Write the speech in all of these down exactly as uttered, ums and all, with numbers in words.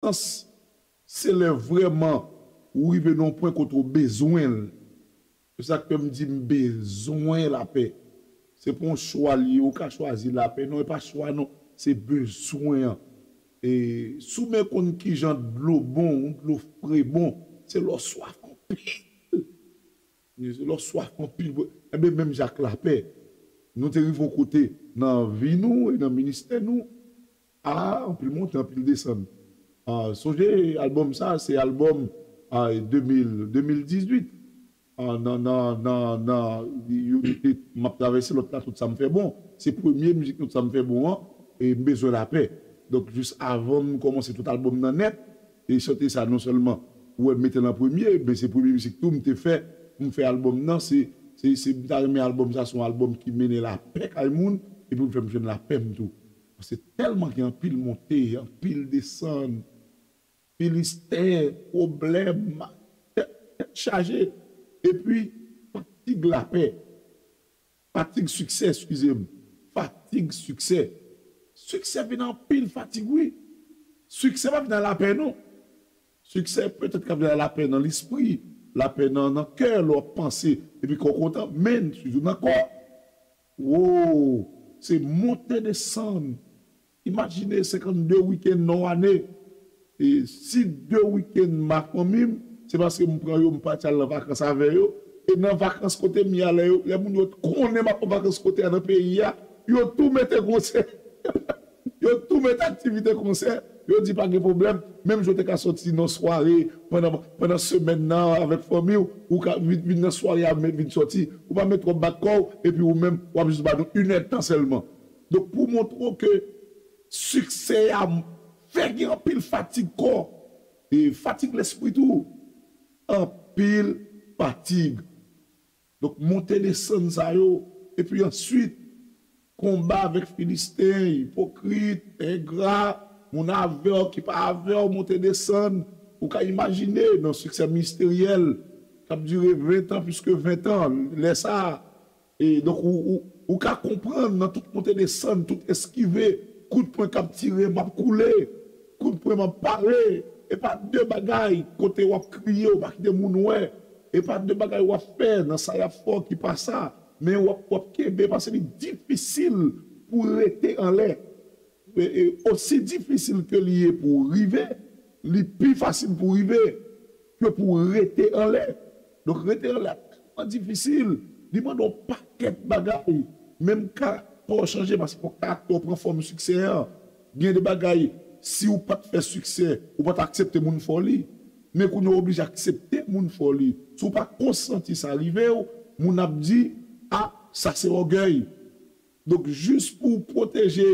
Sans, se lè vrèman ou rive nan yon pwen kote ou bezwen l. Se sa k fè m di m bezwen lapè. Se pa yon chwa l ye, ou ka chwazi lapè. Non, e pa chwa non, se bezwen an. E si w men konn kijan dlo bon, yon dlo fre bon, se lè w swaf anpil. Lè w swaf anpil, enben, menm jan ak lapè, nou te rive yon kote nan vi nou e nan ministè nou, a, anpil monte, anpil desann. A, sonje, albòm sa, se albòm a, de mil, de mil dizuit. A, nan, nan, nan, nan, yo te, m ap travèse lòt la, tout sa m fè bon. Se premye mizik tout sa m fè bon an, e m bezwen lapè. Donk, jis avan m kòmanse tout albòm nan nèt, e chante sa non sèlman ou wè m mete l an premye, men se premye mizik tou m te fè pou m fè albòm nan, se, se, se m ta renmen albòm sa se yon albòm ki mennen lapè kay moun, epi pou l fè m jwenn lapè m tou. Paske tèlman gen anpil monte, anpil desann, Filisten, pwoblèm, tèt, tèt chaje, epi fatig lapè. Fatig siksè, eskize m. Fatig siksè. Siksè vin anpil fatig, wi. Siksè pa vin ak lapè, non. Siksè petèt ka vin ak lapè nan lespri, lapè nan, nan kè, lè w ap panse, epi kò w kontan, men, sitou nan kò. Wo, se monte desann. Imajine senkannde wikenn nan yon ane. E si de wikenn m ak fanmi m, se paske m pran yo, m pati al nan vakans avè yo. E nan vakans kote m ye a, lè yo, lè moun yo konnen m ap nan vakans kote a nan peyi a, yo tou mete konsè. Yo tou mete aktivite konsè. Yo di pa gen pwoblèm. Menm jan w te ka soti nan sware pandan, pandan semèn nan avèk fanmi w, ou ka vin, vin nan sware a, men vin soti. Ou pa met twòp bat kò w, epi ou menm, w ap jis ba nou inèdtan sèlman. Donk, pou montre w ke siksè a fè gen anpil fatig kò, e fatig lespri tou. Anpil fatig. Donk, monte desann sa yo, epi answit, konba avèk Filisten, ipokrit, engra, moun avè w ki pa avè w, monte desann. Ou ka imajine nan siksè ministeryèl k ap dire ven tan, plis ke ven tan, lè sa a, E donk, ou, ou, ou ka konprann nan tout monte desann, tout eskive, kout pwen k ap tire, m ap koule, kout pwen m ap pare. E pa de bagay kote w ap kriye, ou pa kite moun wè. E pa de bagay w ap fè nan sa y ap fè w ki pa sa. Men w ap, w ap kenbe paske li difisil pou rete anlè. E, e osi difisil ke li ye pou w rive, li pi fasil pou w rive ke pou w rete anlè. Donk, rete anlè a tèlman difisil, li mande yon pakèt bagay. Menm karaktè w chanje, paske fòk karaktè w pran fòm siksè an. Gen de bagay, si w pa t fè siksè, ou pa t aksepte moun fè w li. Men kounye a w oblije aksepte moun fè w li. Si w pa konsanti sa rive w, moun ap di, a, sa se ògèy. Donk, jis pou w pwoteje,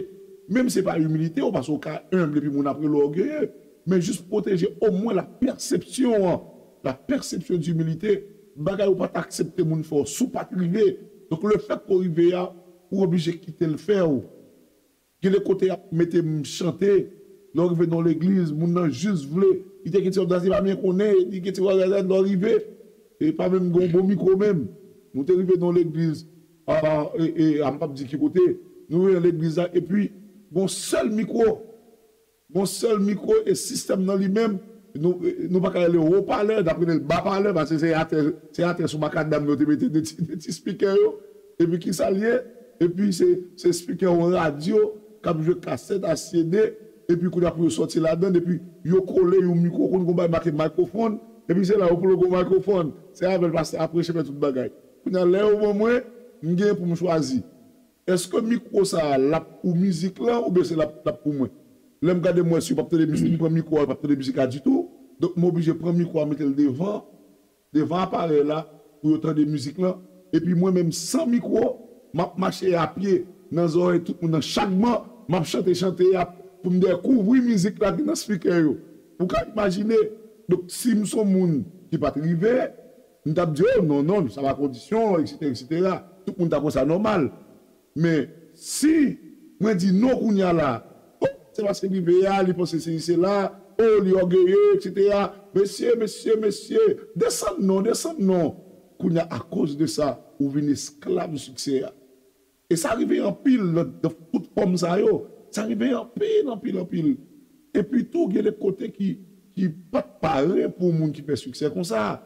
menm se pa imilite w, paske w ka enb epi moun ap rele w ògeye, men jis pwoteje omwen la pèsepsyon an, la perception d'humilité, bagay ou pa t aksepte moun fè w, si w pa t rive. Donk, lefèt ke w rive a, ou oblije kite l fè w. Gen de kote y ap mete m chante, lè w rive nan legliz, moun nan jis vle, li te gen ti òdasye pa byen konnen, li gen ti òdasye lè w rive, e pa menm gen yon bon mikwo menm. Nou te rive nan legliz, a, e, e, a, m p ap di ki kote, nou rive nan legliz la, epi, gon sèl mikwo, gon sèl mikwo, e sistèm nan li menm, nou, nou pa ka rele wopalè, n ap rele l bapalè, paske se atè, se atè sou makadam yo te mete de ti, de ti spikè yo, epi kisa l ye? Epi se, se spikè yon radyo k ap jwe kasèt a C D, epi kounye a pou yo sòti ladan l, epi yo kole yon mikwo, konn gon bagay make microphone, epi se la yo ploge yon microphone. Se avè l pastè a preche, fè tout bagay. Kounye a, lè yo ban mwen, m gen pou m chwazi. Èske mikwo sa a, l ap pou mizik lan, oubyen se l ap, l ap pou mwen? Lè m gade, m wè si yo p ap tande mizik, m pran mikwo a, yo p ap tande mizik la ditou. Donk, m oblije pran mikwo a, mete l devan, devan aparèy la, pou yo tande mizik lan. Epi mwen menm, san mikwo, m ap mache a pye, nan zòrèy tout moun nan, chak ban, m ap chante chante a, pou m dekouvri mizik la ki nan spikè yo. Ou ka imajine, donk, si m se yon moun ki pa t rive, m t ap di, o, non, non, sa pa kondisyon, etsetera, etsetera. Tout moun t ap wè sa nòmal. Men, si mwen di non kounye a la, o, se paske m rive a, li panse se li se la, o, li ògeye, etsetera. Mesye, mesye, mesye, desann non, desann non. Kounye a, akoz de sa, ou vin esklav siksè a. E sa rive anpil nan, nan tout fòm sa yo. Sa rive anpil, anpil, anpil. Epi tou, gen de kote ki, ki pa t pare pou moun ki fè siksè konsa.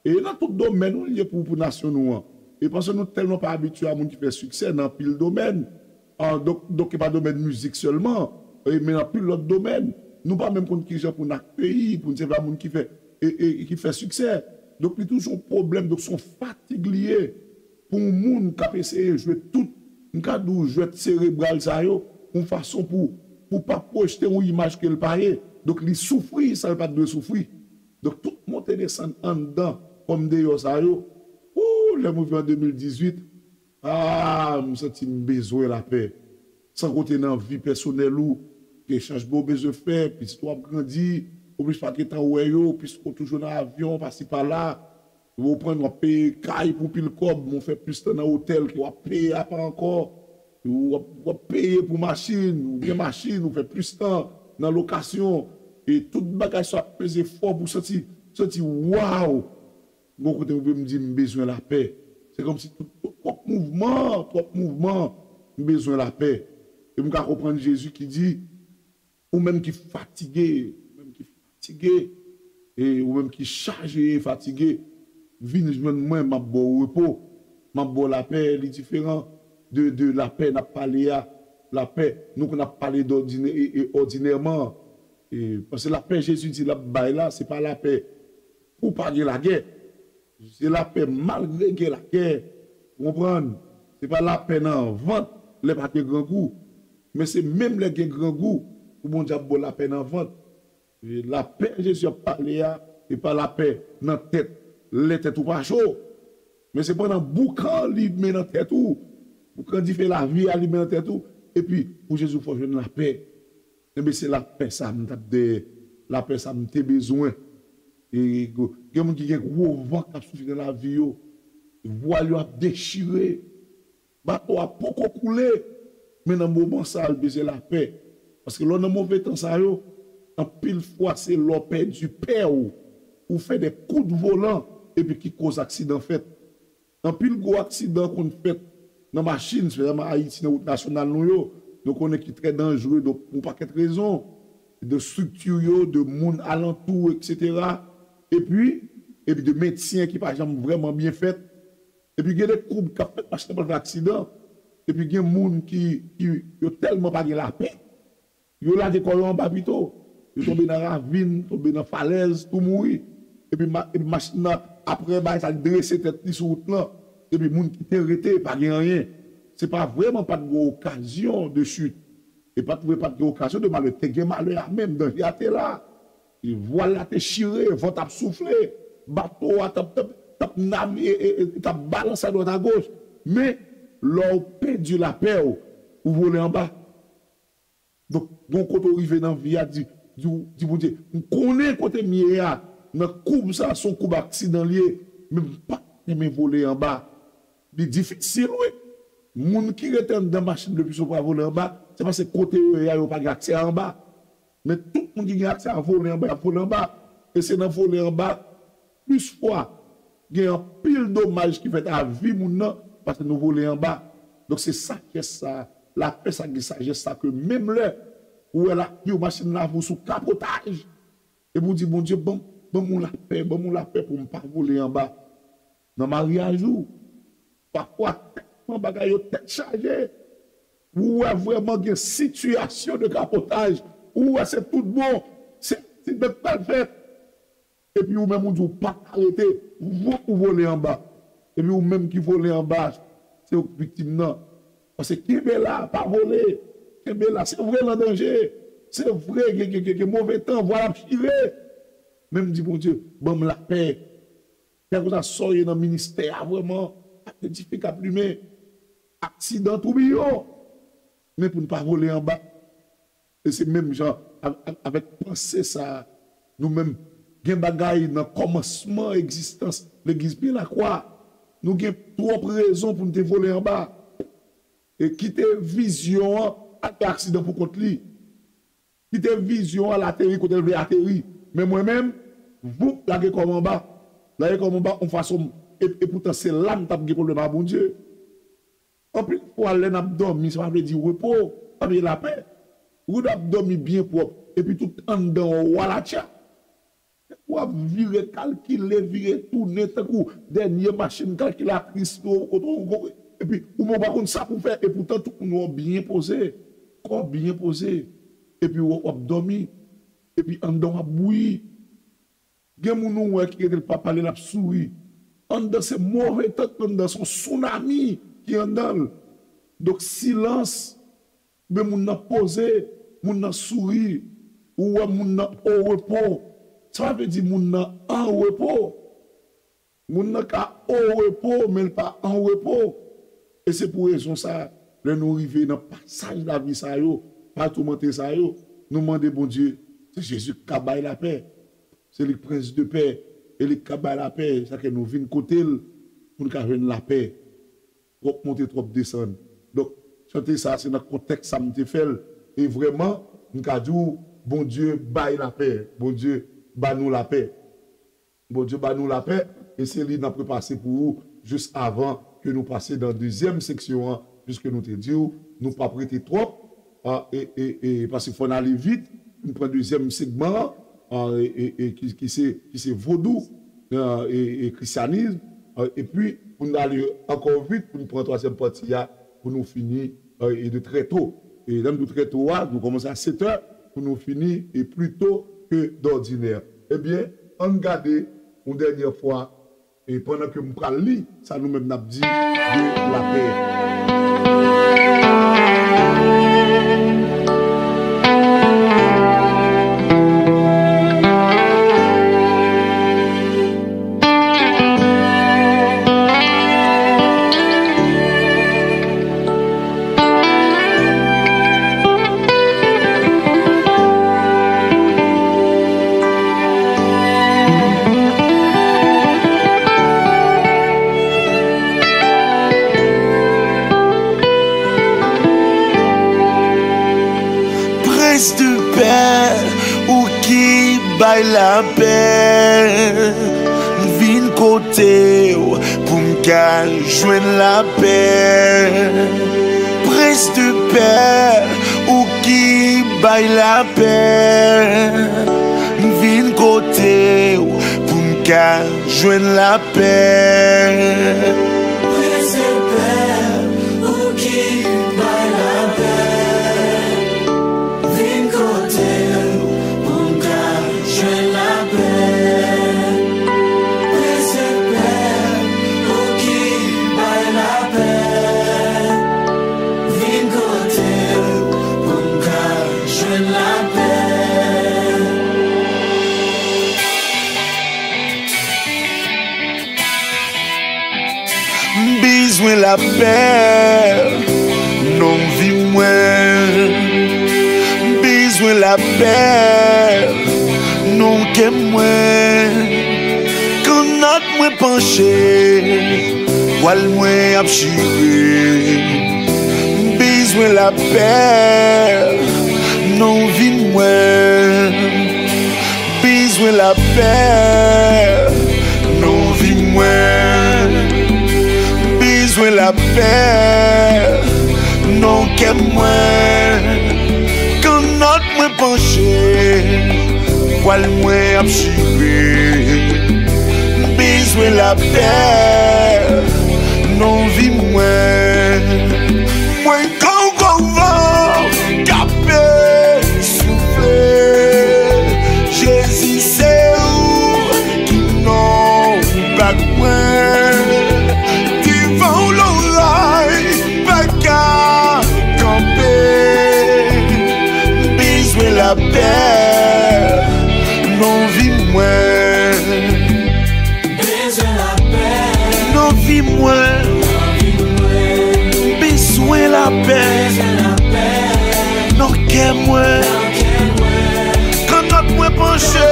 E nan tout domèn, wi, li ye pou, pou nasyon nou an. E paske nou tèlman pa abitye a moun ki fè siksè nan anpil domèn. Ah, donk, donk, e pa domèn mizik sèlman, e, men anpil lòt domèn. Nou pa menm konn kijan pou n akeyi, pou n sèvi a moun ki fè, e, e, ki fè siksè. Donk, li toujou yon pwoblèm, donk, se yon fatig li ye pou yon moun k ap eseye jwe tout, m ka di w, jwèt serebral sa yo, yon fason pou, pou pa pwojte yon imaj ke l pa ye. Donk, li soufri, sa l pa t dwe soufri. Donk, tout monte desann anndan, kòm deyò sa yo, ou, lè m rive an de mil dizuit, ah, m santi m bezwen lapè. San konte nan vi pèsonèl ou, gen chanjman ou bezwen fè, pitit ou ap grandi, ou plis pa gentan wè yo, pitit ou toujou nan avyon, pasi pa la, ou pran, w ap peye kay pou pil kòb, men w fè plis tan nan otèl ke w ap peye apa ankò, ou ap, w ap peye pou machin, ou gen machin, ou fè plis tan nan lokasyon, e tout bagay sa ap peze fò pou santi, santi, waw! Gon kote mwen menm m di m bezwen lapè. Se kòmsi tout, tout, twòp mouvman, twòp mouvman, m bezwen lapè. E m ka konprann Jezi ki di, ou menm ki fatige, ou menm ki fatige, e ou menm ki chaje e fatige, vin jwenn mwen, m ap ba w repo, m ap ba w lapè, li diferan de, de lapè n ap pale a, lapè nou konn ap pale dòdinè, e, e òdinèman. E, paske lapè Jezi di l ap bay la, se pa lapè pou pa gen lagè. Se lapè malgre gen lagè. Ou konprann? Se pa lapè nan vant lè pa gen grangou. Men se menm lè gen grangou pou Bondye ap ba w lapè nan vant. E lapè Jezi ap pale a, e pa lapè nan tèt lè tèt ou pa cho. Men se pandan boukan li men nan tèt ou, boukan dife lavi a li men nan tèt ou, epi pou Jezi fè w jwenn lapè. Enben, se lapè sa m t ap dèyè, lapè sa m te bezwen. E gen moun ki gen gwo van k ap soufle nan lavi yo, vwal yo ap dechire, bato a poko koule, men nan moman sa a, l bezwen lapè. Paske lè w nan move tan sa yo, anpil fwa se lè w pèdi pè w, ou fè de kout volan, epi ki koz aksidan fèt. Anpil gwo aksidan konn fèt nan machin, espesyalman Ayiti, nan wout nasyonal nou yo. Nou konnen ki trè danjere, donk, pou yon pakèt rezon, de estrikti yo, de moun alantou, etsetera. Epi, epi de mentyen ki pa janm vrèman byen fèt. Epi gen de koub k ap fèt, machin nan pral fè aksidan. Epi gen moun ki, ki yo tèlman pa gen lapè, yo lage kò yo anba pito. Yo tonbe nan ravin, tonbe nan falèz, tou mouri. Epi, ma, epi machin nan, apre bagay sa, li drese tèt li sou wout lan. Epi moun ki te rete, pa gen anyen. Se pa vrèman pa t gen okazyon de chit. E pa t vre pa t gen okazyon de malè. Te gen malè a menm, danje a te la. E vwal la te chire, van t ap soufle. Bato a t ap, t ap, t ap nage, e, e, e, t ap balanse adwat agoch. Men, lè w pèdi lapè w, ou vole anba. Donk, gon kote w rive nan vi a, di, di, di Bondye, m konnen kote m ye a, nan koub sa, se yon koub aksidan l ye, men m pa t renmen vole anba. Li difisil, wi. Moun ki rete anndan machin depi sou pral vole anba, se paske kote yo ye a, yo pa gen aksè anba. Men tout moun ki gen aksè a vole anba, y ap vole anba. E se nan vole anba, plis fwa, gen anpil domaj ki fèt a vi moun nan, paske nou vole anba. Donk, se sajès sa, lapè sa, gen sajès sa ke menm lè ou wè lavi w, machin lavi w sou kapotaj, epi w di, Bondye, ban m, ban m yon lapè, ban m yon lapè pou m pa vole anba. Nan maryaj ou, pafwa tèlman bagay yo tèt chaje, ou wè vrèman gen sitiyasyon de kapotaj, ou wè se tout bon, se aksidan k pral fèt. Epi ou menm ou di w pa ka rete, vwoup, ou vole anba. Epi ou menm ki vole anba, se ou k viktim nan. Paske kenbe la, pa vole. Kenbe la, se vre l an danje. Se vre, gen, gen, gen, gen move tan, vwal ap chire. Men m di Bondye, ban m lapè. Kèlkeswa sa w ye nan ministè a, vrèman, ap edifye, k ap limen. Aksidan, toubiyon. Men pou n pa vole anba. E se menm jan a-, a-, avèk panse sa a, nou menm, gen bagay nan kòmansman egzistans legliz Pye Lakwa, nou gen twòp rezon pou n te vole anba. E kite vizyon an al fè aksidan pou kont li. Kite vizyon an al ateri kote l vle ateri. Men mwen menm, voup, lage kò m anba. Lage kò m anba yon fason, e, e poutan se la m t ap gen pwoblèm a Bondye. Anpil fwa, lè n ap dòmi, sa pa vle di repo, pa vle lapè. Ou dwe ap dòmi byen pwòp, epi tout anndan w walatcha. W ap vire kalkile, vire tounen tankou dènye machin kalkilatris yo, kote w, epi ou menm ou pa konn sa pou w fè, epoutan tout moun wè w byen poze, kò w byen poze, epi w ap dòmi, epi anndan w ap bouyi. Gen moun ou wè ki rete l pa pale, l ap souri. Anndan se move tant anndan, se yon tsunami ki anndan l. Donk silans, men moun nan poze, moun nan souri, ou wè moun nan o repo. Sa pa vle di moun nan an repo. Moun nan ka o repo, men l pa an repo. E se pou rezon sa, lè nou rive nan pasaj lavi sa yo, pa toumante sa yo, nou mande Bondye, se Jezi k ka bay lapè. Se li k prens de pè, e li k ka bay lapè. Sa ke nou vin kote l pou n ka jwenn lapè. Twòp monte, twòp desann. Donk, chante sa, se nan kontèks sa m te fè l. E vrèman, m ka di w, Bondye bay lapè. Bondye ba nou lapè. Bondye ba nou lapè, e se li n ap repase pou ou jis avan ke nou pase nan dezyèm seksyon an, piske nou te di w, nou p ap rete twòp, a, e, e, e, paske fò n ale vit, pou n pran dezyèm segman an, a, e, e, e ki, ki se, ki se vodou, a, e, e kristyanis, a, epi pou n ale ankò vit, pou n pran twazyèm pati a, pou nou fini, e, e de trè to. E lè m di w trè to a, nou kòmanse a sèt è, pou nou fini, e pli to ke dòdinè. Ebyen, ann gade yon dènyè fwa, e pandan ke m pral li sa nou menm n ap di de lapè. Prens de pè, ou ki bay lapè, m vin kote w pou m ka jwenn lapè. Prens de pè, ou ki bay lapè, m vin kote w pou m ka jwenn lapè. Prens de pè, ou ki bay lapè, vin kote m pou m ka jwenn lapè. Prens de pè, ou ki bay lapè, vin kote m pou m ka jwenn lapè. M bezwen lapè nan vi mwen. M bezwen lapè nan kè mwen. Kannòt mwen panche, vwal mwen ap chire. M bezwen lapè nan vi mwen. Bezwen lapè nan vi mwen. Bezwen lapè nan kè mwen. Kannòt mwen panche, vwal mwen ap chire. M bezwen lapè nan vi mwen. Mwen Kòw kòw van k ap soufle. Jezi, se ou ki non bak mwen. Devan w loray pa ka kanpe. M bezwen lapè nan vi mwen. Bezwen lapè nan vi mwen. M bezwen lapè nan kè mwen. Kannòt mwen panche,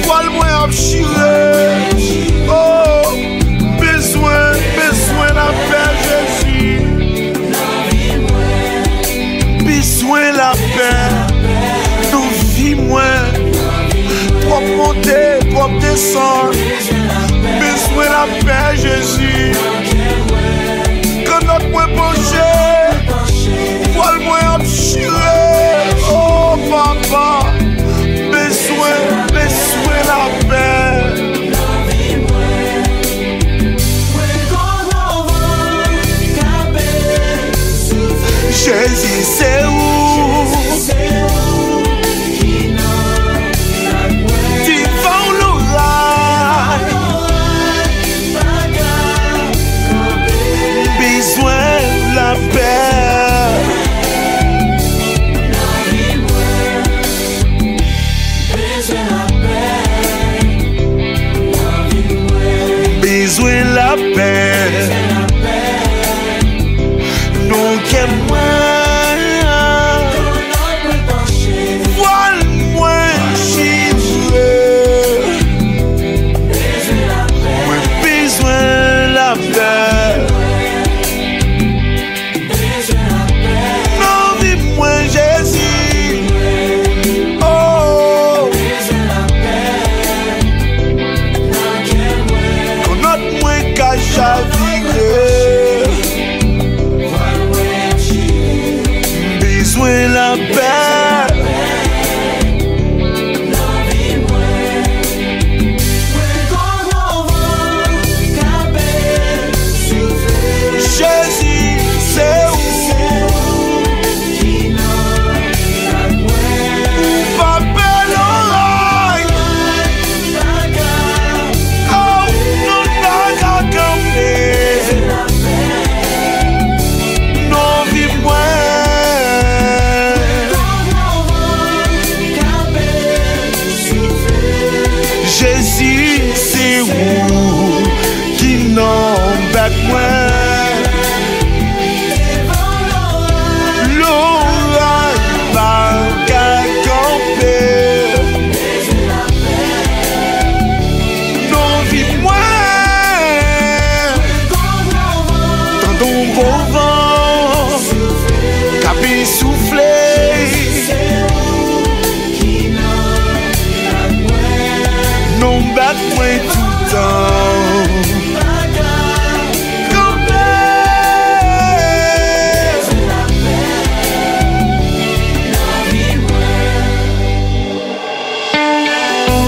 vwal mwen ap chire. Oh, m bezwen, bezwen lapè, Jezi. Bezwen lapè nan vi mwen. Twòp monte, twòp desann. Bezwen lapè, Jezi. Kannòt mwen panche, vwal mwen ap chire. Bezwen lapè nan kè mwen. Vwal mwen chire. Mwen bezwen lapè. Nan vi mwen, Jezi. Oh. Kannòt mwen ka chavire. M bezwen lapè. Jezi, se ou. Ou pa pè loray. Oh, non, pa ka kanpe. Non, vi mwen. Jezi, se ou ki nan bèk mwen. Loray pa ka kanpe. Non, vi mwen. Tande yon gwo van k ap soufle. Non, bèk mwen toutan. Kanpe.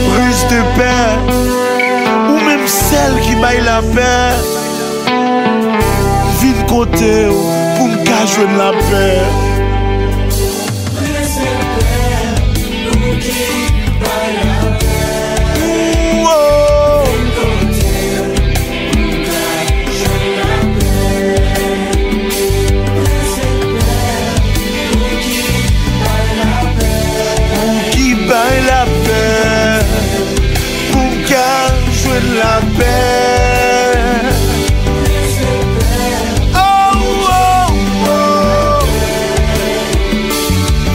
Prens de pè, ou menm sèl ki bay lapè. Vin kote w pou m ka jwenn lapè. Ou, oh. Ou ki bay lapè, pou m ka jwenn lapè. Oh, oh, oh.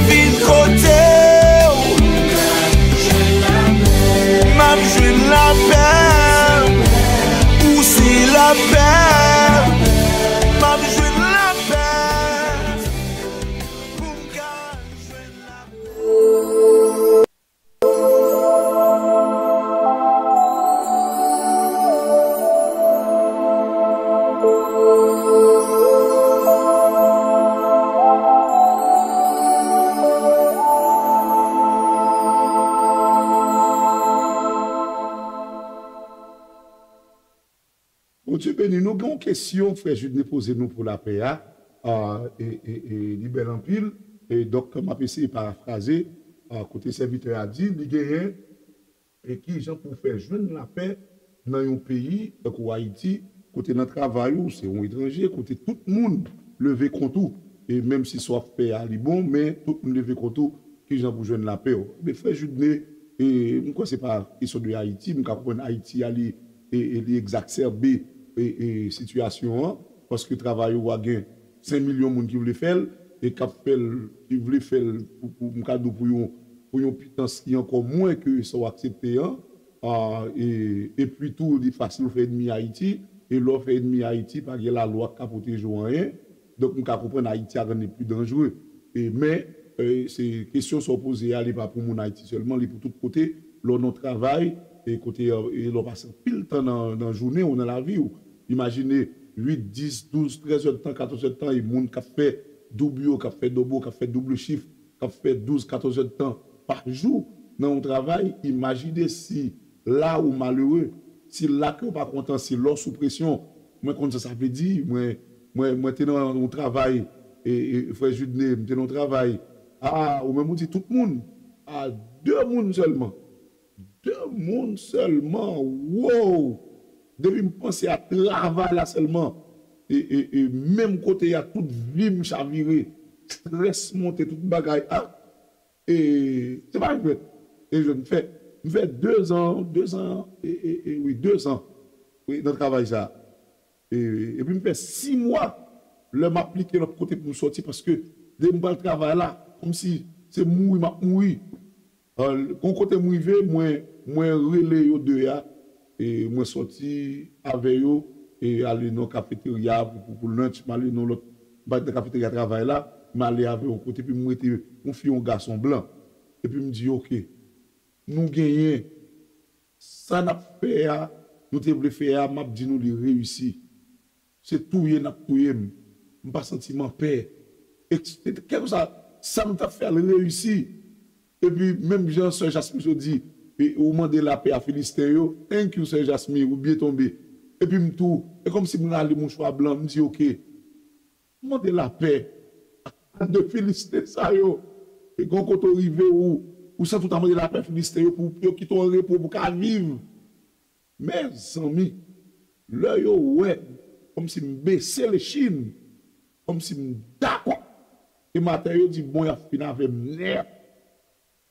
Vin kote w. M ap jwenn lapè. Ou se lapè. M ap jwenn lapè. Pou m ka jwenn lapè. Bondye beni nou. Gen yon kesyon frè Judne poze nou pou lapè a. Ah, e, e, e, li bèl anpil. E donk, m ap eseye parafraze, ah, kote sèvitè a di, li genyen, e ki jan pou w fè jwenn lapè nan yon peyi tankou Ayiti, kote nan travay ou, se yon etranje, kote tout moun leve kont ou. E menm si sa w ap fè a, li bon, men tout moun leve kont ou, ki jan pou jwenn lapè w? Men frè Judne, e, m kwè se pa kesyon de Ayiti, m ka konprann Ayiti a, li, e, e li egzaksèbe, e, e sitiyasyon an, paske travay ou a gen senk milyon moun ki vle fè l, e k ap fè l, ki vle fè l pou, pou, m ka di w, pou yon, pou yon pitans ki ankò mwen ke sa w aksepte an, a, e, epi tou, li fasil fè ènmi Ayiti, e lè w fè ènmi Ayiti, pa gen lalwa k ka pwoteje w anyen. Donk, m ka konprann Ayiti a rann li pli danjere. E, men, e, se kesyon sa w poze a, li pa pou moun Ayiti sèlman, li pou tout kote. Lè w nan travay, e kote, e lè w pase anpil tan nan, nan jounen w, nan lavi w. Imajine uit, dis, douz, trèz èdtan, katòz èdtan, e moun k ap fè doub yo, k ap fè dòbo, k ap fè doub chif, k ap fè douz, katòz èdtan pa jou nan yon travay, imajine si la ou malere, si la ke w pa kontan, si lè w sou presyon, mwen konn sa sa vle di, mwen, mwen, mwen te nan yon travay, e, e, frè Judne, m te nan yon travay, a, ou menm ou di tout moun, a, de moun sèlman, de moun sèlman, wow! Depi m panse a travay la sèlman, e, e, e menm kote a, tout vi m chavire, estrès monte, tout bagay, a, e, se pa jwèt. E jwenn fè, m fè dezan, dezan, e, e, e, wi, dezan, wi, nan travay sa. E, epi m fè sis mwa, lè m aplike lòt kote pou m sòti, paske lè m pral travay la, kòmsi se mouri m ap mouri. Gon kote m rive, mwen, mwen rele yo de a, e mwen sòti avè yo, e ale nan kafeterya pou, pou, pou lunch, m ale nan lòt, m pa nan kafeterya travay la, m ale avè yo kote, epi m rete yon fi, yon gason blan. Epi m di, oke, nou genyen, sa n ap fè a, nou te vle fè a, m ap di nou li reyisi. Se touye n ap touye m. M pa santi m anpè. Kèlkeswa sa m t ap fè a, l reyisi. Epi, menm jan sè Jasmin di, e, ou mande lapè a Filisten yo, thank you, sè Jasmin, ou byen tonbe. Epi m tou, e kòmsi m rale mouchwa blan, m di, oke, mande lapè a de Filisten sa yo. E gon kote w rive, ou, ou santi w ta mande lapè Filisten yo pou yo kite w an repo pou w ka viv. Mezanmi, lè yo wè m, kòmsi m bese lechin, kòmsi m dakò, e maten yo di, bon, y ap fin avè m nèt.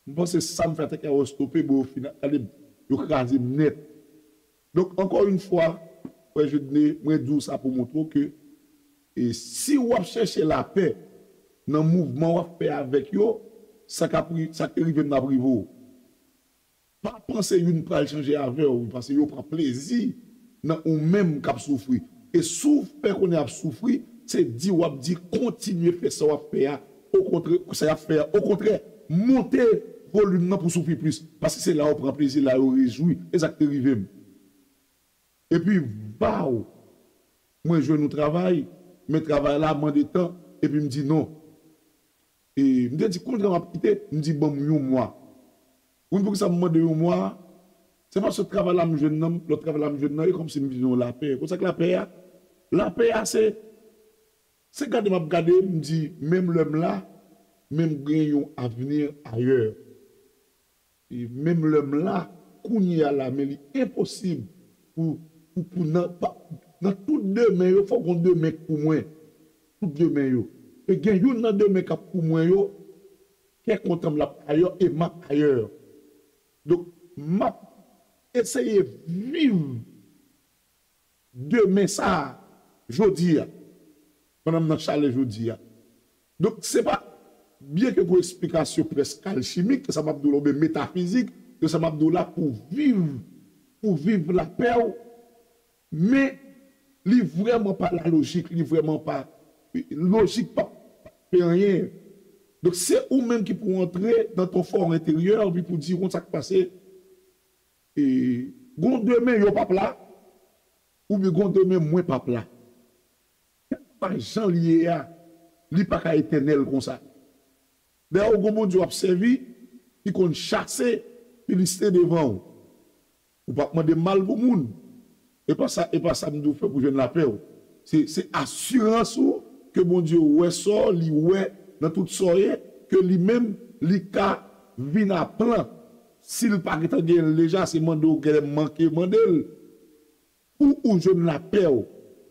M panse sa m fè a te ka yo stope, bon, yo fin, gade, yo kraze m nèt. Donk, ankò yon fwa, frè Judne, mwen di w sa pou montre w ke, e si w ap chèche lapè nan mouvman w ap fè avèk yo, sa k ap ri-, sa k te rive m nan ap rive w. Pa panse youn pral chanje avè w, paske yo pran plezi nan ou menm k ap soufri. E si w fè konnen ap soufri, se di w ap di kontinye fè sa w ap fè a. Okontrè, sa y ap fè a. Okontrè, monte volim nan pou w soufri plis. Paske se la yo pran plezi, la yo rejwi. E sa k te rive m. Epi, vaw, mwen jwenn yon travay, men travay la mande tan, epi m di non. E m te di, konbyen tan m ap kite? M di, ban m yon mwa. Ou konn poukisa m mande yon mwa? Se paske travay la m jwenn nan, lòt travay la m jwenn nan, e kòmsi m vin yon lapè. Konn sa k lapè a? Lapè a, se, se gade m ap gade, m di, menm lè m la, men m gen yon avni ayè. E menm lè m la, kounye a la, men li enposib pou, pou, pou nan, pa, nan tout demen yo, fòk gon demen k pou mwen. Tout demen yo. E gen youn nan demen k ap pou mwen yo, kè kontan m l ap ayè e m ap ayè. Donk, m ap eseye viv demen sa a, jodi a, pandan m nan chalè jodi a. Donk, se pa, byen ke gon eksplikasyon prèske alchimik, ke sa m ap di w la, oubyen metafizik, ke sa m ap di w la pou viv, pou viv lapè w, men li vrèman pa lalojik, li vrèman pa, lojik pa, pa fè anyen. Donk, se ou menm ki pou antre nan ton fò enteryè, epi pou di, konn sa k pase, e, gon demen yo p ap la, oubyen gon demen mwen p ap la. Kèlkeswa jan l ye a, li pa ka etènèl konsa. Dayè, ou gon Bondye w ap sèvi, ki konn chase Filisten devan w. Ou p ap mande mal pou moun. E pa sa, e pa sa m di w fè pou jwenn lapè w. Se, se asirans ou ke Bondye wè sa w, li wè nan tout sa w ye, ke li menm, li ka vin a plan. Si l pa gentan genyen l deja, se mande w genlè manke mande l. Pou ou jwenn lapè w,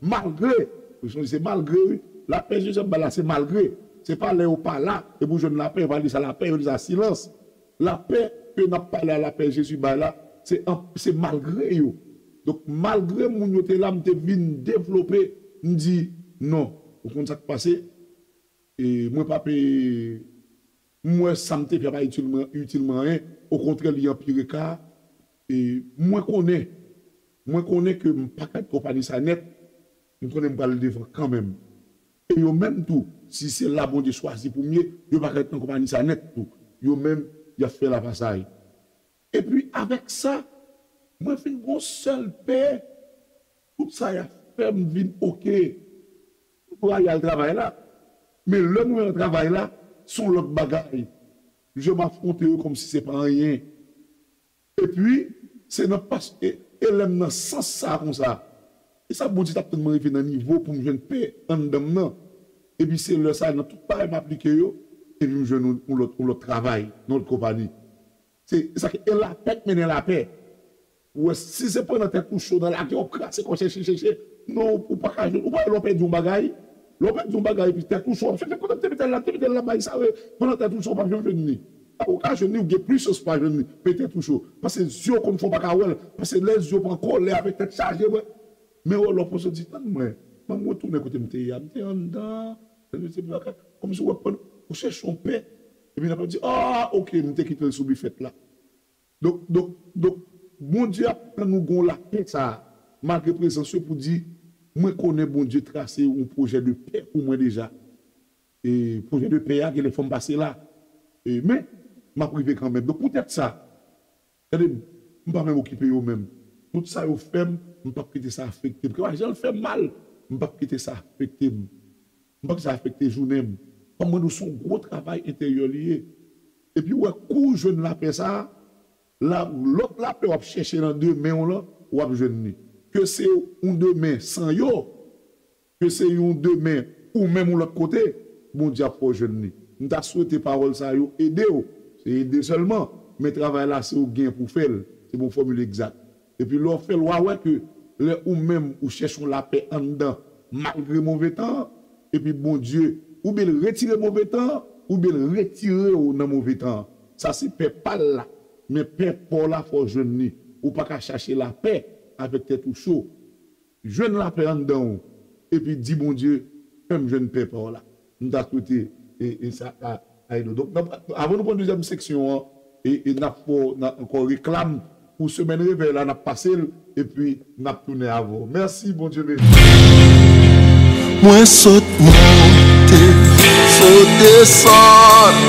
malgre, ou sonje se malgre, wi, lapè Jezi ap bay la, se malgre. Se pa lè yo pa la, epi w jwenn lapè, yo pa rele sa lapè, yo rele sa silans. Lapè ke n ap pale a, lapè Jezi bay la, se an, se malgre yo. Donk, malgre moun yo te la, m te vin devlope, m di, non, ou konn sa k pase? E mwen pa pe, m wè sa m te fè a pa itil mwen, itil mwen anyen. Okontrè, li anpire ka a. E mwen konnen, mwen konnen ke m pa ka kite konpayi sa nèt. M konnen m pral devan kanmenm. E yo menm tou, si se la Bondye chwazi pou m ye, yo pa ka kite nan konpayi sa nèt tou. Yo menm, y ap fè lapasay. Epi avèk sa, mwen fin gon sèl pè. Tout sa y ap fè m vin oke. M dwe al travay la. Men lè m rive nan travay la, se yon lòt bagay. Jan m afwonte yo kòmsi se pa anyen. Epi, se nan pas, e, e lè m nan sans sa konsa. E sa Bondye t ap tann mwen rive nan nivo pou m jwenn pè anndan m nan. Epi se lè sa, nan tout bagay m aplike yo, epi m jwenn yon, yon lòt, yon lòt travay, nan lòt konpayi. Se, se sa ki, e lapè k mennen lapè. Ou wè, si se pran nan tèt ou cho, nan lage w ap kraze kò chèche, chèche, non, ou pa ka jwenn, ou pa wè lè w pèdi yon bagay, lè w pèdi yon bagay, epi tèt ou cho, w ap chèche kote m te mete l la, m te mete l la, bay sa, wi, pandan tèt ou cho, w p ap janm jwenn li. Ou ka jwenn li, ou gen plis chans pou pa jwenn li. Petèt ou cho. Paske zye w konn fè w pa ka wè l. Paske lè zye w pran kòlè avèk tèt chaje, mwen. Men wè lè w poze w di, tann mwen. Ban m retounen kote m te ye a. M te anndan. Kòmsi w wè pran, ou chèche yon pè. Epi n ap di, ah, ok, m te kite l sou bifèt la. Donk, donk, donk, Bondye ap ban nou gon lapè sa a, malgre prezans yo pou di, mwen konnen Bondye trase yon pwojè de pè pou mwen deja. E pwojè de pè a, genlè fò m pase la. E, men, m ap rive kanmenm. Donk, poutèt sa, tande m, m pa menm okipe yo menm. Tout sa yo fè m, m p ap kite sa afekte m. Ke pa jan l fè m mal, m p ap kite sa afekte m. M p ap kite sa afekte jounen m. Kòm mwen di w, se yon gwo travay enteryè li ye. Epi w wè kou w jwenn lapè sa a, la, lòt lapè w ap chèche nan demen w lan, w ap jwenn li. Ke se yon demen san yo, ke se yon demen ou menm yon lòt kote, Bondye ap fè w jwenn li. M ta swete pawòl sa yo ede w. Se ede sèlman, men travay la se ou gen pou fè l. Se bon fòmil egzak. Epi lè w fè l, w a wè ke lè ou menm ou chèche yon lapè anndan malgre move tan an, epi Bondye, oubyen l retire move tan an, oubyen l retire w nan move tan an. Sa se pè pa l la. Men pè pa w la fò w jwenn li. Ou pa ka chache lapè avèk tèt ou cho. Jwenn lapè anndan w, epi di Bondye, fè m jwenn pè pa w la. M ta swete e, e sa ka, ka ede w. Donk, n ap, avan nou pran dezyèm seksyon an, e, e n ap fè w, n a ankò reklam pou semèn revèy la, n ap pase l, epi n ap tounen avè w. Mèsi, Bondye beni. Mwen sot monte, sot desann.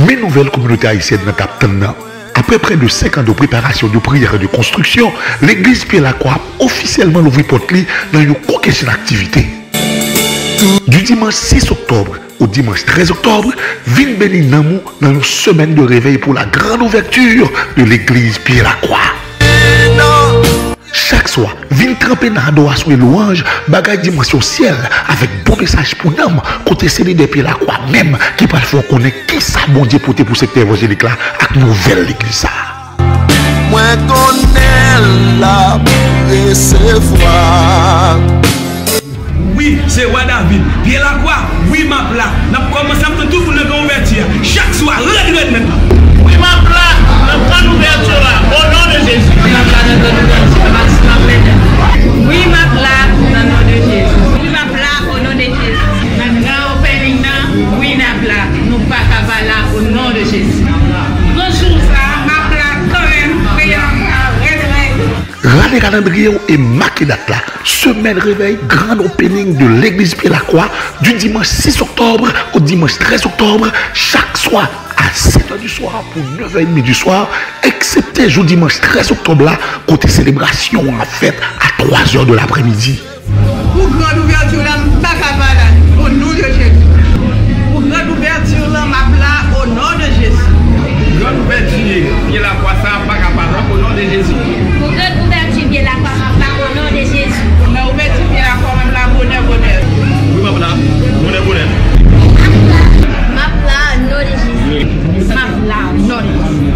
Men nouvèl kominote ayisyèn nan t ap tann nan. Après près de cinq ans de préparation, de prière et de construction, legliz Pye Lakwa ap ofisyèlman louvri pòt li nan yon koketjen aktivite. Du dimanche six octobre au dimanche treize octobre, vin beni nanm ou nan yon semèn de revèy pour la grande ouverture de legliz Pye Lakwa. Chak swa, vin tranpe nan adorasyon e lwanj, bagay dimansyon syèl, avèk bon mesaj pou nanm, kote se lidè Pye Lakwa menm ki pral fè w konnen kisa Bondye pote pou sektè evanjelik la ak nouvèl legliz sa a. Mwen konnen l ap resevwa. Wi, se wa David. Pye Lakwa, wi, m ap la. N ap kòmanse ap tann tout moun nan gran ouvèti a. Chak swa, rèd, rèd menm. Wi, m ap la nan gran ouvèti a, o non de Jezi. Wi, m ap la nan gran ouvèti a, m ap la nan non de Jezi. Wi, m ap la o non de Jezi. Nan gran opening nan, wi, n ap la. Nou pa ka pa la, o non de Jezi. Gran jou sa, m ap la kanmenm. Pye Lakwa, rèd, rèd. Rale kalandriye w e make dat la. Semaine réveil grand opening de l'église Pied la Croix du dimanche six octobre au dimanche treize octobre, chaque soir à sept heures du soir pour neuf heures et demie du soir, eksepte jou dimanch trèz oktòb la, kote selebrasyon an ap fèt a twa zè de laprèmidi. Pou grand ouvèti la, m pa ka pa la, o non de Jezi. Pou grand ouvèti la, m ap la, o non de Jezi. Pou grand ouvèti Pied la Croix sa, m pa ka pa la, o non de Jezi. Pou grand ouvèti Pied la Croix, m ap la, o non de Jezi. Pou grand ouvèti Pied la Croix, m ap la, bonè, bonè. Wi, m ap la, bonè, bonè. M ap la, o non de Jezi. M ap la, o non de Jezi.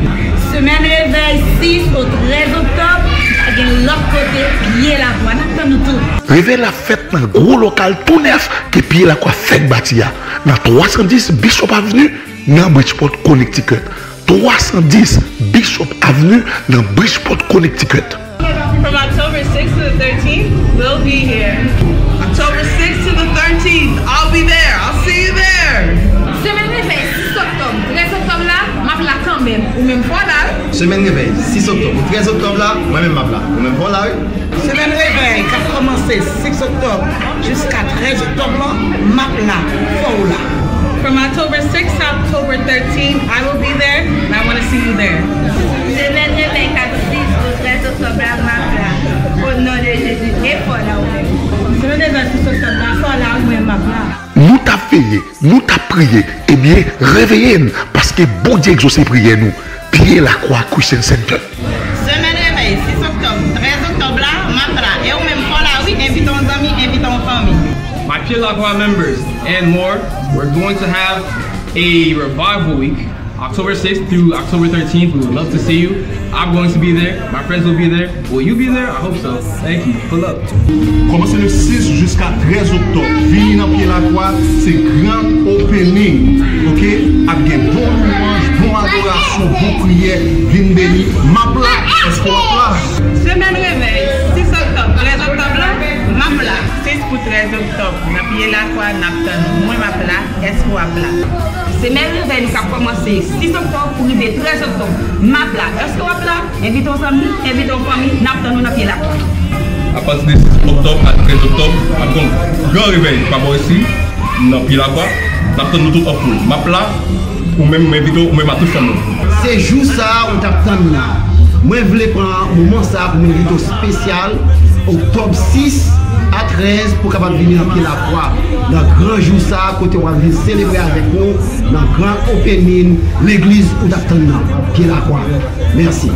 Semèn revèy sis o trèz oktòb, pa gen lòt kote, Pied la Croix. N ap tann nou tout. Revèy la fèt nan gwo lokal tou nèf ke Pied la Croix fèk bati a, nan twa san dis Bishop Avenue, nan Bridgeport, Connecticut. Twa san dis Bishop Avenue, nan Bridgeport, Connecticut. From October sixth to the thirteenth, we'll be here. October sixth to the thirteenth, I'll be there. I'll see you there. Semèn revèy sis oktòb, trèz oktòb la, m ap la kanmenm. Ou menm fò w la, wi. Semèn revèy sis oktòb pou trèz oktòb la, mwen menm m ap la. Ou menm fò w la, wi. Semèn revèy k ap kòmanse sis oktòb jiska trèz oktòb lan, m ap la. Fò w la. From October sixth to October thirteenth, I will be there, and I wanna see you there. Semèn revèy k ap sis o trèz oktòb la, m ap la. O non de Jezi, e fò w la ou menm. Semèn revèy sis oktòb la, fò w la ou menm, m ap la. Nou t ap veye, nou t ap priye, ebyen, reveye n, paske Bondye egzose priyè nou. Pied la Croix Christian Center. Semèn revèy sis oktòb, trèz oktòb la, m ap la. E ou menm, fò w la, wi, envite yon zanmi, envite yon fanmi. My Pied la Croix members and more, we're going to have a revival week, October sixth through October thirteenth. We would love to see you. I'm going to be there. My friends will be there. Will you be there? I hope so. Thank you. Pull up. Kòmanse le sis jiska trèz oktòb, vini nan Pied la Croix, se grand opening, ok? Ap gen bon lwanj, bon Orasyon, bon priyè, vin beni, m ap la, èske w ap la? Semèn revèy, sis oktòb, trèz oktòb la, m ap la. Sis pou trèz oktòb, nan Pye Lakwa, n ap tann ou. Mwen, m ap la, èske w ap la? Semèn revèy nou k ap kòmanse sis oktòb pou rive trèz oktòb, m ap la, èske w ap la? Envite yon zanmi, envite yon fanmi, n ap tann ou nan Pye Lakwa. Apati de sis oktòb a trèz oktòb, ap gen yon gran revèy pa bò isi, nan Pye Lakwa. N ap tann nou tout an foul. M ap la, ou menm, m envite w, ou menm ak tout fanmi w. Se jou sa a ou t ap tann nan. Mwen vle pran moman sa a pou m envite w espesyal, oktòb sis a trèz, pou w kapab vini nan Pye Lakwa, nan gran jou sa a, kote w ap vin selebre avèk nou nan gran opening legliz ou t ap tann nan, Pye Lakwa. Mèsi.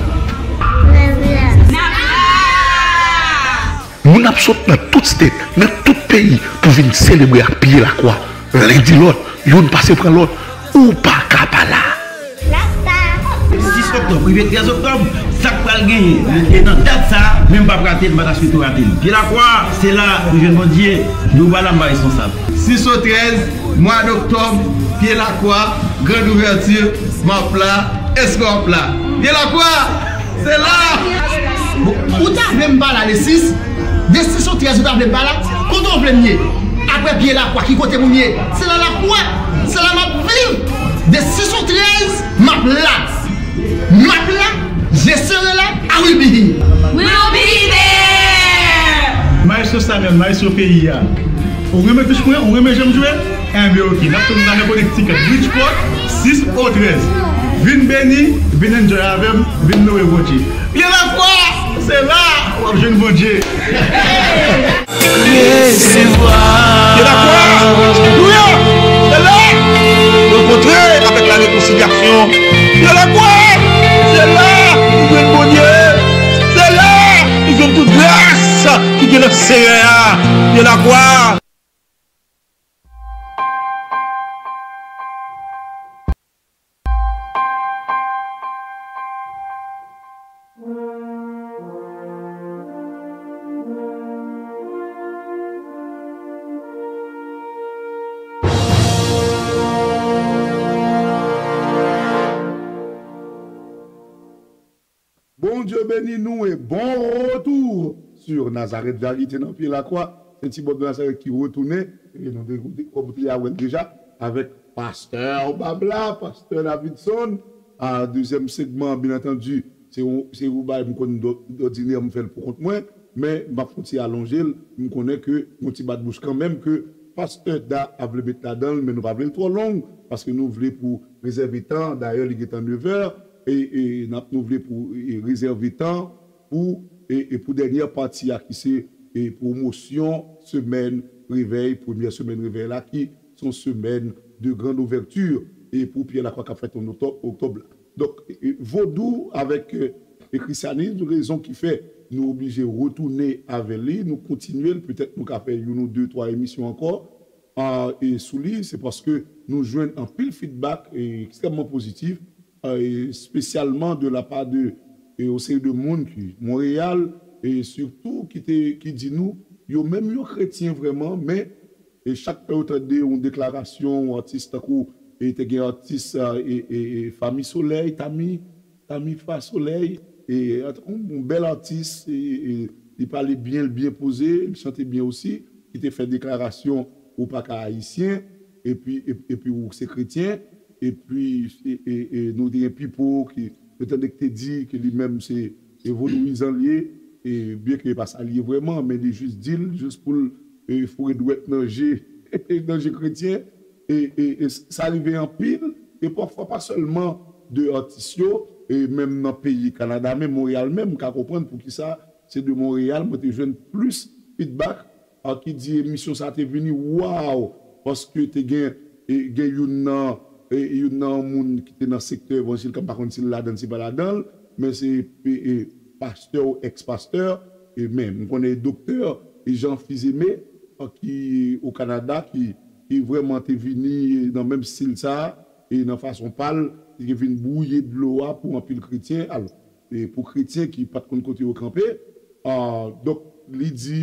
Moun ap sot nan tout state, nan tout peyi pou vin selebre ak Pye Lakwa. Len di lòt, youn pase pran lòt, ou pa ka pa la. Sis oktòb rive trèz oktòb, sa k pral genyen? E nan dat sa a, menm pa p rate l, m pa ta swete w rate l. Pye Lakwa, se la nou jwenn Bondye, nou pa la, m pa responsab. Sis o trèz mwa doktòb, Pye Lakwa, grand ouverture, m ap la, èske w ap la? Pye Lakwa, se la! Bon, ou ta vle m pa la le sis? De sis o trèz ou ta vle m pa la? Kote w vle m ye? Apre Pye Lakwa, ki kote pou m ye? Se nan Lakwa, se la m ap viv! De sis o trèz, m ap la! M ap la, je serai là, I will be here. We'll be there! Maestro Samuel, maestro peyi a. Ou renmen touch mwen, ou renmen jan m jwe? Enben oke, n ap tann nan Connecticut, Bridgeport, sis o trèz. Vin beni, vin enjoy avè m, vin lwe Bondye. Pye Lakwa, se la w ap jwenn Bondye. Resevwa. Pye Lakwa, alelouya, se la. Rankontre avèk la rekonsilyasyon. Pye Lakwa, se la nou jwenn Bondye. Se la nou jwenn tout gras ki gen nan Seyè a. Pye Lakwa. Bondye beni nou e bon retour sur Nazareth Variété nan Pye Lakwa. Se Ti Bòb de Nazareth ki retounen. E nou te, te, te, te wè l deja avèk pastè Babla, pastè Davidson. A, dezyèm segman, byen antandi, se yon, se yon bagay m konn dò-, dòdinè m fè l pou kont mwen, men m ap fè yon ti alonje l. M konnen ke yon ti bat bouch kanmenm ke pastè Da ap vle met ladan l, men nou pa vle l twò long, paske nou vle pou rezève tan. Dayè, li gentan nevè, e, e n ap, nou vle pou, e, rezève tan pou, e, e pou dènyè pati a ki se, e, pwomosyon semèn revèy, premyè semèn revèy la ki se yon semèn de grande ouverture, e pou Pyè Lakwa k ap fèt an oktòb, oktòb la. Donk, e, e, vodou avèk, e, e, krisyanis, rezon ki fè nou oblije retounen avè li, nou kontinye l, petèt nou ka fè youn ou de, twa emisyon ankò, a, e sou li, se paske nou jwenn anpil feedback, e, ekstrèmman pozitif, e, espesyalman de la pa de, e, yon seri de moun ki Monreyal, e sitou ki te, ki di nou, yo menm yo kretyen vrèman, men, e chak fwa yo tande yon deklarasyon, yon atis tankou, e te gen atis, e, e, e, e Fami Solèy, Tami, Tamifa Solèy, e, yon, yon bèl atis, e, e, li pale byen, l byen poze, li chante byen osi, ki te fè deklarasyon ou pa ka ayisyen, epi, e, epi ou se kretyen, epi, e, e, e, nou te gen Pipo ki, nou tande ki te di ke li menm se, e, vodouyizan li ye, e, byen ke e pa sa li ye vrèman, men li jis di l, jis pou l, e, foure dwèt nan je, nan je kretyen, e, e, e sa rive anpil, e pafwa pa sèlman de atis yo, e menm nan peyi Kanada, menm Monreyal menm, m ka konprann poukisa se de Monreyal mwen te jwenn plis feedback, a, ki di emisyon sa te vini, waw, paske te gen, e, gen youn nan, e, youn nan moun ki te nan sektè evanjelik, m pa konn si l ladan l, si l pa ladan l, men se, e, e, pastè ou èks-pastè, e, men m konnen doktè, e, Jean Fils-Aimé, a, ki o Kanada, ki, ki vrèman te vini, e, nan menm estil sa a, e nan fason pa l, li te vin bwouye dlo a pou anpil kretyen. Alò, e pou kretyen ki pa t konn kote yo kanpe, a, donk, li di,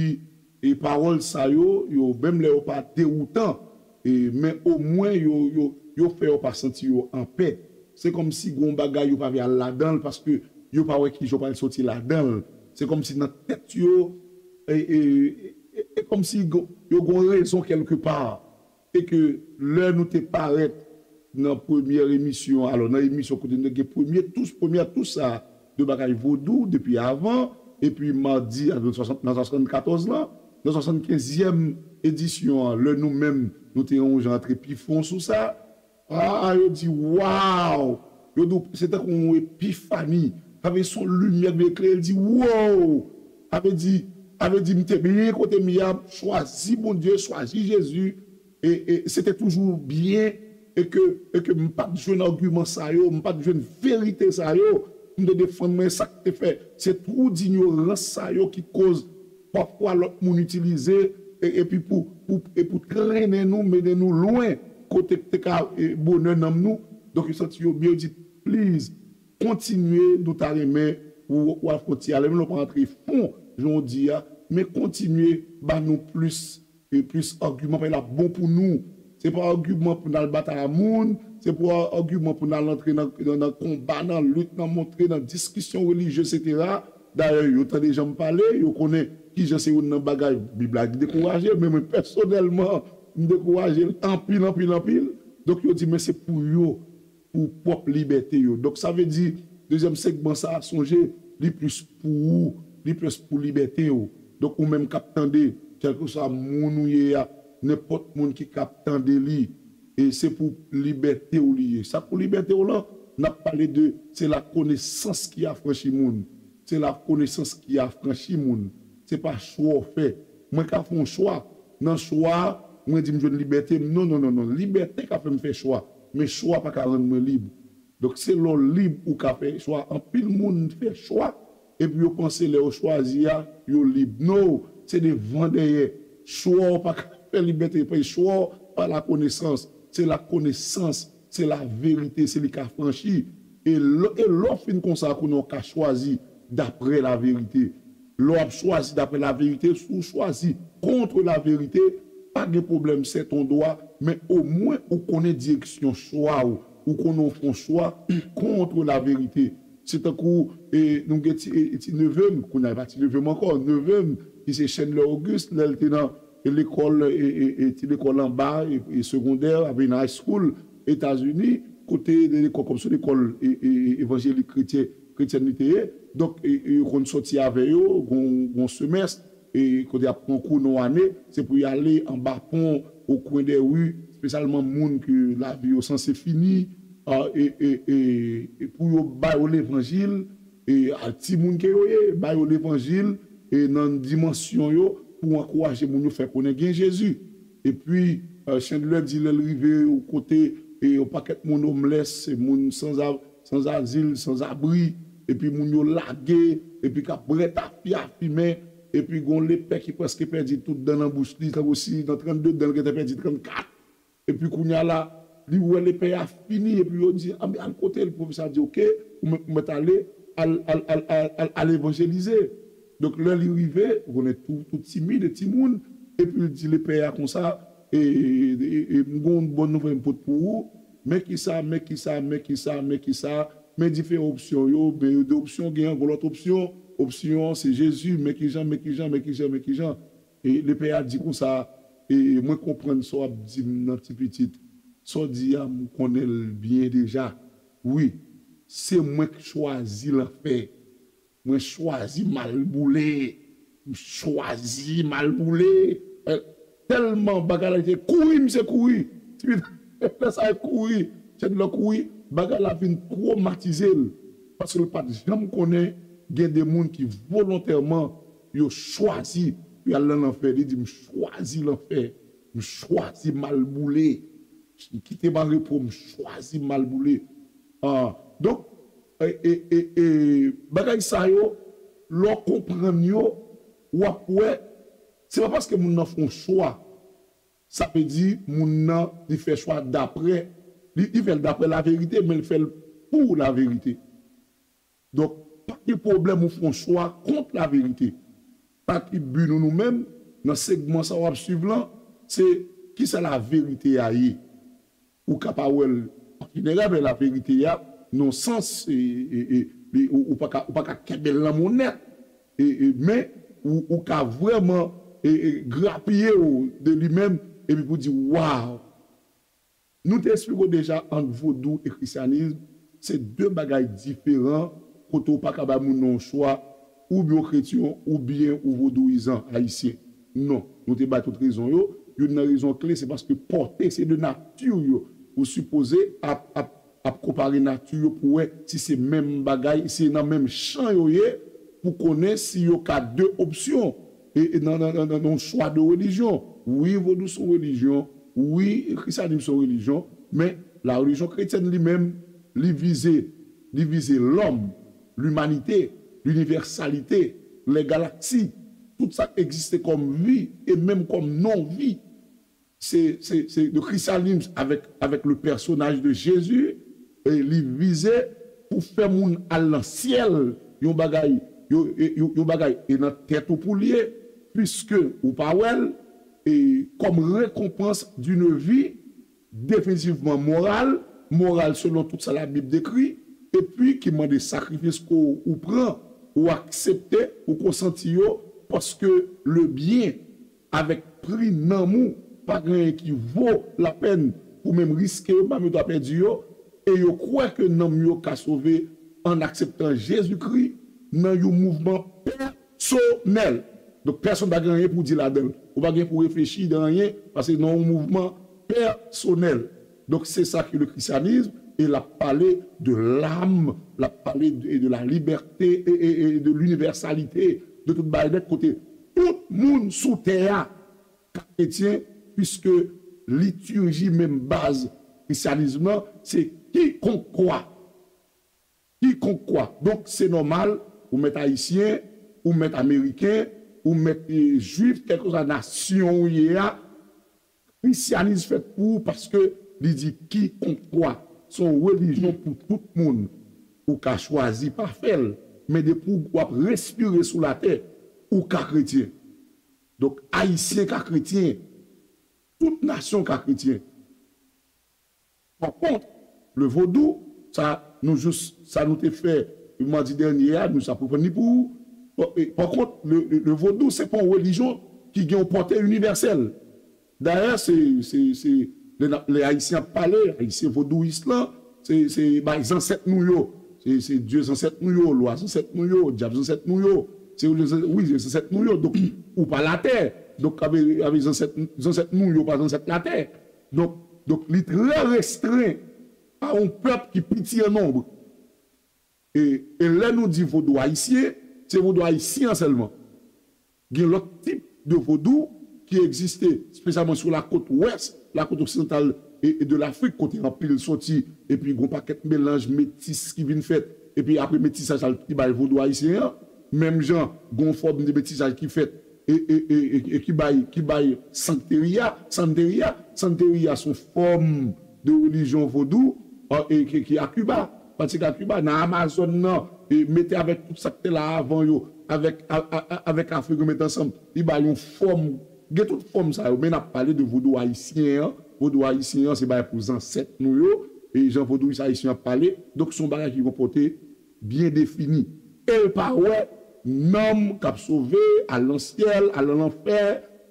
e pawòl sa yo, yo, menm lè yo pa dewoutan, e, men omwen yo, yo, yo fè yo pa santi yo anpè. se kòmsi gen yon bagay yo pa vle al ladan l, paske yo pa wè kijan yo pral soti ladan l. Se kòmsi nan tèt yo, e, e, e, e kòmsi gon- yo gen yon rezon kèlkepa. E ke lè nou te parèt nan premyè emisyon, alò, nan emisyon kote nou te gen premye tous, premyè tous sa de bagay vodou depi avan, epi madi, a, nan swasann- nan swasannkatòz lan, nan swasannkenzyèm edisyon an, lè nou menm, nou te yon jan antre pi fon sou sa, a, yo di, waw! Yo di, se tankou yon epifani. Sa vle di, se yon limyè ki vle eklere, l di, wow! Sa vle di, sa vle di, m te byen kote m ye a, m chwazi Bondye, chwazi Jezi, e, e se te toujou byen, e ke, e ke m pa t jwenn agiman sa yo, m pa t jwenn verite sa yo, m te defann mwen, sa k te fè, se twou dinyorans sa yo ki koz pafwa lòt moun itilize, e, epi pou, pou, e pou trennen nou, mennen nou lwen, kote k te ka, e, bonè nanm nou. Donk, yo santi yo byen, yo di, please, kontinye, nou ta renmen ou, ou afwonte a. Lè menm lè w pa antre fon, jan w di a, men kontinye ba nou plis, e plis agiman, paske l ap bon pou nou. Se pa agiman pou n al batay a moun, se pa agiman pou n al antre nan, nan, nan konba, nan lit, nan montre, nan diskisyon relijye, etsetera. Dayè, yo tande jan m pale, yo konnen kijan se youn nan bagay Bib la ki dekouraje, men mwen pèsonèlman, m dekouraje l anpil, anpil, anpil. Donk, yo di, men se pou yo, pou pwòp libète yo. Donk, sa vle di, dezyèm segman sa a, sonje, li plis pou ou, li plis pou libète w. Donk, ou menm k ap tande, kèlkeswa moun ou ye a, nenpòt moun ki k ap tande li, e se pou libète w li ye. Sa k pou libète w lan, n ap pale de, se lakonesans ki afranchi moun. Se lakonesans ki afranchi moun. Se pa chwa w fè. Mwen ka fè yon chwa. Nan chwa a, mwen di m jwenn libète m. Non, non, non, non. Libète ka fè m fè chwa. Men chwa pa ka rann mwen lib. Donk, se lè w lib ou ka fè chwa. Anpil moun fè chwa, epi yo panse lè yo chwazi a, yo lib. No, se devan dèyè. Chwa w pa ka fè libète. Paske chwa w pa lakonesans. Se lakonesans, se laverite, se li k afranchi. E lè, e lè w fin konsa, kounye a w ka chwazi daprè laverite. Lè w ap chwazi daprè laverite, si w chwazi kont laverite, pa gen pwoblèm, se ton dwa, men omwen ou konnen direksyon chwa w, ou konnen w fè yon chwa kont laverite. Se tankou, e, nou gen ti, e, ti neve m, kounye a e pa ti neve m ankò, neve m, ki se Chandler Auguste, lè l te nan, e, lekòl, e, e, e, ti lekòl anba, e, e segondè, avè nan high school, Etazini, kote de lekòl kòm se lekòl, e, e, e, evanjelik kretyen, kretyèn li te ye. Donk, e, e, yo konn sòti avè yo, gon, gon semès, e kote y ap pran kou nan ane, se pou y ale anba pon, o kwen dè ri, espesyalman moun ke lavi yo sanse fini, a, e, e, e, e pou yo ba yo levanjil, e a timoun ke yo ye, ba yo levanjil, e nan dimansyon yo, pou ankouraje moun yo fè konnen gen Jezi. Epi, e, Chandler di lè l rive yon kote, e yon pakèt moun homeless, se moun sanza-, sanzazil, sanzabri, epi moun yo lage, epi k ap bwè tafya, fimen, epi gon lepè ki prèske pèdi tout dan nan bouch li, tankou si nan trannde dan, l gentan pèdi trannkat. Epi kounye a la, li wè lepè a fini, epi yo di, "A, men al kote l." Pwofesè a di, "Oke, ou mèt, ou mèt ale, al, al, al, al, al, al evanjelize." Donk, lè li rive, ou konnen tou, tou timid, e timoun, epi l di lepè a konsa, "E, e, e, e, m gon bòn nouvèl m pot pou ou, men kisa, men kisa, men kisa, men kisa, men diferan opsyon yo, men yo de opsyon, gen yon lòt opsyon, opsyon an se Jezi, men kijan, men kijan, men kijan, men kijan." E lepè a di konsa, e mwen konprann sa w ap di m nan ti pitit. Sa w di a, m konnen l byen deja. Wi, se mwen k chwazi lanfè. Mwen chwazi mal boule. M chwazi mal boule. E, tèlman bagay la te kouri, misye kouri. Ti pitit, lè sa a kouri, Chandler kouri, bagay la vin twomatize l. Paske l pa t janm konnen gen de moun ki volontèman yo chwazi pou y al nan lanfè. Li di, "M chwazi lanfè. M chwazi mal boule. Kite m an repo, m chwazi mal boule." A, donk, e, e, e, e, bagay sa yo, lè w konprann yo, w ap wè, se pa paske moun nan fè yon chwa, sa vle di moun nan, li fè chwa daprè, li, li fè l daprè laverite, men l fè l pou laverite. Donk, pa gen pwoblèm ou fè yon chwa kont laverite. Pa ki bi nou, nou menm, nan segman sa w ap swiv lan, se kisa laverite a ye. Ou ka pa wè l an jeneral, men laverite a, nan sans, e, e, e, li, ou, ou pa ka, ou pa ka kenbe l nan monnèt, e, e, men ou, ou ka vrèman e, e, grapiye w de li menm, epi pou di, waw! Nou te eksplike w deja ant vodou e krisyanis, se de bagay diferan, kote w pa ka bay moun nan yon chwa, oubyen w kretyen, oubyen w vodouyizan ayisyen. Non, nou te bay tout rezon yo. Youn nan rezon kle, se paske pòte, se de nati yo. Ou sipoze ap, ap, ap konpare nati yo pou wè si se menm bagay, si se nan menm chan yo ye, pou konnen si yo ka de opsyon e, e nan, nan, nan, nan yon chwa de relijyon. Wi, vodou se yon relijyon, wi, krisyanis se yon relijyon, men la religion chrétienne li menm, li vize, li vize lòm, limanite, linivèsalite, lè galaksi, tout sa k egziste kòm vi e menm kòm non-vi. Se, se, se le christianisme avec, avec le personnage de Jésus, e li vize pou fè moun al nan syèl, yon bagay, yo, yo, yo, yon bagay, e nan tèt ou pou l ye, puiske ou pa wè l, e kòm rekonpans d'une vie definitivman moral, moral selon tout sa Labib dekri, epi ki mande sakrifis ke w pran, ou aksepte, ou konsanti yo, paske le byen avèk pri nanm ou, pa gen anyen ki vo lapèn pou menm riske yo, menm yo ta pèdi yo, e yo kwè ke nanm yo ka sove an akseptan Jezikri nan yon mouvman pèsonèl. Donk, pèsonn pa gen anyen pou di ladan l. Ou pa gen pou reflechi de anyen, paske nan yon mouvman pèsonèl. Donk, se sa ki le christianisme, e l ap pale de l'âme, l ap pale de, de la liberté e, e, e de l'universalité, de tout bagay nèt, kote tout moun sou tè a ka kretyen, puiske liturji menm baz krisyanis lan, se quiconque croit. Quiconque croit. Donk, se nòmal, ou mèt ayisyen, ou mèt ameriken, ou mèt, e, jwif, kèlkeswa nasyon ou ye a, krisyanis fèt pou ou paske li di quiconque croit. Se yon relijyon pou tout moun. Ou ka chwazi pa fè l, men depi w ap respire sou latè, ou ka kretyen. Donk, ayisyen ka kretyen. Tout nasyon ka kretyen. Pa kont, le vodou, sa nou jis, sa nou te fè madi dènye a, nou sa pou pran li pou ou. Pa, e, pa kont, le, le, le vodou, se pa yon relijyon ki gen yon pòte inivèsèl. Dayè, se, se, se, lè n ap, lè Ayisyen ap pale, Ayisyen vodouyis lan, se, se bay zansèt nou yo. Se, se dye zansèt nou yo, lwa zansèt nou yo, dyab zansèt nou yo. Se, wi, se zansèt nou yo. Donk, ou pa latè. Donk, avè, avè zansèt, zansèt nou yo, pa zansèt latè. Donk, donk, li trè restren a yon pèp ki piti an nonb. E, e lè nou di vodou ayisyen, se vodou ayisyen an sèlman. Gen lòt tip de vodou ki egziste, espesyalman sou lakòt wès, lakòt oksidantal e, e de Lafrik, kote anpil soti, epi gon pakèt melanj metis ki vin fèt, epi apre metisaj la ki bay vodou ayisyen an, menm jan gon fòm de metisaj ki fèt e, e, e, e, e ki bay, ki bay Santeria, Santeria, Santeria se yon fòm de relijyon vodou, e, e, ki, ki a Kiba, pratik a Kiba, nan Amazòn nan, e mete avèk tout sa k te la avan yo, avèk, a, a, a, avèk Afrik yo mete ansanm, li bay yon fòm, gen tout fòm sa yo, men n ap pale de vodou ayisyen an, vodou ayisyen an se bagay pou zansèt nou yo, e jan vodouyis ayisyen an pale, donk se yon bagay ki gon pòte byen defini. E l pa wè nanm k ap sove, al nan syèl, al nan lanfè,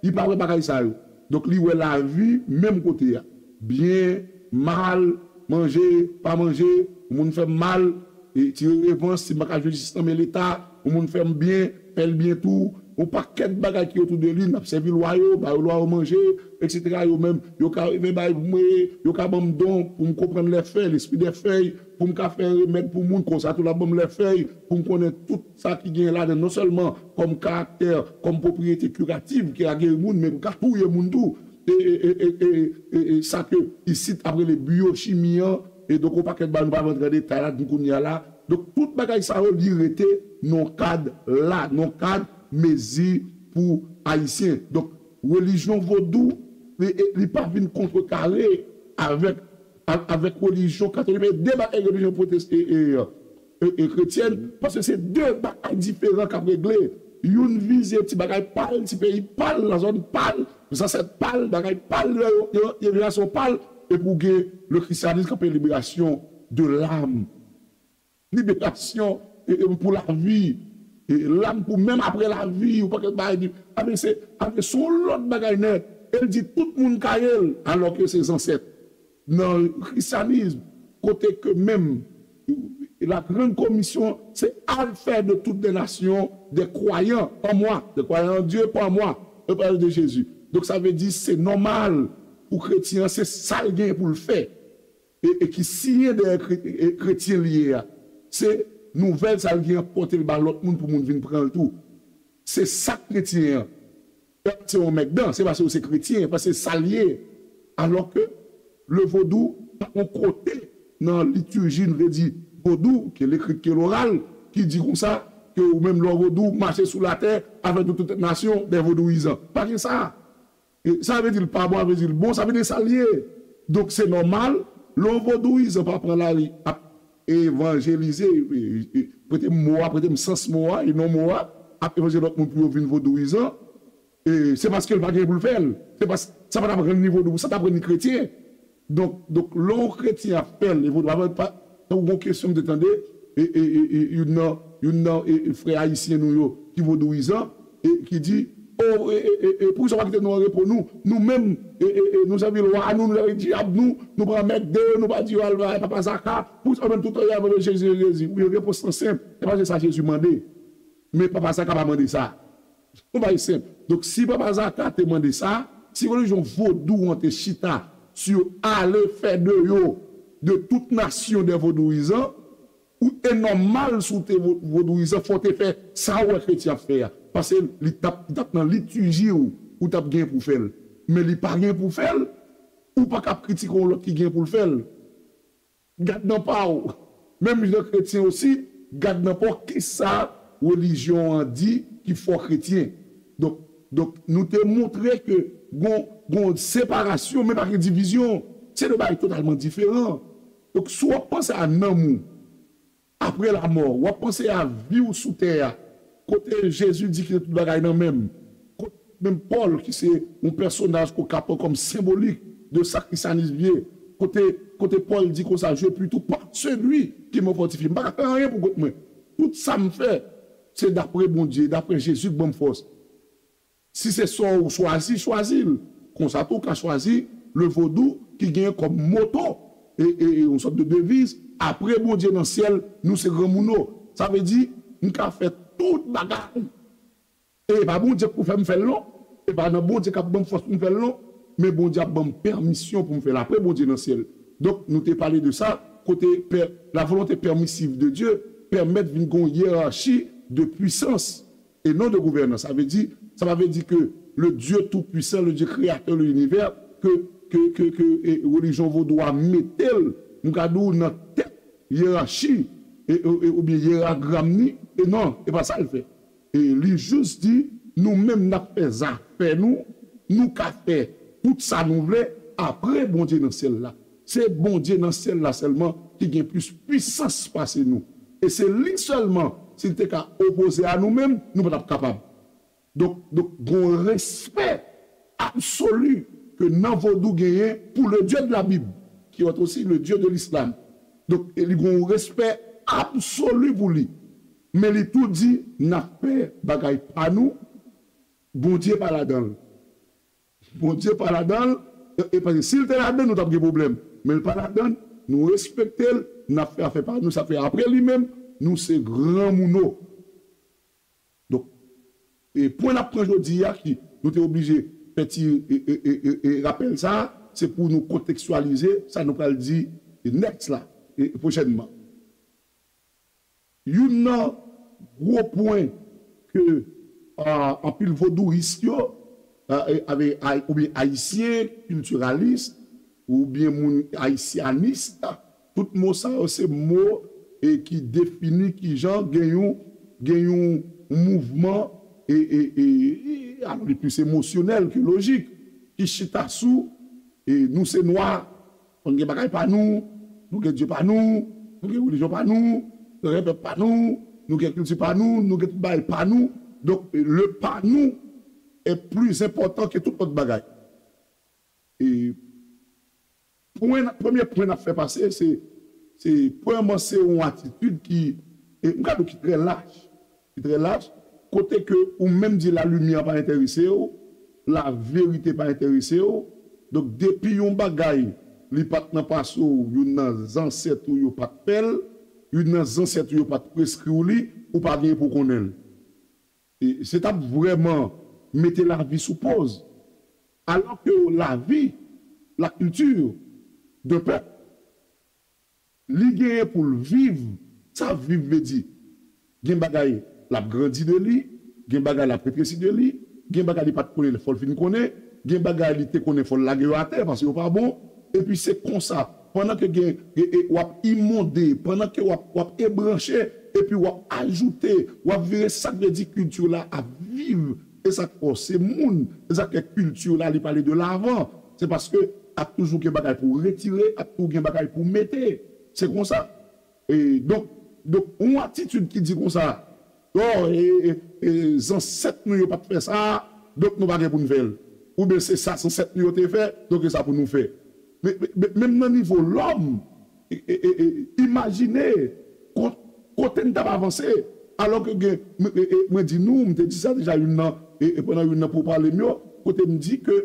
li pa wè bagay sa yo. Donk, li wè lavi menm kote a. Byen, mal, manje, pa manje, yon moun fè m mal, e tire revanch, si m pa ka jwe jistis nan men Leta, yon moun fè m byen, fè l byen tou, yon pakèt bagay ki otou de li, n ap sèvi lwa yo, ba yo lwa yo manje, etsetera. Yo menm, yo ka rive bay mwen, yo ka ban m don pou m konprann lèfèy, lespri dèfèy, pou m ka fè remèd pou moun, konsa tou l ap ban m lèfèy, pou m konnen tout sa ki genyen ladan, non sèlman kòm karaktè, kòm pwopriyete kirativ ki ka geri moun, men pou ka touye moun tou. E, e, e, e, e, e, e sa ke isit ap rele byochimi an, e donk yon pakèt bagay nou pa rantre an detay ladan kounye a la. Donk tout bagay sa yo, li rete nan kad la, nan kad mezi pou Ayisyen. Donk relijyon vodou, li, li pa vin kontrekare avèk, a-, avèk relijyon katolik, men de bagay relijyon pwotestan e, e, e, e kretyèn, paske se de bagay diferan k ap regle. Youn vize ti bagay pa l, ti peyi pa l, nan zòn pa l, zansèt pa l, bagay pa l, yo, yo, yo, relasyon pa l, Epi w gen le christianisme k ap liberasyon de lam. Liberasyon e, e, pou lavi. E, lam pou menm apre lavi, ou pakèt bagay di. Amen, se, amen, se yon lòt bagay nèt. E l di tout moun ka ye l, alò ke se zansèt. Nan christianisme, kote ke menm la grande commission, c'est à faire de toutes les nations des croyants en moi, des croyants en Dieu par moi, le parole de Jésus. Donk, sa vle di, se nòmal pou kretyen an, se sa l gen pou l fè. E, e ki siyen dèyè kre- e kretyen li ye a. Se nouvèl sa l gen an pote l ba lòt moun pou moun vin pran l tou. Se sa kretyen an. Se yon mègdan, se paske w se kretyen, paske sa l ye. Alò ke le vodou pa yon kote nan liturji, nou te di vodou, ke lekri, ke loral, ki di konsa, ke ou menm lè w vodou, mache sou latè avèk nou tout nasyon dè vodouyizan. Pa gen sa. E sa vle di l pa bon, sa vle di l bon, sa vle di sa l ye. Donk se nòmal, lè yon vodouyizan pa pran lari ap evanjelize, e, e, e, prete m mo a, prete m sans mo a, e non mo a, ap evanjelize lòt moun pou yo vin vodouyizan, e, se paske l pa gen pou l fè l. Se pas, sa pa t ap rann li vodou, sa t ap rann li kretyen. Donk, donk, lè yon kretyen ap fè l, e vodou, pa, pa, tankou yon kesyon m te tande, e, e, e, e, youn nan, youn nan, e, e, frè ayisyen nou yo ki vodouyizan, e, ki di, o, e, e, e, e, poukisa w pa kite nou an repo nou, nou menm, e, e, e, nou sèvi lwa nou, nou sèvi dyab nou, nou pran mègde, nou pa di al bay Papa Zaka, poukisa w menm tout tan y ap rele Jezi, Jezi? Wi, repons lan senp, se paske sa Jezi mande. Men Papa Zaka pa mande sa. Yon bagay senp. Donk, si Papa Zaka te mande sa, si relijyon vodou an te chita sou ale fè de yo, de tout nasyon dè vodouyizan, ou e nòmal si w te vo- vodouyizan, fò w te fè sa w wè kretyen ap fè a. Paske li t ap, li t ap nan litiji w, ou t ap gen pou fè l. Men li pa gen pou fè l, ou pa kab kritike yon lòt ki gen pou l fè l. Gad nan pa w. Menm jan kretyen osi, gad nan pa w kisa relijyon an di ki fè w kretyen. Donk, donk nou te montre ke gon, gon separasyon, men pa gen divizyon. Se de bagay totalman diferan. Donk, si w ap panse a nanm ou, apre lamò, w ap panse a vi w sou tè a, kote Jezi di kite tout bagay nan men m, kote menm Pòl, ki se yon pèsonaj ke w ka pran kòm senbolik de sa krisyanis ye, kote, kote Pòl di konsa, je puis tout par celui qui me fortifie. M pa ka fè anyen pou kont mwen. Tout sa m fè, se dapre Bondye, dapre Jezi k ban m fòs. Si se sa w chwazi, chwazi l. Konsa tou, w ka chwazi le vodou ki gen kòm moto e, e, e yon sòt de deviz, apre Bondye nan syèl, nou se granmouno. Sa vle di, m ka fè tout bagay. E pa Bondye k pou fè m fè l non. E pa nan Bondye k ap ban m fòs pou m fè l non. Men Bondye ap ban m pèmisyon pou m fè l apre Bondye nan syèl. Donk, nou te pale de sa, kote pè, la volonté permissive de Dieu pèmèt vin gon yerachi de pwisans e non de gouvènans. Sa vle di, sa pa vle di ke le Dieu tout-puissant, le Dieu créateur de l'univers, ke, ke, ke, ke e, relijyon vodou a mete l, m ka di w, nan tèt yerachi e, e, e, oubyen yeragram ni, e non, e pa sa l fè. E li jis di, nou menm n ap fè zafè nou, nou ka fè tout sa nou vle, apre Bondye nan syèl la. Se Bondye nan syèl la sèlman ki gen plis pwisans pase nou. E se li sèlman, si l te ka opoze a nou menm, nou pa t ap kapab. Donk, donk, gon respè absoli ke nan vodou genyen pour le Dieu de la Bible, qui est aussi le Dieu de l'islam. Donk, e li gon respè absoli pou li. Men li tou di, n ap fè bagay pa nou, Bondye pa ladan l. Bondye pa ladan l, e, e paske si l te ladan, nou t ap gen pwoblèm. Men l pa ladan, nou respekte l, n ap fè afè pa nou, sa fè apre li menm, nou se granmouno. Donk, e pwen n ap pran jodi a ki nou te oblije fè ti e, e, e, e, e rapèl sa, se pou nou kontekstyalize sa nou pral di e next la, e, e pwochènman. Youn nan gwo pwen ke, a, anpil vodouyis yo, a, e, ave, ay, oubyen ayisyen, kiltiralis, oubyen moun ayisyanis, tout mo sa yo se mo, e, ki defini kijan gen yon, gen yon mouvman, e, e, e, e, alò, li plis emosyonèl ke lojik, ki chita sou, e, nou se nwa, nou gen bagay pa nou, nou gen Dye pa nou, nou gen relijyon pa nou, nou gen pèp pa nou, nou gen kilti pa nou, nou gen tout bagay pa nou. Donk, le pa nou est plus important que tout lòt bagay. E Pwen, premye pwen n ap fè pase, se, se, premyèman, se yon atitid ki, e, m ka di w ki trè lach. Ki trè lach, kote ke ou menm di lalimyè pa enterese w, laverite pa enterese w. Donk, depi yon bagay, li pa t nan pase w, youn nan zansèt ou yo pa t fè l, youn nan zansèt ou yo pa t preskri w li, ou pa gen pou konnen l. E se t ap vrèman mete lavi sou poz. Alò ke lavi, la culture d'un peuple, li genyen pou l viv. Sa viv vle di? Gen bagay l ap grandi de li, gen bagay l ap retresi de li, gen bagay li pa t konnen fò l fin konnen, gen bagay li te konnen fò l lage yo atè paske yo pa bon. Epi se konsa, pandan ke gen, e, e, w ap imonde, pandan ke w ap, w ap ebranche, epi w ap ajoute, w ap vire, sa k vle di kilti la ap viv. E sa k fè w se moun, e sa k fè kilti la li pale de lavan. Se paske ap toujou gen bagay pou w retire, ap toujou gen bagay pou w mete. Se konsa. E, donk, donk, yon atitid ki di konsa, oh, e, e, e, zansèt nou yo pa t fè sa, donk nou pa gen pou n fè l. Oubyen se sa zansèt nou yo te fè, donk e sa pou nou fè. Men, men, men, menm nan nivo lòm, e, e, e, e, imajine ko-, kote n t ap avanse. Alò ke gen, m-, e, e, mwen di nou, m te di sa deja youn nan, e, e, pandan youn nan pou pale m yo, kote m di ke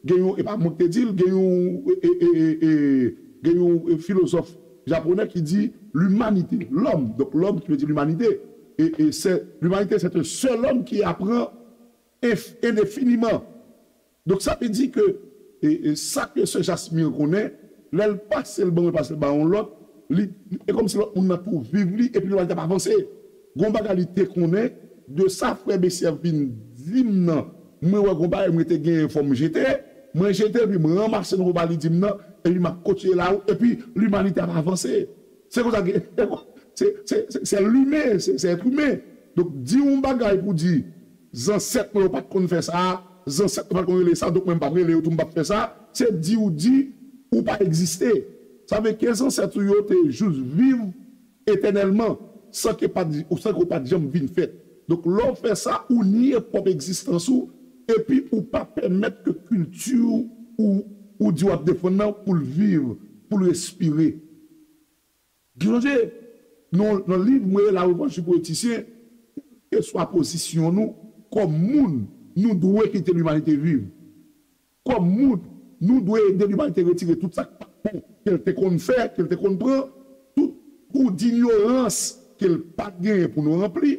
gen yon, e pa mwen ki te di l, gen yon, e, e, e, e, e, gen yon, e, filozòf japonè ki di l'humanité, l'homme, donc l'homme qui veut dire l'humanité, et, et c'est, l'humanité, c'est un seul homme qui apprend inf-, indéfiniment. Donk, sa vle di ke, e, e, sa ke sè Jasmin konnen, lè l pase l ban mwen, pase l ba yon lòt, li, e kòmsi lòt moun nan tou viv li, epi lòt la t ap avanse. Gon bagay li te konnen, de sa frè Besyev vin di m nan, mwen wè gon bagay mwen te genyen fò m jete, mwen jete, epi mwen ranmase nan gon bagay li di m nan, epi m ap kontinye la, epi limanite ap avanse. Se konsa ke, se, se, se, se limen, se, se èt imen. Donk, di yon bagay pou di, zansèt mwen yo pa t konn fè sa, zansèt mwen pa t konn rele sa, donk mwen m p ap rele yo tou, m p ap fè sa, se di ou di ou pa egziste. Sa vle ke zansèt ou yo te jis viv etènèlman, san ke pa t, san ke w pa t janm vin fèt. Donk, lè w fè sa, ou nye pwòp egzistans ou, epi ou pa pèmèt ke kilti ou, ou di w ap defann nan pou l viv, pou l respire. Sonje, nan, nan liv mwen, La Revanche du Politicien, kèlkeswa pozisyon nou, kòm moun, nou dwe kite limanite viv. Kòm moun, nou dwe ede limanite retire tout sa k pa bon, ke l te konn fè, ke l te konn pran, tout kou dinyorans ke l pa t genyen pou nou ranpli,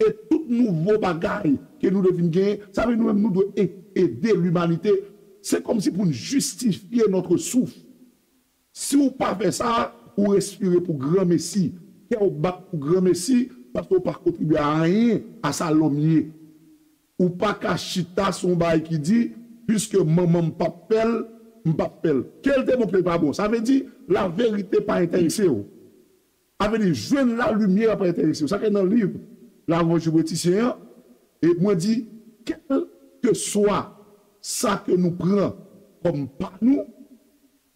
e tout nouvo bagay ke nou dwe vin genyen. Sa vle di nou menm, nou dwe e-, ede limanite. Se kòmsi pou n jistifye notre souffle. Si w pa fè sa, ou respire pou granmesi. Kè w bat pou granmesi, paske w pa kontribye a anyen a sa lòm ye. Ou pa ka chita sou yon bagay ki di, piske manman m p ap fè l, m p ap fè l. Ke l te bon, ke l pa bon. Sa vle di, laverite pa enterese w. Sa vle di, jwenn lalimyè pa enterese w. Sa ke nan liv La Revanche du Politicien an, e mwen di, kèlkeswa sa ke nou pran kòm pa nou,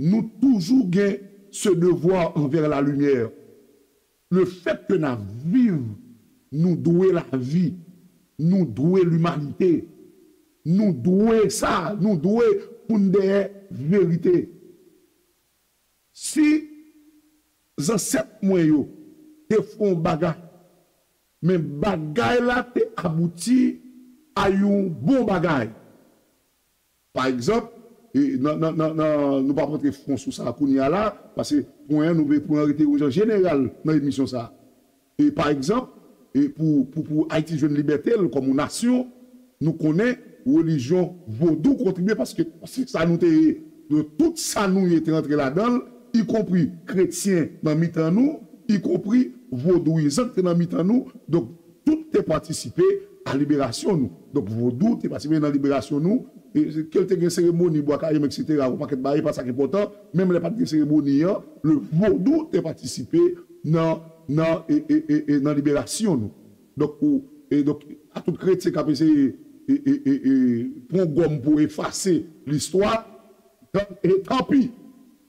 nou toujou gen ce devoir envers la lumière. Le fait que n ap viv, nou dwe lavi, nou dwe limanite, nou dwe sa, nou dwe pou n dèyè verite. Si zansèt mwen yo te fè yon bagay, men bagay la te abouti a yon bon bagay. Pa egzanp, e, nan, nan, nan, nan, nou p ap rantre fon sou sa kounye a la, paske pwen an nou vle pran rete jan jeneral nan emisyon sa. E pa egzanp, e pou, pou, pou Ayiti jwenn libète l kòm yon nasyon, nou konnen relijyon vodou kontribye paske se sa nou te ye. Donk, tout sa nou ye te rantre ladan l, ikonpri kretyen nan mitan nou, ikonpri vodouyizan ki te nan mitan nou. Donk, tout te patisipe a liberasyon nou. Donk, vodou te patisipe nan liberasyon nou. E, ke l te gen seremoni, bwa kayem, etsetera, yon pakèt bagay, pa sa k enpòtan. Menm lè pa t gen seremoni an, le vodou te patisipe nan, nan, e, e, e, e, nan liberasyon nou. Donk, ou, e donk, a tout kretyen k ap eseye, e, e, e, e, pran gòm pou efase listwa, tan-, e tanpi,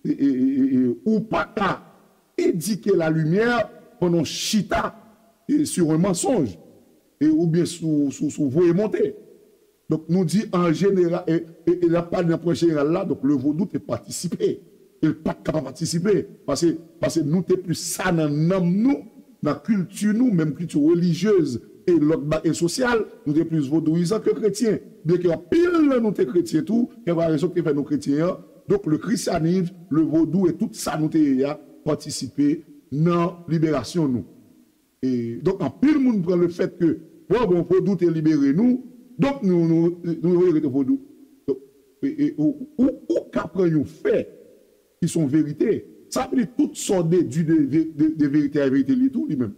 e, e, e, e, e, ou pa ka edike lalimyè pandan w chita, e, sur un mensonge, e, oubyen sou, sou, sou voye monte. Donk, nou di an jeneral, e, e, e n ap pale nan pwen jeneral la, donk, le vodou te patisipe E l pa t ka pa patisipe. Paske, paske nou te plis sa nan nanm nou, nan kilti nou, menm kilti relijyez e lòt bagay sosyal, nou te plis vodouyizan ke kretyen. Byenke anpil nan nou te kretyen tou, gen rezon ki te fè nou kretyen an. Donk, le christianisme, le vodou e tout sa nou te ye a patisipe nan liberasyon nou. E, donk, anpil moun pran le fèt ke, bon, bon, vodou te libere nou, donk nou, nou, nou rete vodou. Donk, e, e, ou, ou, ou ka pran yon fè ki se yon verite. Sa vle di tout sa w dedui de, ve- de, de verite a, verite li tou, li menm.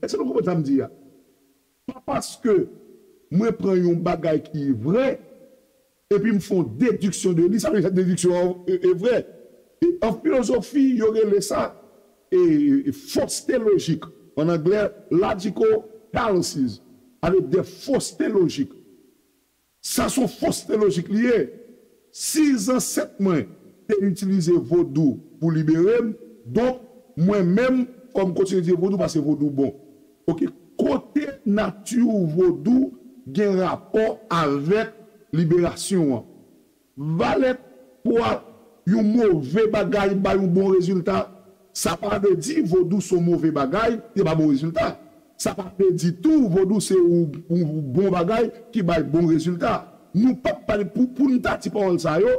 Èske nou konprann sa m di a? Pa paske mwen pran yon bagay ki vre, epi m fè yon dediksyon de li, sa vle di sa dediksyon an e, e vre. E an filozofi, yo rele sa e, e, fausse logique. An anglè, logical fallacies, avec des fausses logiques. Sa se yon fausse logique li ye. Si zansèt mwen te itilize vodou pou libere m, donk, mwen menm, fò m kontinye itilize vodou paske vodou bon. Oke, kote nati vodou gen rapò avèk liberasyon an? Valè pwa yon move bagay bay yon bon rezilta, sa pa vle di vodou se yon move bagay, li ba bon rezilta. Sa pa vle di tou vodou se yon, yon bon bagay ki bay bon rezilta. Nou p ap pale pou, pou n ta di pawòl sa yo,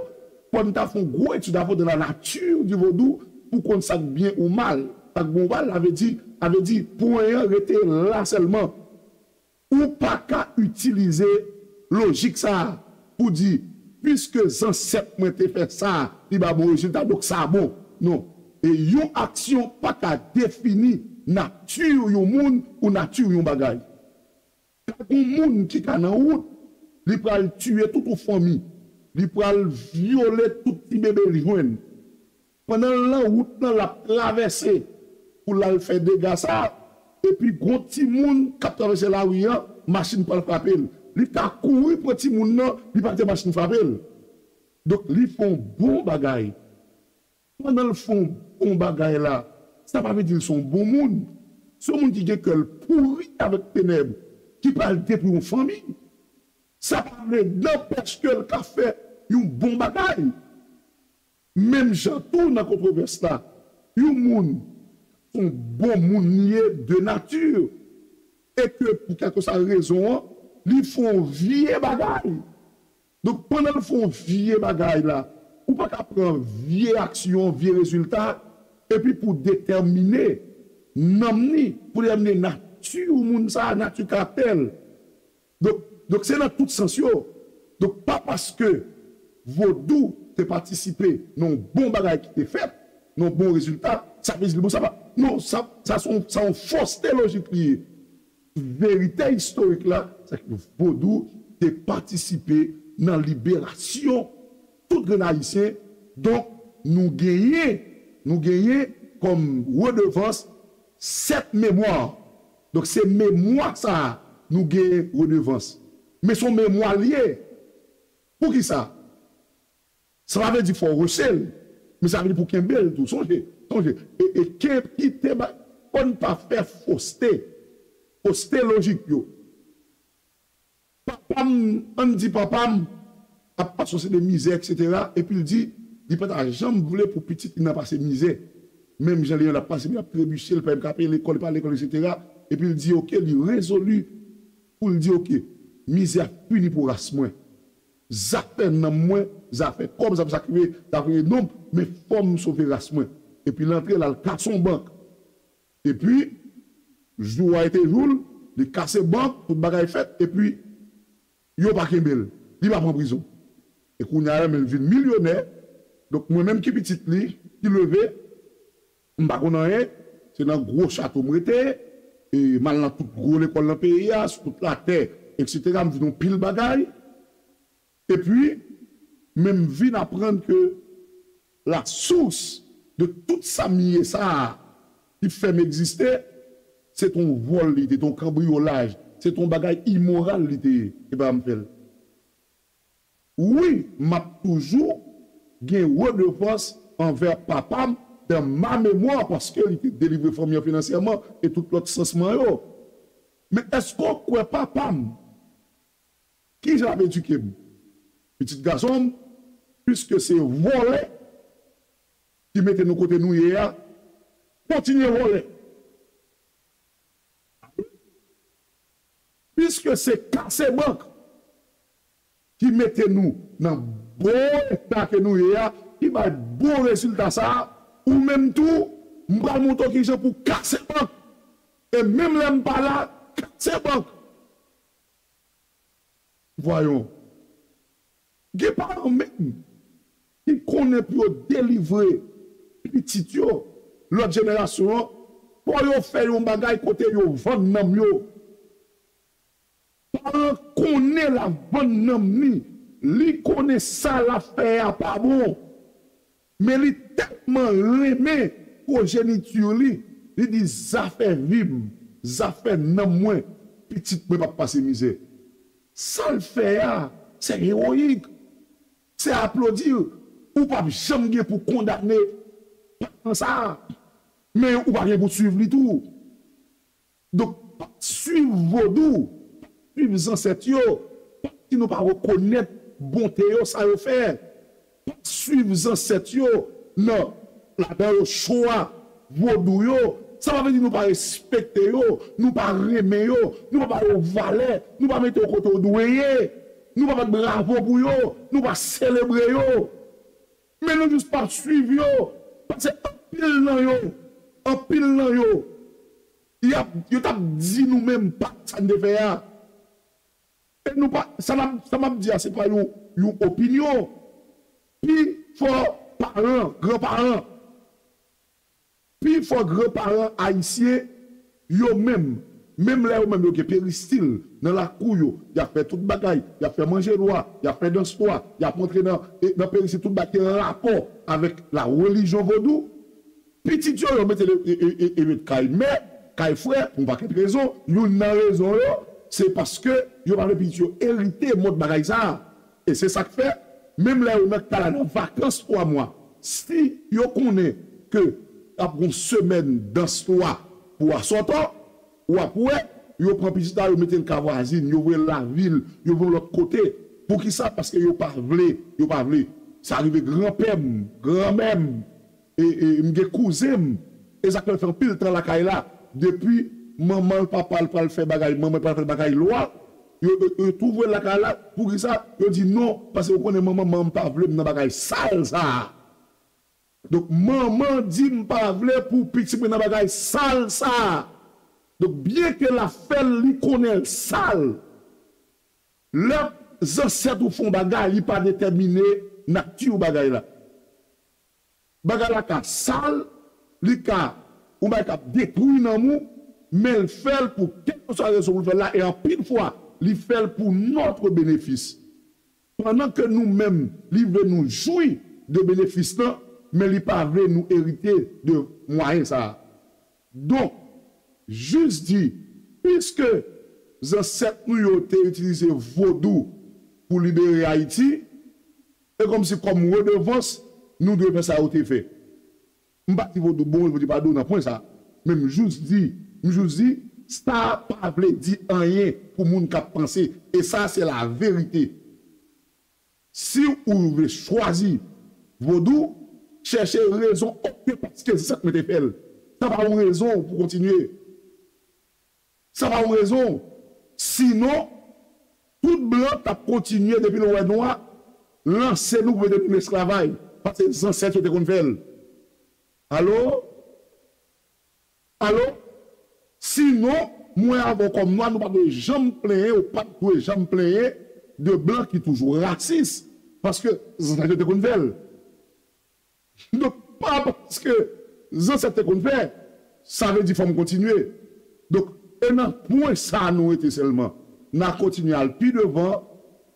fò n ta fè yon gwo etid avan de la nature du vodou pou konn sa k byen ou mal. Sa k bon ou mal, la vle di, la vle di pwen an rete la sèlman. Ou pa ka itilize lojik sa a pou di, piske zansèt mwen te fè sa, li ba bon rezilta, donk sa bon. Non. E yon aksyon pa ka defini nati yon moun ou nati yon bagay. Ka gon moun ki ka nan wout, li pral tiye tout ou fanmi, li pral vyole tout ti bebe l jwenn. Pandan l nan wout lan, l ap travèse pou l al fè dega sa, epi gon timoun k ap travèse lari an, machin pral frape l. Li ka kouri pran timoun nan, li pa kite machin frape l. Donk, li fè yon bon bagay. Pandan l fè yon bon bagay la, sa pa vle di l se yon bon moun. Se yon moun ki gen kè l pouri avèk tenèb, ki pral detwi yon fanmi. Sa pa vle nanpèch ke l ka fè yon bon bagay. Menm jan tou nan kontwovès la, yon moun se yon bon moun li ye de nati, e ke pou kèlkeswa rezon an, li fè yon vye bagay. Donk, pandan l fè yon vye bagay la, ou pa ka pran vye aksyon, vye rezilta, epi pou detèmine nanm ni, pou detèmine nati moun sa a, nati karaktè l. Donk, donk se nan tout sans yo. Donk, pa paske vodou te patisipe nan yon bon bagay ki te fèt, nan yon bon rezilta, sa vle di li bon, sa pa. Non, sa, sa se yon, sa yon fausse logique li ye. Verite istorik la, se ke vodou te patisipe nan liberasyon tout grenn Ayisyen. Donk, nou genyen, nou genyen kòm redevans sèt memwa. Donk, se memwa sa a nou genyen redevans. Men se yon memwa li ye. Poukisa? Sa pa vle di fò w rese l, men sa vle di pou kenbe l tou. Sonje, sonje. E, e ken, kite ba, fò n pa fè foste, foste lojik yo. Papa m, ann di papa m ap pase yon seri de mizè, etsetera, epi l di, li pa ta janm vle pou pitit li nan pase mizè. Menm jan li ap pase, li ap trebiche, li pa menm ka peye lekòl, li pa lekòl, etsetera. Epi l di, oke, li rezoli pou l di, oke, mizè ap fini pou ras mwen. Zafè nanm mwen, zafè kò m, zafè sa ki rele, zafè non m, men fò m sove ras mwen. Epi l antre, l al kase yon bank. Epi, jou a te jou l, li kase bank, tout bagay fèt, epi yo pa kenbe l. Li pa pran prizon. E kounye a, men l vin milyonè. Donk, mwen menm ki pitit li, ki leve, m pa konn anyen, se nan gwo chato m rete, e m al nan tout gwo lekòl nan peyi a, sou tout latè, etsetera, m vin yon pil bagay. Epi, men m vin aprann ke la source de tout sa m ye sa a, ki fè m egziste, se t on vòl li te, t on kanbriyolaj, se t on bagay imoral li te ye, e pa m fè l. Wi, m ap toujou gen redevans anvè papa m dans ma mémoire, paske li te delivre fanmi an finansyèman e tout lòt sansman yo. Men èske w kwè papa m, kijan l ap edike m? Pitit gason m, piske se vòlè, ki mete nou kote nou ye a, kontinye vòlè. Piske se kase bank ki mete nou nan bon eta ke nou ye a, ki bay bon rezilta sa a, ou menm tou, m pral montre w kijan pou kase bank. E menm lè m pa la, kase bank. Vwayon. Gen paran menm ki konnen pou yo delivre pitit yo, lòt jenerasyon an, fò yo fè yon bagay kote yo vann nanm yo. Paran konnen l ap vann nanm li, li konnen sa l ap fè a pa bon. Men li tèlman renmen pwojeniti li, li di, zafè vi m, zafè nanm mwen, pitit mwen p ap pase mizè. Sa l fè a, se ewoyik. Se aplodi. Ou p ap janm gen pou kondane paran sa a. Men ou pa gen pou swiv li tou. Donk, pa t swiv vodou, pa t swiv zansèt yo, pa t di nou pa rekonèt bonte yo, sa yo fè. Pa t swiv zansèt yo nan ladan yo chwa vodou yo. Sa pa vle di nou pa respekte yo, nou pa renmen yo, nou pa ba yo valè, nou pa mete yo kote yo dwe ye, nou pa bat bravo pou yo, nou pa selebre yo. Men nou jis p ap swiv yo, paske anpil nan yo, anpil nan yo, y ap, yo t ap di nou menm pa sa n te fè a. E nou pa, sa n ap, sa m ap di a, se pa yon, yon opinyon. Pi fò paran, granparan, pi fò granparan ayisyen, yo menm, menm lè yo menm yo gen peristil nan lakou yo, y ap fè tout bagay, y ap fè manje lwa, y ap fè dans lwa, y ap rantre nan, e, nan peristil, tout bagay ki an rapò avèk la relijyon vodou. Pitit yo, yo mete l e, e, e, e met kay mè, kay frè, pou yon pakèt rezon. Youn nan rezon yo, se paske yo pa vle pitit yo erite mòd bagay sa a. E se sa k fè, menm lè yo nan kay la nan vakans twa mwa, si yo konnen ke ap gon semèn dans lwa pou asòtò, w ap wè, yo pran pitit la, yo mete l kay vwazin, yo voye l lavil, yo voye l lòt kote. Poukisa? Paske yo pa vle, yo pa vle. Sa rive granpè m, granmè m, e, e, m gen kouzen m, e sa k fè l fè anpil tan lakay la. Depi manman l, papa l pral fè bagay, manman l pral fè bagay lwa, yo, yo, yo tou voye l lakay la. Poukisa? Yo di non, paske yo konnen manman, manman m pa vle m nan bagay sal sa a. Donk, manman di m pa vle pou pitit mwen nan bagay sal sa a. Donk, byenke l ap fè l, li konnen l sal. Lè zansèt ou fè yon bagay, li pa detèmine nati bagay la. Bagay la ka sal, li ka, yon bagay k ap detwi nanm ou, men l fè l pou kèlkeswa rezon pou l fè l la, e anpil fwa, li fè l pou notre bénéfice. Pandan ke nou menm, li vle nou jwi de benefis lan, men li pa vle nou erite de mwayen sa a. Donk, jis di, piske zansèt nou yo te itilize vodou pou libere Ayiti, e kòmsi kòm redevans, nou dwe fè sa yo te fè. M pa di vodou bon, vodou pa bon, nan pwen sa. Men m jis di, m jis di, sa pa vle di anyen pou moun k ap panse. E sa, se laverite. Si ou vle chwazi vodou, chèche rezon, oke, paske zansèt mwen te fè l. Sa pa yon rezon pou kontinye. Sa pa yon rezon. Sinon, tout blan t ap kontinye depi l wè nwa, lanse nou pou mete nou nan esklavay. Paske zansèt yo te konn fè l. Alo? Alo? Sinon, mwen avè w kòm nwa, nou pa dwe janm plenyen, ou pa dwe janm plenyen de blan ki toujou rasis, paske zansèt yo te konn fè l. Donk, pa paske zansèt te konn fè, sa vle di fò m kontinye. Donk, e nan pwen sa a nou rete sèlman. N a kontinye al pi devan,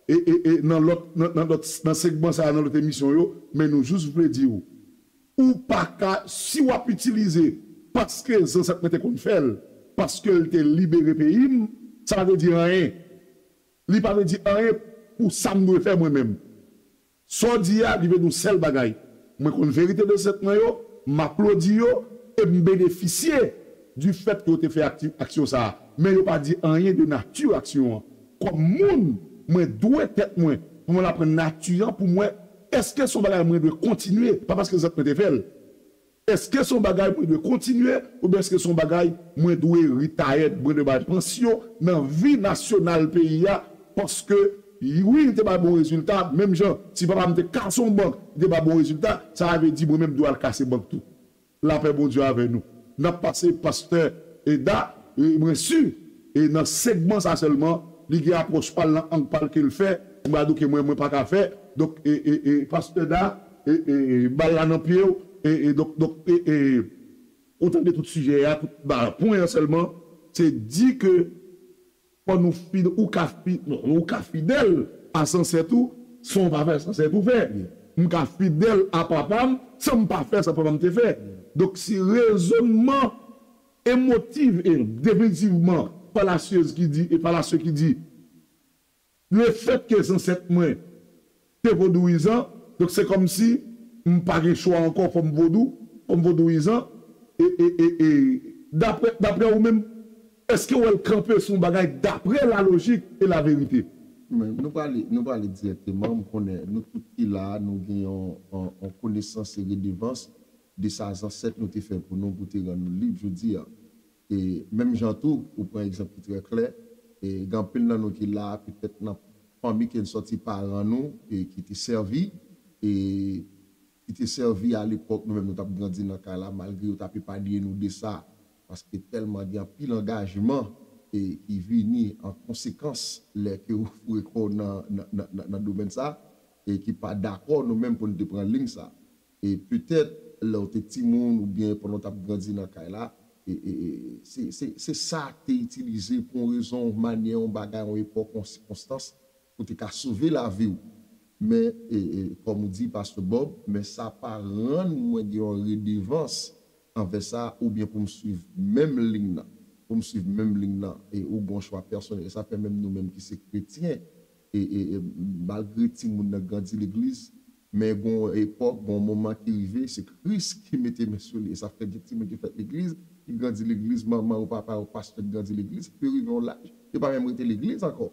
e, e, e nan lòt, nan, nan lòt, nan segman sa a, nan lòt emisyon yo, men nou jis vle di w, ou pa ka, si w ap itilize paske zansèt mwen te konn fè l, paske l te libere peyi m, sa pa vle di anyen. Li pa vle di anyen pou sa m dwe fè mwen menm. Sa w di a, li vle di yon sèl bagay. Mwen konn verite de zansèt mwen yo, m aplodi yo, e m benefisye du fait ke yo te fè akti-, aksyon sa a. Men yo pa di anyen de nati aksyon an. Kòm moun, mwen dwe tèt mwen pou mwen aprann nati an pou mwen, èske se yon bagay mwen dwe kontinye, pa paske zansèt mwen te fè l. Èske se yon bagay mwen dwe kontinye, oubyen èske se yon bagay mwen dwe retire, mwen dwe bay pansyon nan vi nasyonal peyi a? Paske, wi, m te bay bon rezilta, menm jan, si papa m te kase yon bank, m te bay bon rezilta, sa vle di mwen menm dwe al kase bank tou. Lapè Bondye avè nou. N ap pase pastè Eda, e mwen si, e nan segman sa sèlman, li gen apwòch pa l nan ang pa l ke l fè, m pa di ke mwen, mwen pa ka fè. Donk, e, e, e, pastè Eda, e, e, e, bal la nan pye w, e, e, donk, donk, e, e, ou tande tout sijè a, tout ba, pwen an sèlman, se di ke fò nou fid, ou ka, fi, ou ka fidèl a zansèt ou, san w pa fè zansèt ou fè. M ka fidèl a papa m, san m pa fè sa papa m te fè. Donk, si rezonman emotiv e definitivman falasyez ki di, e falasye ki di, lefètke zansèt mwen te vodouyizan, donk se kòmsi m pa gen chwa ankò, fò m vodou, fò m vodouyizan, e, e, e, e, daprè, daprè ou menm, èske w wè l kanpe sou yon bagay daprè la lojik e la verite? Men nou prale, nou prale dirèkteman, m konnen nou tout ki la, nou gen yon, yon, yon konesans e redevans de sa zansèt nou te fè pou nou, pou te rann nou lib jodi a. E menm jan tou, ou pran egzanp ki trè klè, e gen anpil nan nou ki la, petèt nan fanmi ke n sòti paran nou, e ki te sèvi, e ki te sèvi alepòk, nou menm nou t ap grandi nan kay la, malgre yo t ap epanye nou de sa, paske tèlman gen anpil angajman e ki vini an konsekans lè ke ou foure kò w nan, nan, nan, nan, nan domèn sa, e ki pa dakò nou menm pou n te pran liy sa. E petèt, lè w te timoun oubyen pandan w t ap grandi nan kay la, e, e, e, se, se, se sa te itilize pou yon rezon, yon manyè, yon bagay, yon epòk, yon sikonstans, pou te ka sove lavi w. Men, e, e, kòm ou di, Pastè Bob, men sa pa rann mwen gen yon redevans anvè sa, oubyen pou m swiv menm liy nan. Pou m swiv menm liy nan, e ou gen yon chwa pèsonèl. E sa fè menm nou menm ki se kretyen, e, e, e malgre timoun nan grandi legliz, men gen yon epòk, gen yon moman ki rive, se Kris ki mete men sou li. E sa fè gen timoun ki fèt legliz, ki grandi legliz, manman ou papa ou pastè ki grandi legliz, epi yo rive yon laj, yo pa menm rete legliz ankò.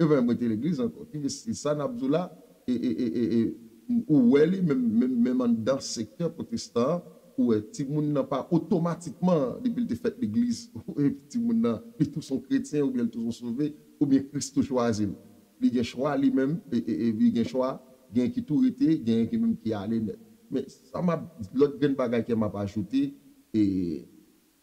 Yo pa menm rete legliz ankò. Ki vle se sa n ap di w la, e, e, e, e, e, ou wè li, menm, menm, menm anndan sektè pwotestan an, ou wè timoun nan pa otomatikman, depi l te fèt legliz, epi timoun nan, li tou se yon kretyen, oubyen li tou se yon sove, oubyen Kris tou chwazi l. Li gen chwa li menm, e, e, e, li gen chwa, gen ki tou rete, gen ki menm ki ale nèt. Men sa m ap, lòt grenn bagay ke m ap ajoute, e,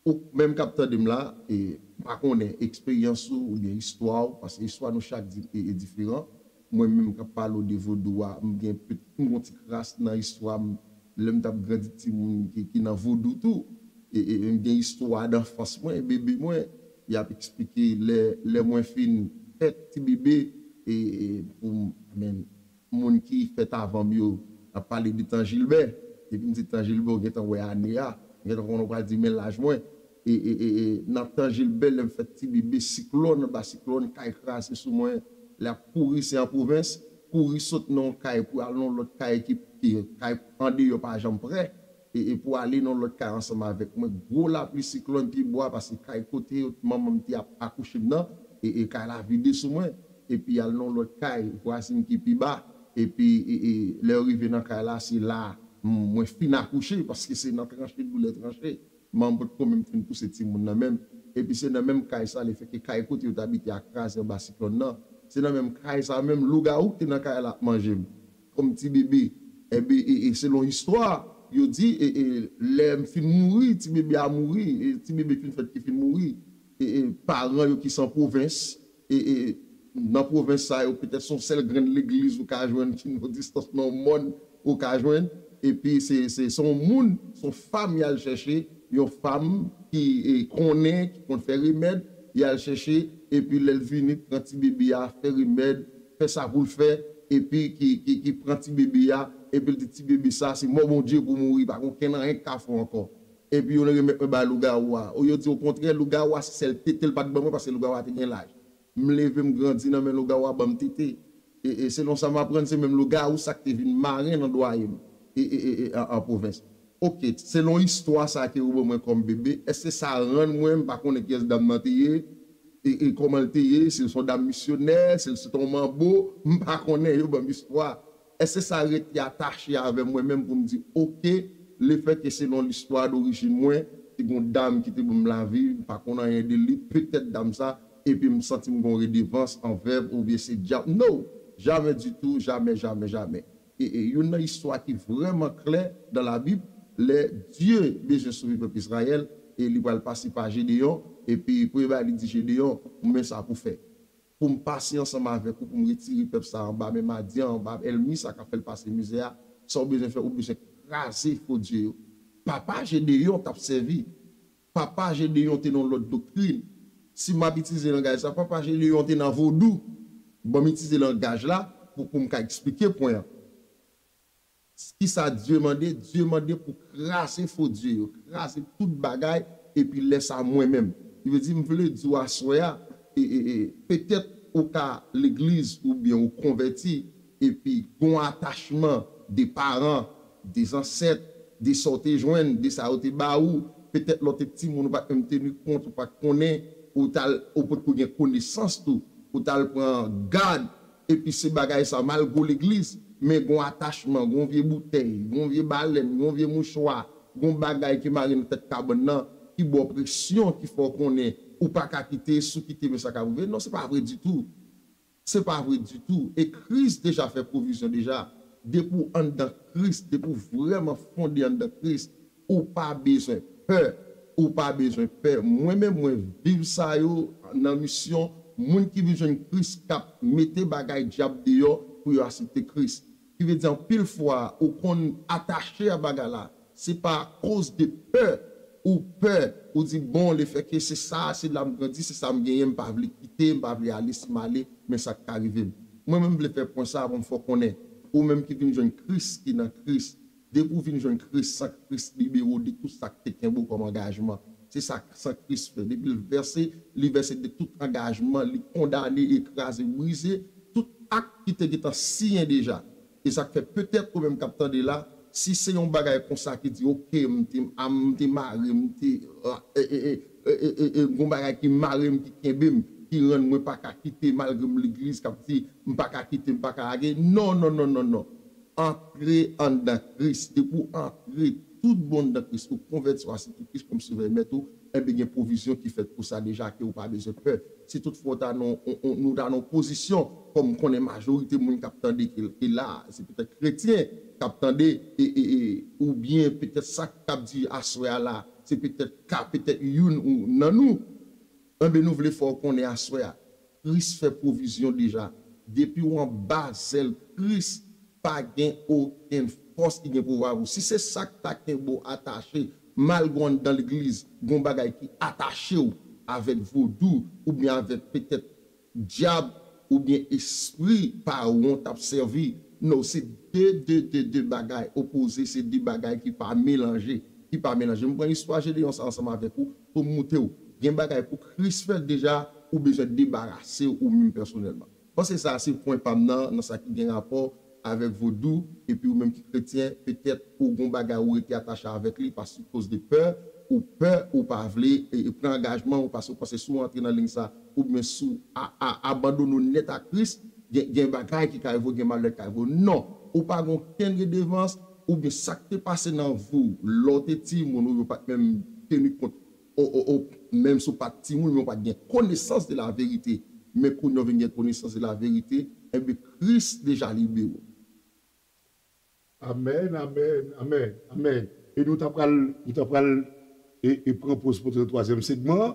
ou menm k ap tande m la, e, m pa konnen eksperyans ou oubyen istwa w, paske istwa nou chak di, e, e diferan. Mwen menm k ap pale w de vodou a, m gen, m gen yon ti kras nan istwa m, lè m t ap grandi timoun ki, ki nan vodou tou. E, e, m gen istwa danfans mwen, bebe mwen, y ap eksplike lè, lè mwen fin fèt ti bebe, e, e, pou m, men, moun ki fèt avan m yo, n ap pale de Tan Jilbè. Depi m di Tan Jilbè, ou gentan wè ane a, ou gentan konnen ou pral di men laj mwen. E, e, e, e, nan Tan Jilbè, lè m fèt ti bebe, siklòn anba siklòn, kay kraze sou mwen, l ap kouri, se an pwovens, kouri sot nan yon kay pou al nan yon lòt kay ki, ki kay andeyò pa janm prè. E, e pou ale nan lòt kay ansanm avèk mwen. Gwo lapli siklòn, pye bwa, paske kay kote manman m te ap akouche m nan, e, e kay la vide sou mwen. Epi al nan lòt kay vwazen ki pi ba. Epi e, e, lè yo rive nan kay la, se la m, mwen fin akouche, paske se nan tranche, doulè tranche. Manman m potko menm fin pouse timoun nan menm. Epi se nan menm kay sa, lefètke kay kote yo t abite a kraze anba siklòn nan. Se nan menm kay sa menm, lougawou ki te nan kay la ap manje m. Kòm ti bebe. Ebyen, e, e, selon istwa, yo di, e, e, lè m fin mouri, ti bebe a mouri, e, ti bebe fin fèt ki fin mouri, e, e, paran yo ki se an pwovens, e, e, nan pwovens sa yo, petèt se yon sèl grenn legliz ou ka jwenn ki nan distans nan yon mòn ou ka jwenn, epi se, se, se yon moun, se yon fanm y al chèche, yon fanm ki, e, konnen, ki konn fè remèd, y al chèche, epi lè l vini, pran ti bebe a, fè remèd, fè sa pou l fè, epi ki, ki, ki pran ti bebe a, epi l di ti bebe sa, se mò Bondye pou mouri, pa gen okenn anyen k ka fè w ankò. Epi yo remèt mwen bay lougawou a. Yo di okontrè, lougawou a se sèl tete l pa t ban mwen, paske lougawou a te gen laj. M leve, m grandi nan men lougawou a ban m tete. E, e selon sa m aprann, se menm lougawou sa k te vin maren nan dwaye m, e, e, e, e, an, an pwovens. Oke, selon istwa sa ke yo ban mwen kòm bebe, èske sa rann mwen, m pa konnen kiyès dam nan te ye, e, e kòman l te ye, si l se yon dam misyonè, si l se te yon manbo, m pa konnen, yo ban m istwa. Èske sa rete atache avè mwen menm pou m di, oke, Lefètke selon listwa dorijin mwen, te gen yon dam ki te ban m lavi, m pa konn anyen de li, petèt dam sa, epi m santi m gen yon redevans anvè l oubyen se dyab. No! Jamè ditou, jamè, jamè, jamè. E, e youn nan istwa ki vrèman klè nan Labib, lè Dye bezwen sove pèp Izrayèl, e li pral pase pa Jedeyon, epi premye bagay li di Jedeyon, men sa pou fè. Pou m pase ansanm avèk ou, pou m retire pèp sa anba men Madyan, anba ènmi sa k ap fè l pase mizè a, sa w bezwen fè, ou bezwen kraze fo dye yo. Papa Jedeyon t ap sèvi. Papa Jedeyon te nan yon lòt doktrin. Si m ap itilize langaj sa, papa Jedeyon te nan vodou. Ban m itilize langaj la pou, pou m ka eksplike pwen an. Kisa Dye mande? Dye mande pou kraze fo dye yo, kraze tout bagay, epi lè sa mwen menm. Li vle di, m vle di w aswè a, e, e, e, petèt ou ka legliz oubyen ou konvèti, epi gon atachman de paran, de zansèt, de sa w te jwenn, de sa yo te ba ou. Petèt lè w te timoun, ou pa t menm teni kont, ou pa t konnen, ou t al, ou potko gen konesans tou, ou t al pran gad, epi se bagay sa, malgre w legliz, men gon atachman, gon vye boutèy, gon vye balèn, gon vye mouchwa, gon bagay ki mare nan tèt kabann nan, ki ba w presyon, ki fè w konnen ou pa ka kite, si w kite, men sa ka rive. Non, se pa vre ditou. Se pa vre ditou. E Kris deja fè pwovizyon deja. Depi w anndan Kris, depi w vrèman fonde anndan Kris, ou pa bezwen pè. Ou pa bezwen pè. Mwen menm, mwen viv sa yo nan misyon. Moun ki vin jwenn Kris k ap mete bagay dyab deyò pou yo aksepte Kris. Ki vle di, anpil fwa, ou konn atache a bagay la. Se pa akoz de pè ou pè, ou di, bon, lefètke se sa, se la m grandi, se sa m genyen, m pa vle kite, m pa vle ale, si m ale, men sa k ka rive m. Mwen menm, m vle fè pwen sa a pou m fè w konnen, ou menm ki vin jwenn Kris, ki nan Kris, depi w vin jwenn Kris, san Kris libere w de tout sa k te kenbe w kòm angajman. Se sa san Kris fè. Depi l vèse, li vèse de tout angajman, li kondane, ekraze, brize tout ak ki te gentan siyen deja. E sa k fè petèt ou menm k ap tande la, si se yon bagay konsa ki di, oke, m te, a, m te mare, m te, e, e, e, e, e, e, e, gon bagay ki mare m, ki kenbe m, ki rann mwen pa ka kite, malgre m legliz k ap di, m pa ka kite, m pa ka lage. Non, non, non, non, non. Antre anndan Kris. Depi w antre tout bon anndan Kris, ou konvèti, ou aksepte Kris kòm Sovè Mèt ou, enben, gen pwovizyon ki fèt pou sa deja, ke ou pa bezwen pè. Si toutfwa w ta nan, on, on, nou ta nan pozisyon, kòm m konnen majorite moun k ap tande ke, ke la, se petèt kretyen k ap tande, e, e, e, oubyen petèt sa k ap di aswè a la, se petèt ka, petèt youn ou nan nou, enben, nou vle fè w konnen aswè a, Kris fè pwovizyon deja. Depi w anba zèl Kris, pa gen okenn fòs ki gen pouvwa pou ou. Si se sa k ta kenbe w atache, malgre w anndan legliz, gon bagay ki atache w avèk vodou, oubyen avèk petèt dyab, oubyen espri pawon t ap sèvi. Non, se de, de, de, de bagay opoze, se de bagay ki pa melanje, ki pa melanje. M pran istwa Jedeyon sa ansanm avèk ou pou m moutre w. Gen bagay pou Kris fè deja, ou bezwen debarase w ou menm pèsonèlman. Panse sa, se pwen pa m nan, nan sa ki gen rapò avèk vodou, epi ou menm ki kretyen, petèt ou gon bagay ou rete atache avèk li, paske koz de pè, ou pè, ou pa vle, e, e pran angajman, ou paske ou panse si w antre nan liy sa, oubyen si w a, a, abandone w nèt a Kris, gen, gen bagay ki ka rive w, gen malè ki ka rive w. Non, ou pa gen okenn redevans, oubyen sa k te pase nan vi w, lè w te timoun, ou yo pa t menm teni kont, o, o, o, menm si w pa t timoun, men w pa t gen konesans de la verite. Men kounye a w vin gen konesans de la verite, enben, Kris deja libere w. Amèn, amèn, amèn, amèn. E nou ta pral, nou ta pral e, e pran poz pou twazyèm segman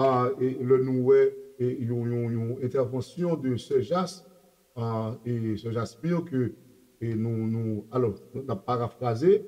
an, e, lè nou wè e, yon, yon, yon entèvansyon de Sè Jas, e, Sè Jaspir ke e, nou, nou, alò, n ap parafraze,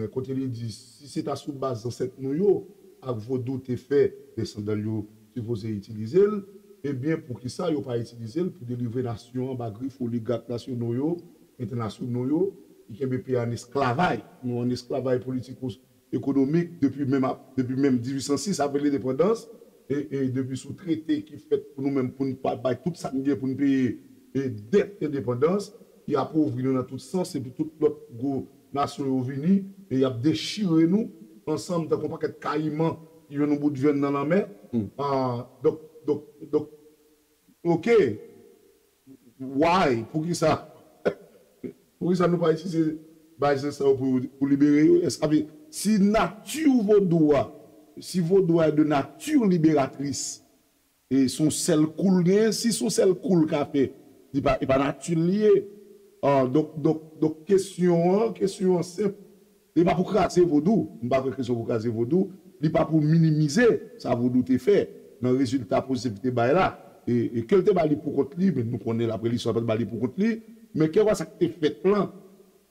kote li di, si se ta sou baz zansèt nou yo, ak vodou te fè desandan yo sipoze itilize l, ebyen, poukisa yo pa itilize l pou delivre nasyon an ba grif oligak nasyonal yo, entènasyonal yo, ki kenbe peyi a an esklavay. Nou an esklavay politiko ekonomik depi menm, depi menm dizuit san sis, apre lendepandans, e, e depi sou trete ki fèt pou nou menm, pou n pa bay tout sa n gen pou n peye e dèt endepandans, ki apovri nou nan tout sans, epi tout lòt gwo nasyon yo vini, e y ap dechire nou ansanm tankou yon pakèt kayiman ki jwenn yon bout vyann nan lanmè. Ah, donk, donk, donk, oke, why? Poukisa? Poukisa nou pa itilize bay zansèt yo pou, pou libere yo. Sa vle, si nati vodou a, si vodou a de nati liberatris, e se yon sèl kou l genyen, si se yon sèl kou l ka fè, li pa, e pa nati l li ye. Ah, donk, donk, donk, kesyon an, kesyon an senp. Li pa pou kraze vodou. M pa kwè kesyon pou kraze vodou. Li pa pou minimize sa vodou te fè nan rezilta pozitif li te bay la. E, e ke l te bay li pou kont li, men nou konnen l apre listwa l pa t bay li pou kont li. Men kèlkeswa sa k te fèt lan,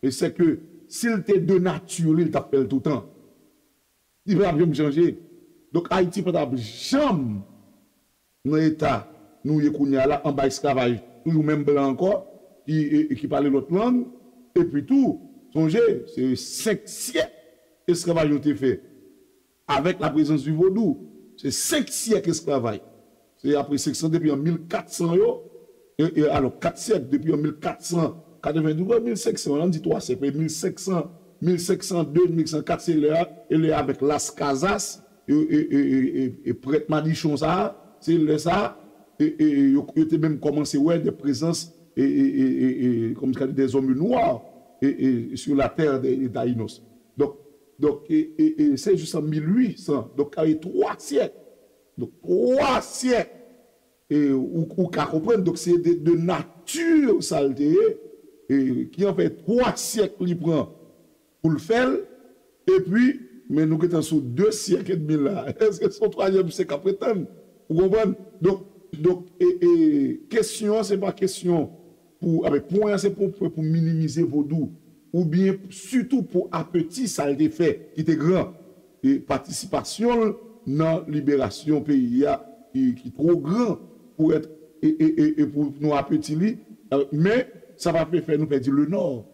e se ke si l te de nati li, l t ap fè l toutan. Li pa t ap janm chanje. Donk, Ayiti pa t ap janm nan eta nou ye kounye a la, anba esklavaj, toujou menm blan ankò, ki, e, e ki pale lòt lang. Epi tou, sonje, se senk syèk esklavaj yo te fè avèk laprezans di vodou. Se senk syèk esklavaj. Se apre senk san, depi an mil kat san yo, e, e, alò, kat syèk, depi an mil kat san katrevendis, mil senk san, ann di twa syèk, mil senk san, mil senk san de, mil senk san kat, se lè a, e lè avèk Las Casas, e, e, e, e, e, e prèt madichon sa a, se lè sa a, e, e, e, yo, yo te menm kòmanse wè de prezans, e, e, e, e, e, kòm sa di, des hommes noirs, e, e, sur la terre de, de Taïnos. Donk, donk, e, e, e, se jis an mil uit san, donk, kare twa syèk. Donk, twa syèk, e, ou, ou ka konprann. Donk, se de, de nati sa l te ye, e, ki anfèt twa syèk li pran pou l fè l, epi, men nou gentan sou de syèk edmi la. Èske se yon twazyèm syèk k ap ret tann? Ou konprann? Donk, donk, e, e, kesyon an, se pa kesyon pou, a, men pwen an, se pou, pou, pou minimize vodou, oubyen sitou pou apeti sa l te fè, ki te gran, e patisipasyon l nan liberasyon peyi a, ki, ki twò gran pou èt, e, e, e, e pou nou apeti li, e, men sa pa fè, fè nou pèdi le nord.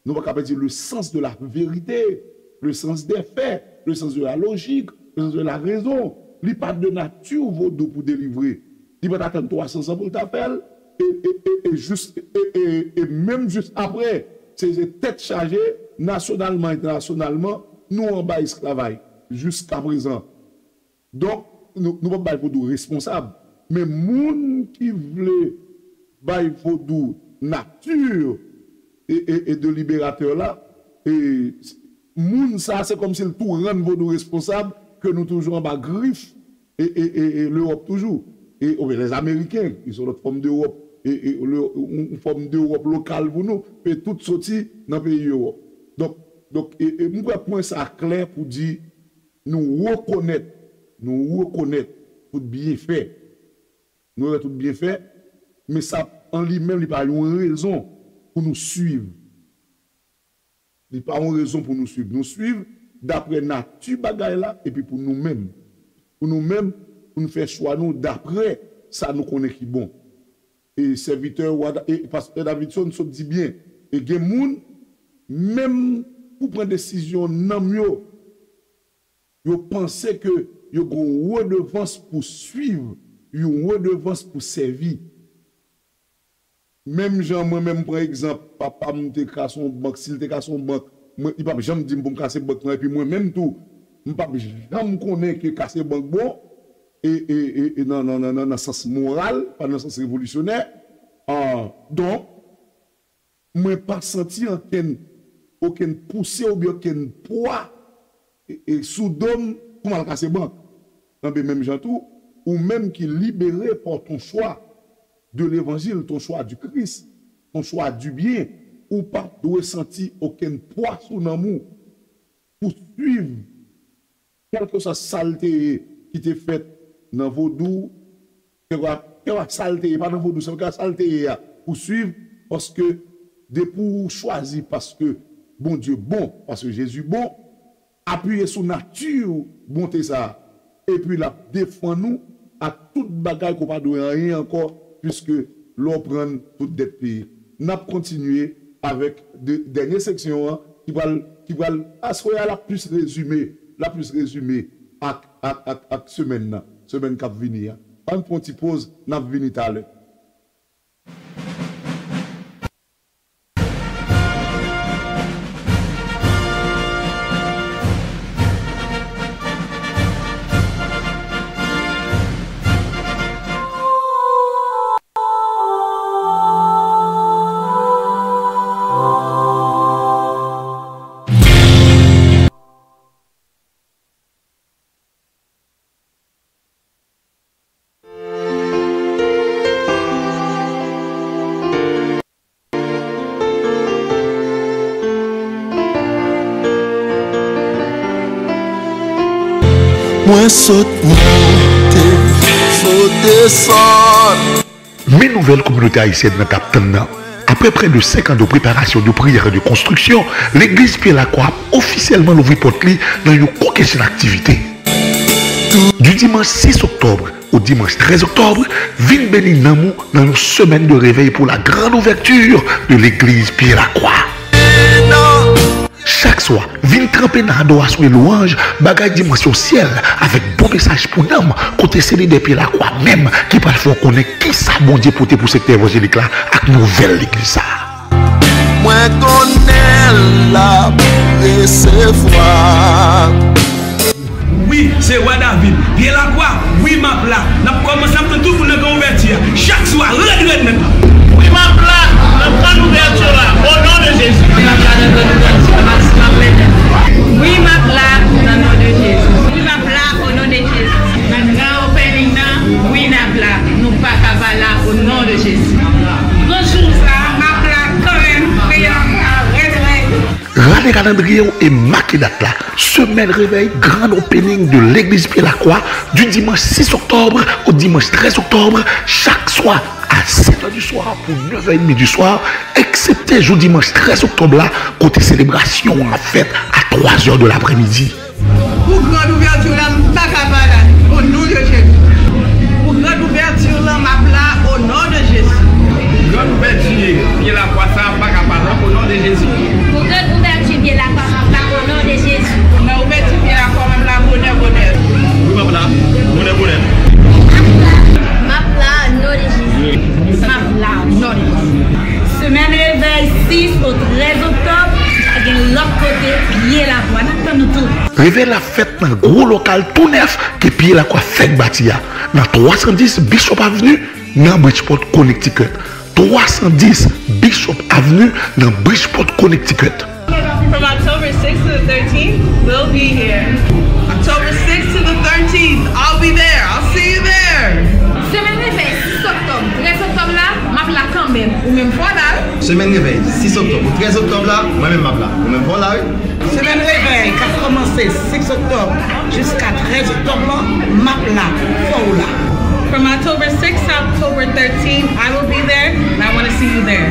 Nou pa ka pèdi le sens de la vérité, le sens des faits, le sens de la logique, le sens de la raison. Li pa de nati vodou pou delivre. Li pa t atann twa san zan pou l ta fè l. E, e, e, e jis, e, e, e menm jis apre, se, se tèt chaje, nasyonalman, entènasyonalman, nou anba esklavaj jiska prezan. Donk, nou, nou p ap bay vodou responsab. Men moun ki vle bay vodou nati e, e, e de liberatè la, e moun sa, se kòmsi l tou rann vodou responsab ke nou toujou anba grif e, e, e, e Lewòp toujou. E, oubyen les Américains, ils sont notre forme d'Europe, e, e le, yon, yon fòm d'Europe lokal pou nou, e tout soti nan peyi Ewòp. Donk, donk, e, e m kwè pwen sa klè pou di nou rekonèt, nou rekonèt tout byenfè. Nou rekonèt tout byenfè, men sa an li menm, li pa yon rezon pou nou swiv. Li pa yon rezon pou nou swiv. Nou swiv daprè nati bagay la, epi pou nou menm. Pou nou menm, pou nou fè chwa nou daprè sa nou konnen ki bon. E sèvitè wa Da-, e pastè Davidson sot di byen. E gen moun, menm pou pran desizyon nanm yo, yo panse ke yo gen yon redevans pou swiv, yon redevans pou sèvi. Menm jan mwen menm, pran egzanp, papa m te ka se yon bank, si l te ka se yon bank, mwen, li p ap janm di m pou m kase bank lan, epi mwen menm tou, m p ap janm konnen ke kase bank bon, e, e, e, e nan, nan, nan, nan, nan sans moral, pa nan sans revolisyonè. Ah, donk, mwen pa santi ankenn, okenn pouse oubyen okenn pwa, e, e, sou do m pou m al kase bank. Enben, menm jan tou, ou menm ki libere par ton choix de l'évangile, ton choix du Christ, ton choix du bien, ou pa dwe santi okenn pwa sou nanm ou pou swiv kèlkeswa sa l te ye ki te fèt nan vodou, kèlkeswa, kèlkeswa sa l te ye, pa nan vodou, se kèlkeswa sa l te ye a, pou swiv, paske depi w chwazi paske Bondye bon, paske Jezi bon, apiye sou nati bonte sa a, epi l ap defann ou ak tout bagay ke w pa dwe anyen ankò, piske lè w pran tout dèt peye. N ap kontinye avèk de, dènye seksyon an, ki pral, ki pral, aswè a, l ap plis rezime, l ap plis rezime ak, ak, ak, ak semèn nan, semèn k ap vini an. Ann pran ti poz, n ap vini talè. Mwen sot monte, sot desann. Men nouvèl kominote ayisyèn nan t ap tann nan. Après près de cinq ans de préparation, de prière et de construction, legliz Pye Lakwa ap ofisyèlman louvri pòt li nan yon kokennchenn aktivite. Du dimanche six octobre au dimanche treize octobre, vin beni nanm ou nan yon semaine de réveil pour la grande ouverture de l'église Pye Lakwa. Chak swa, vin tranpe nan adorasyon e lwanj, bagay dimansyon syèl, avèk bon mesaj pou nanm, kote se lidè Pye Lakwa menm ki pral fè w konnen kisa Bondye pote pou sektè evanjelik la ak nouvèl legliz sa a. Mwen konnen l ap resevwa. Wi, se Wa David. Pye Lakwa, wi, m ap la. N ap kòmanse ap tann tout moun nan gran ouvèti a. Chak swa, rèd, rèd, menm. Wi, m ap la nan gran ouvèti la, o non de Jezi. Wi, m ap la nan gran ouvèti a. Wi, m ap la nan non de Jezi. Wi, m ap la o non de Jezi. Nan gran opening nan, wi, n ap la. Nou pa ka pa la o non de Jezi. Gran jou sa, m ap la kanmenm. Pye Lakwa, rèd, rèd. Rale kalandriye w e make dat la. Semaine réveil, grand opening de l'église Pye Lakwa, du dimanche six octobre au dimanche treize octobre, chaque soir à sept heures du soir pour neuf heures et demie du soir, eksepte jou dimanche treize octobre la, kote selebrasyon an ap fèt à trois heures de l'après-midi. Pou grand ouvèti la, m pa ka pa la, o non de Jezi. Pou grand ouvèti la, m ap la, o non de Jezi. Gran ouvèti Pye Lakwa sa, m pa ka pa la, o non de Jezi. Pou gran ouvèti Pye Lakwa, m ap la, o non de Jezi. Gran ouvèti Pye Lakwa, m ap la, bonè, bonè. Wi, m ap la, bonè, bonè. M ap la, non de Jezi. M ap la, non de Jezi. Semèn revèy sis o trèz oktòb, pa gen lòt kote, Pye Lakwa. N ap tann nou tout. Revèy la fèt nan gwo lokal tou nèf ke Pye Lakwa fèk bati a, nan twa san dis Bishop Avenue, nan Bridgeport, Connecticut. Twa san dis Bishop Avenue, nan Bridgeport, Connecticut. From October sixth to the thirteenth, we'll be here. October sixth to the thirteenth, I'll be there. I'll see you there. Semèn revèy sis oktòb, trèz oktòb la, m ap la kanmenm. Ou menm fò la, wi. Semèn revèy sis oktòb ou trèz oktòb la, mwen menm m ap la. Ou menm fò la, wi. Semèn revèy k ap kòmanse sis oktòb jiska trèz oktòb lan, m ap la, fò w la. From October sixth to October thirteenth, I will be there, and I want to see you there.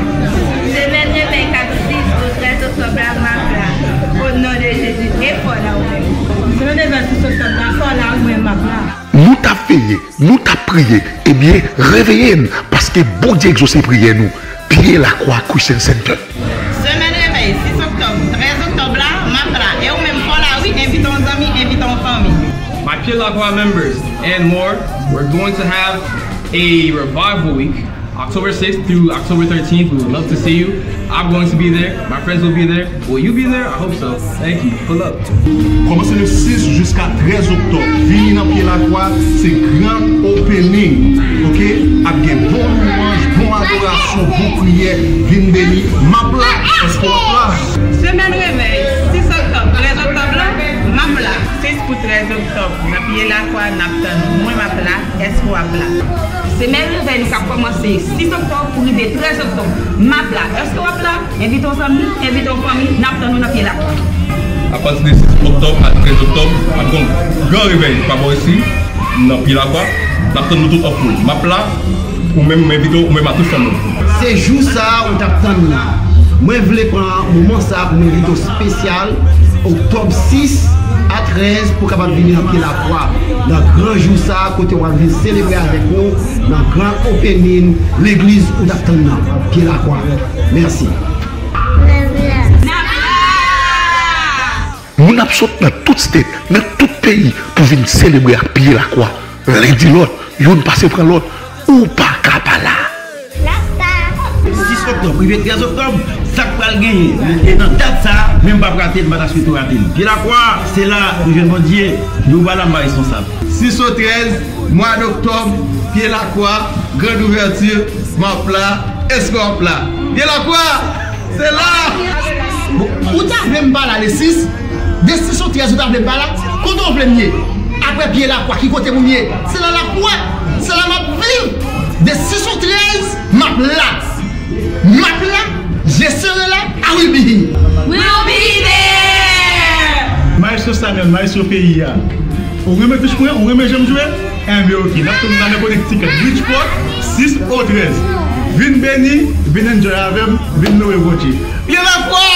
Semèn revèy k ap sis o trèz oktòb la, m ap la. O non de Jezi, e fò la ou menm. Semèn revèy sis oktòb la, fò la, ou menm m ap la. Nou t ap veye, nou t ap priye, ebyen, reveye n, paske Bondye egzose priyè nou. Pye Lakwa Christian Center. Semèn revèy, sis oktòb, trèz oktòb la, m ap la. E ou menm fò la, wi, envite yon zanmi, envite yon fanmi. My Pye Lakwa members and more, we're going to have a revival week, October sixth through October thirteenth. We would love to see you. I'm going to be there. My friends will be there. Will you be there? I hope so. Thank you. Pull up. Kòmanse le sis jiska trèz oktòb, vini nan Pye Lakwa, se grand opening, oke? Ap gen bon lwanj, bon adorasyon, bon priyè, vin beni. M ap la, èske w ap la? Semèn revèy, sis oktòb, trèz oktòb la, m ap la. Sis pou trèz oktòb, nan Pye Lakwa, n ap tann ou. Mwen, m ap la, èske w ap la? Semèn revèy nou k ap kòmanse sis oktòb pou rive trèz oktòb, m ap la, èske w ap la? Envite yon zanmi, envite yon fanmi, n ap tann nou nan Pye Lakwa. Apati de sis oktòb a trèz oktòb, ap gen yon gran revèy pa bò isi, nan Pye Lakwa. N ap tann nou tout an foul. M ap la, ou menm, m envite w, ou menm a tout fanmi w. Se jou sa a ou t ap tann nan. Mwen vle pran moman sa a pou m envite w espesyal, oktòb sis a trèz, pou w kapab vini nan Pye Lakwa, nan gran jou sa a, kote w ap vin selebre avèk nou, nan gran opening legliz ou t ap tann nan, Pye Lakwa. Mèsi. Moun ap sot nan tout state, nan tout peyi pou vin selebre ak Pye Lakwa. Len di lòt, youn pase pran lòt, ou pa ka pa la. Sis oktòb rive trèz oktòb, sa k pral genyen? Nou te nan dat sa a, men m p ap rate l, m pa ta swete w rate l. Pye Lakwa, se la nou jwenn Bondye, nou pa la m pa responsab. Sis o trèz mwa doktòb, Pye Lakwa, grand ouverture, m ap la, èske w ap la? Pye Lakwa, se la! Bon, ou ta vle m pa la le sis? De sis o trèz ou ta vle m pa la? Kote w vle m ye? Apre Pye Lakwa, ki kote pou m ye? Se la l ap wè, se la m ap viv. De sis o trèz, m ap la. M ap la, je serai là, I will be here. We'll be there! Maestro Samuel, maestro peyi a. Ou renmen touch mwen, ou renmen jan m jwe? Enben oke, n ap tounen nan Connecticut, Bridgeport, sis o trèz. Vin beni, vin enjoy avè m, vin lwe Bondye. Pye lakwa,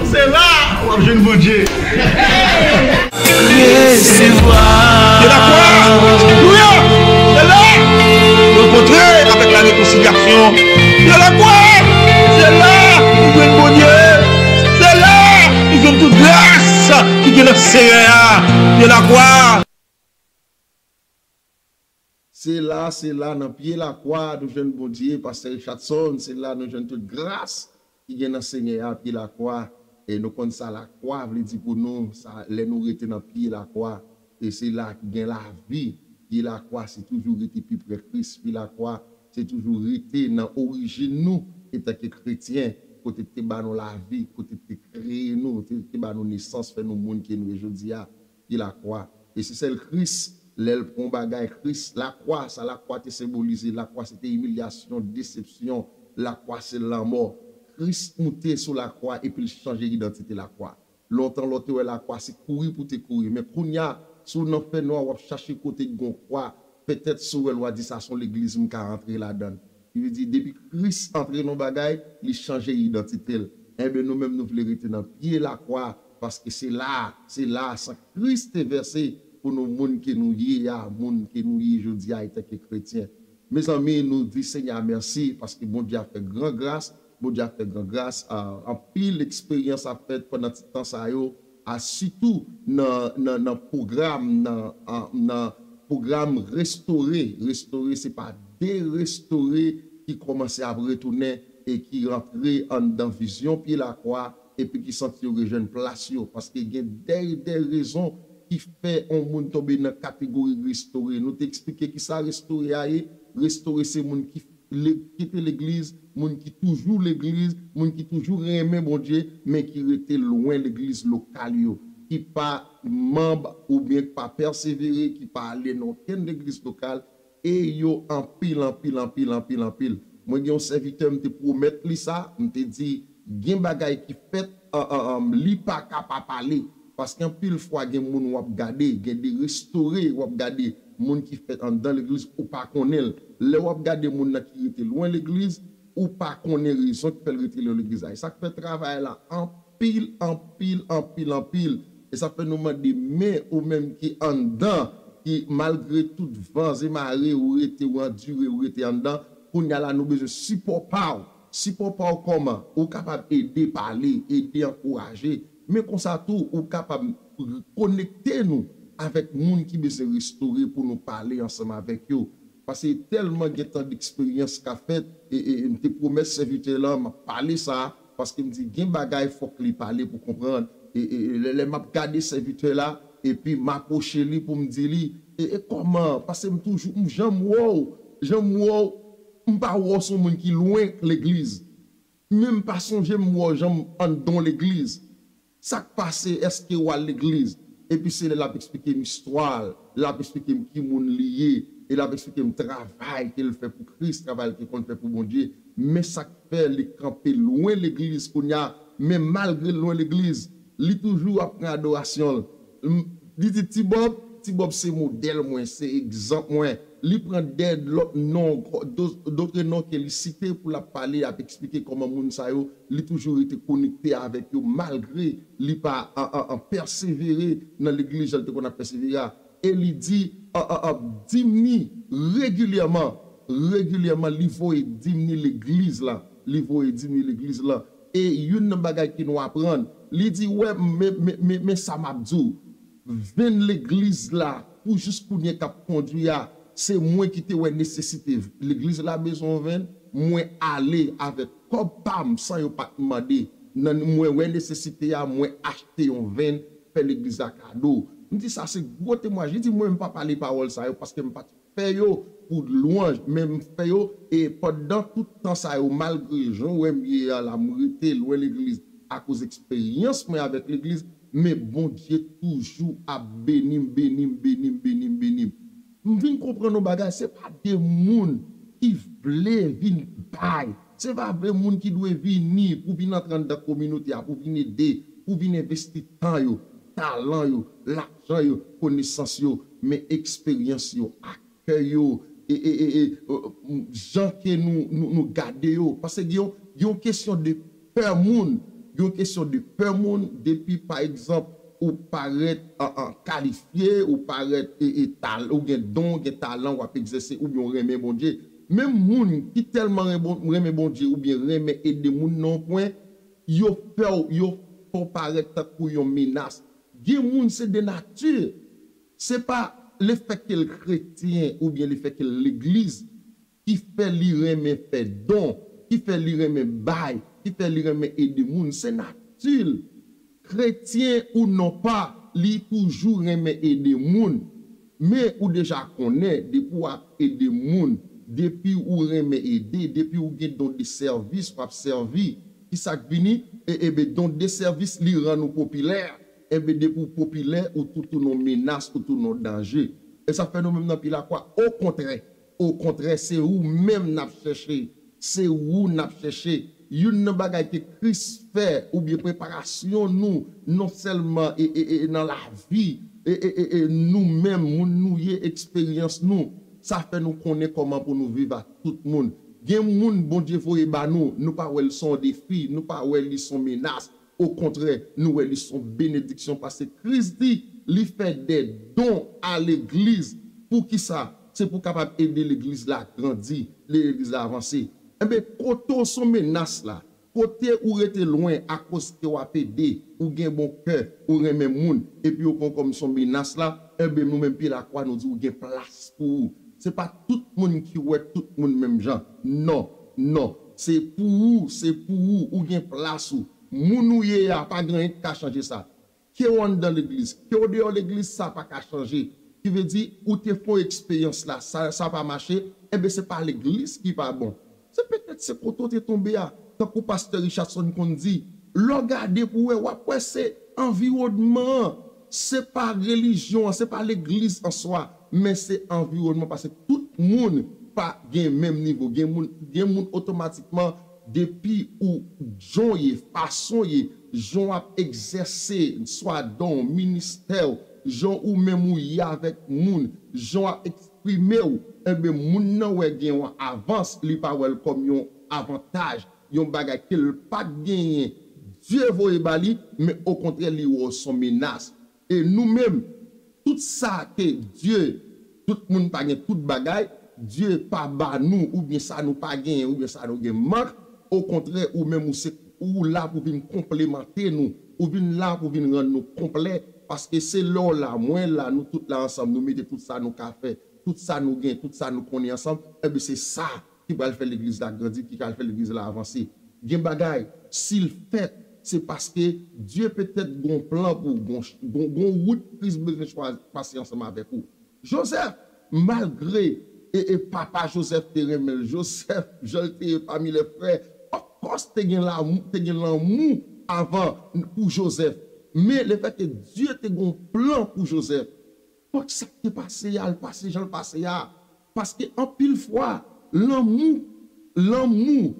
se la w ap jwenn Bondye. Resevwa. Pye lakwa, alelouya, se la. Rankontre avèk la rekonsilyasyon. Pye lakwa, se la nou jwenn Bondye. Se la nou jwenn tout gras ki gen nan Senyè a. Pye lakwa. Se la, se la, nan pye lakwa, nou jwenn Bondye, Pastè Richardson, se la nou jwenn tout gras ki gen nan Senyè a, pye lakwa. E nou konn sa lakwa vle di pou nou, sa, lè nou rete nan pye lakwa, e se la ki gen lavi. Pye lakwa, se toujou rete pi pre Kris. Pye lakwa, se toujou rete nan orijin nou, etanke kretyen, kote te ba nou lavi, kote te kreye nou, te, te ba nou nesans, fè nou moun ke nou ye jodi a. Pye lakwa. E se sèl Kris, lè l pran yon bagay, Kris, lakwa, sa lakwa te senbolize, lakwa se te imilyasyon, desepsyon, lakwa se lanmò. Kris moute sou lakwa epi l chanje idantite lakwa. Lontan lè w te wè lakwa, se kouri pou w te kouri. Men kounye a, si w nan fènwa, w ap chache kote k gon kwa, petèt si w wè l, w a di, "Sa se yon legliz m ka antre ladan l." Li vle di, depi Kris antre nan bagay, li chanje idantite l. Enben, nou menm, nou vle rete nan pye lakwa, paske se la, se la, san Kris te vèse pou nou, moun ke nou ye a, moun ke nou ye jodi a, etanke kretyen. Mezanmi, nou di Senyè a mèsi, paske Bondye a fè gran gras, Bondye a fè gran gras, a, anpil eksperyans ap fèt pandan ti tan sa yo, a, sitou nan, nan, nan pwogram, nan, a, nan pwogram Restore. Restore, se pa Derestore ki kòmanse ap retounen e ki rantre anndan vizyon pye lakwa, epi ki santi yo rejwenn plas yo. Paske gen de, de rezon ki fè yon moun tonbe nan kategori restore. Nou te eksplike ki sa restore a ye. Restore se moun ki le-, kite legliz, moun ki toujou legliz, moun ki toujou renmen Bondye, men ki rete lwen legliz lokal yo, ki pa manm oubyen ki pa pèsevere, ki pa ale nan okenn legliz lokal, e yo anpil, anpil, anpil, anpil, anpil. Mwen gen yon sèvitè, m te pwomèt li sa, m te di, gen bagay ki fèt, an, an, an, li pa ka pa pale. Paske anpil fwa gen moun w ap gade, gen de restore w ap gade, moun ki fèt anndan legliz ou pa konnen l. Lè w ap gade moun nan ki rete lwen legliz, ou pa konnen rezon ki fè l rete lwen legliz la. E sa k fè travay la anpil, anpil, anpil, anpil. E sa fè nou mande men ou menm ki anndan, ki malgre tout van e mare, ou rete, ou andire, ou rete anndan, kounye a la nou bezwen sipò pa w. Sipò pa w kòman? Ou kapab ede pale, ede ankouraje, men konsa tou ou kapab konekte nou avèk moun ki bezwen restore pou nou pale ansanm avèk yo. Paske tèlman gen tan de eksperyans k ap fèt, e, e, e m te pwomèt sèvitè lan, m ap pale sa, paske m di gen bagay fòk li pale pou konprann. E, e, e lè, lè m ap gade sèvitè la, epi m apwoche li pou m di li, e, e kòman? Paske m toujou, m janm wè w, janm wè w, m pa wè w se yon moun ki lwen legliz. Men m pa sonje m wè w janm anndan yon legliz. Sa k pase? Èske w al legliz? Epi se lè l ap eksplike m istwa l, l ap eksplike m ki moun li ye, e l ap eksplike m travay ke l fè pou Kris, travay ke l konn fè pou Bondye. Men sa k fè li kanpe lwen legliz kounye a, men malgre l lwen legliz, li toujou ap pran adorasyon l. M, li di, "Ti Bòb, Ti Bòb se modèl mwen, se egzanp mwen." Li pran de lòt non, do-, dotre non ke li site pou l ap pale, ap eksplike kòman moun sa yo, li toujou rete konekte avèk yo, malgre li pa an, an, an pèsevere nan legliz jan l te konn ap pèsevere a. E li di, an, an, an, dim ni regilyèman, regilyèman, li voye dim ni legliz la, li voye dim ni legliz la. E youn nan bagay ke nou aprann, li di, "Wè, men, men, men, men sa m ap di w, venn legliz la, pou jis kounye k ap kondwi a, se mwen ki te wè nesesite legliz la bezwen yon venn, mwen ale avèk kòb pa m san yo pa t mande. Nan, mwen wè nesesite a, mwen achte yon venn, fè legliz la kado." M di, "Sa se gwo temwayaj." Li di, "Mwen, m pa pale pawòl sa yo paske m pa t fè yo pou lwanj, men m fè yo, e pandan tout tan sa yo, malgre jan w wè m ye a la, m rete lwen legliz akoz eksperyans mwen avèk legliz, men Bondye toujou ap beni m, beni m, beni m, beni m, beni m." M vin konprann yon bagay, se pa de moun ki vle vin bay, se pa de moun ki dwe vini pou vin antre anndan kominote a, pou vin ede, pou vin envesti tan yo, talan yo, lajan yo, konesans yo, men eksperyans yo, akèy yo, e, e, e, e, e, jan ke nou, nou, nou gade yo. Paske gen yon, gen yon kesyon de pè moun, gen yon kesyon de pè moun, depi, pa egzanp, ou parèt an, an kalifye, ou parèt e, e, tal, ou gen don, ou gen talan, w ap egzèse, oubyen ou renmen Bondye. Menm moun ki tèlman renmen Bondye oubyen renmen ede moun nan yon pwen, yo fè w, yo fè w parèt tankou yon menas. Gen moun se de nati. Se pa lefètke l kretyen oubyen lefètke l legliz ki fè li renmen fè don, ki fè li renmen bay, ki fè li renmen ede moun. Se nati l. Kretyen ou non pa, li toujou renmen ede moun. Men ou deja konnen, depi w ap ede moun, depi ou renmen ede, depi ou gen don de sèvis, w ap sèvi, ki sa k vini? E, ebe, don de sèvis, li rann ou popilè. Ebe, depi ou popilè, ou tou tounen yon menas, ou tounen yon danje. E sa fè nou menm nan pye lakwa, okontrè, okontrè, se ou menm n ap chèche. Se ou n ap chèche. Youn nan bagay ke Kris fè, oubyen preparasyon nou, non sèlman e, e, e, nan lavi, e, e, e, e, nou menm, moun nou ye, eksperyans nou, sa fè nou konnen kòman pou nou viv ak tout moun. Gen moun Bondye voye ba nou, nou pa wè l se yon defi, nou pa wè li se yon menas. Okontrè, nou wè li se yon benediksyon, paske Kris di li fè de don a legliz. Poukisa? Se pou kapab ede legliz la grandi, legliz la avanse. Enben, kote w se yon menas la, kote ou rete lwen akoz ke w ap ede, ou gen bon kè, ou renmen moun, epi yo pran w kòm se yon menas la, enben, nou menm pye lakwa, nou di w gen plas pou ou. Se pa tout moun ki wè tout moun menm jan. Non, non. Se pou ou, se pou ou, ou gen plas ou. Moun ou ye a, pa gen anyen ki ka chanje sa. Ke w anndan legliz, ke w deyò legliz, sa pa ka chanje. Ki vle di, ou te fè yon eksperyans la, sa, sa pa mache, enben se pa legliz ki pa bon. Se petèt se kote w te tonbe a. Tankou pastè Richardson konn di, lè w gade pou w wè, w ap wè se anviwònman an. Se pa relijyon an, se pa legliz an swa, men se anviwònman, paske tout moun pa gen menm nivo. Gen moun, gen moun otomatikman, depi ou jan w ye, fason w ye, jan w ap egzèse swa don w, ministè w, jan ou menm ou ye avèk moun, jan w ap eksprime w, enben, moun nan wè gen yon avans, li pa wè l kòm yon avantaj, yon bagay ke l pa t genyen, Dye voye ba li, men okontrè, li wè w se yon menas. E nou menm, tout sa ke Dye, tout moun pa gen tout bagay, Dye pa ba nou, oubyen sa nou pa genyen, oubyen sa nou gen mank, okontrè, ou menm ou se, ou la pou vin konplemante nou, ou vin la pou vin rann nou konplè, paske se lè w la, mwen la, nou tout la ansanm, nou mete tout sa nou ka fè, tout sa nou gen, tout sa nou konnen ansanm, enben se sa ki pral fè legliz la grandi, ki pral fè legliz la avanse. Gen bagay, si l fèt, se paske Dye petèt gon plan pou ou, gon, gon, gon wout Kris bezwen chwazi, pase ansanm avèk ou. Jozèf, malgre e, e papa Jozèf te renmen l, Jozèf, jan l te ye pami lè frè, of course, te gen lanmou, te gen lanmou avan pou Jozèf. Men lefètke Dye te gon plan pou Jozèf, fòk sa k te pase a, l pase jan l pase a. Paske anpil fwa, lanmou, lanmou,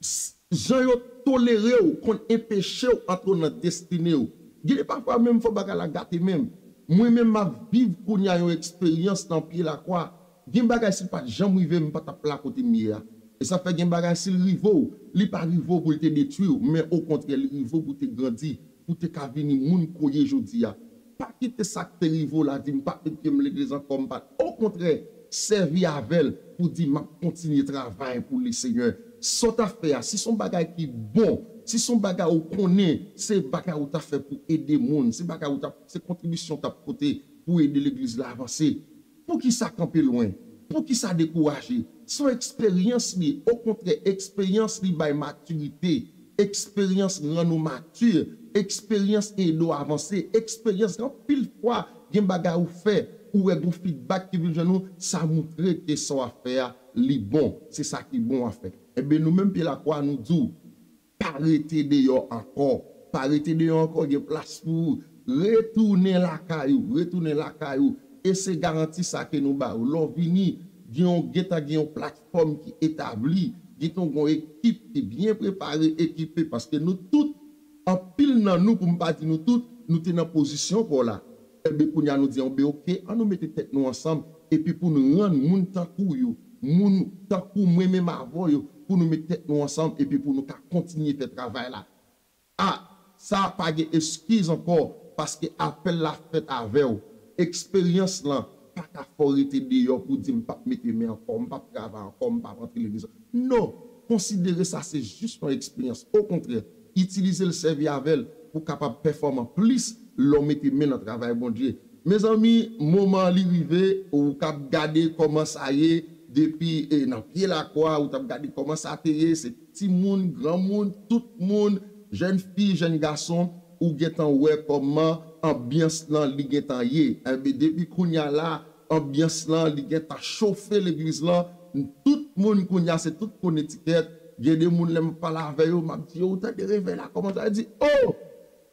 s- jan yo tolere w konn enpeche w antre w nan destine w. Gen de pafwa menm fò bagay la gate menm. Mwen menm m ap viv kounye a yon eksperyans nan pye lakwa. Gen bagay si l pa t janm rive m pa t ap la kote m ye a. E sa fè gen bagay si l rive w, li pa rive w pou l te detwi w, men okontrè li rive w pou te grandi, pou te ka vini moun ke w ye jodi a. Pa kite sa k te rive w la di m pa met pye m legliz ankò, m pa. Okontrè, sèvi avè l pou di m ap kontinye travay pou Lesenyè. Sa w ta fè a, si se yon bagay ki bon, si se yon bagay ou konnen, se bagay ou ta fè pou ede moun, se bagay ou ta, se kontribisyon w t ap pote pou ede legliz la avanse. Poukisa kanpe lwen? Poukisa dekouraje? Se yon eksperyans li ye. Okontrè, eksperyans li bay matirite. Eksperyans rann ou mati. Eksperyans ede w avanse. Eksperyans, anpil fwa, gen bagay ou fè, ou wè gon feedback ki vin jwenn ou, sa moutre ke sa w ap fè a, li bon. Se sa ki bon w ap fè. Enben, nou menm pye lakwa, nou di w, pa rete deyò ankò. Pa rete deyò ankò, gen plas pou ou. Retounen lakay ou, retounen lakay ou. E se garanti sa ke nou ba ou. Lè w vini, gen yon, gentan gen yon platfòm ki etabli, gentan gen yon ekip ki byen prepare, ekipe, paske nou tout, anpil nan nou, pou m pa di nou tout, nou te nan pozisyon pa w la. Enben, kounye a nou di, enben, oke, an nou mete tèt nou ansanm, epi pou nou rann moun tankou yo, moun tankou mwen menm avè yo, pou nou met tèt nou ansanm, epi pou nou ka kontinye fè travay la. A, sa pa gen eskiz ankò, paske apèl la fèt avè w. Eksperyans lan pa ka fè w rete deyò pou di, "M p ap mete men ankò, m p ap travay ankò, m p ap antre legliz." Non, konsidere sa se jis yon eksperyans. Okontrè, itilize l, sèvi avè l pou w kapab pèfòman plis lè w mete men nan travay Bondye. Mezanmi, moman an li rive, ou k ap gade kòman sa ye depi, e, nan pye lakwa, ou t ap gade kòman sa te ye, se timoun, granmoun, tout moun, jèn fi, jèn gason, ou gentan wè kòman anbyans lan li gentan ye. Enben, depi kounye a la, anbyans lan li gentan chofe legliz lan. Tout moun kounye a se tout Konetikèt. Gen de moun lè m ap pale avè yo, m ap di yo, "Ou tande revèy la kòman sa?" Yo di, "Oh!"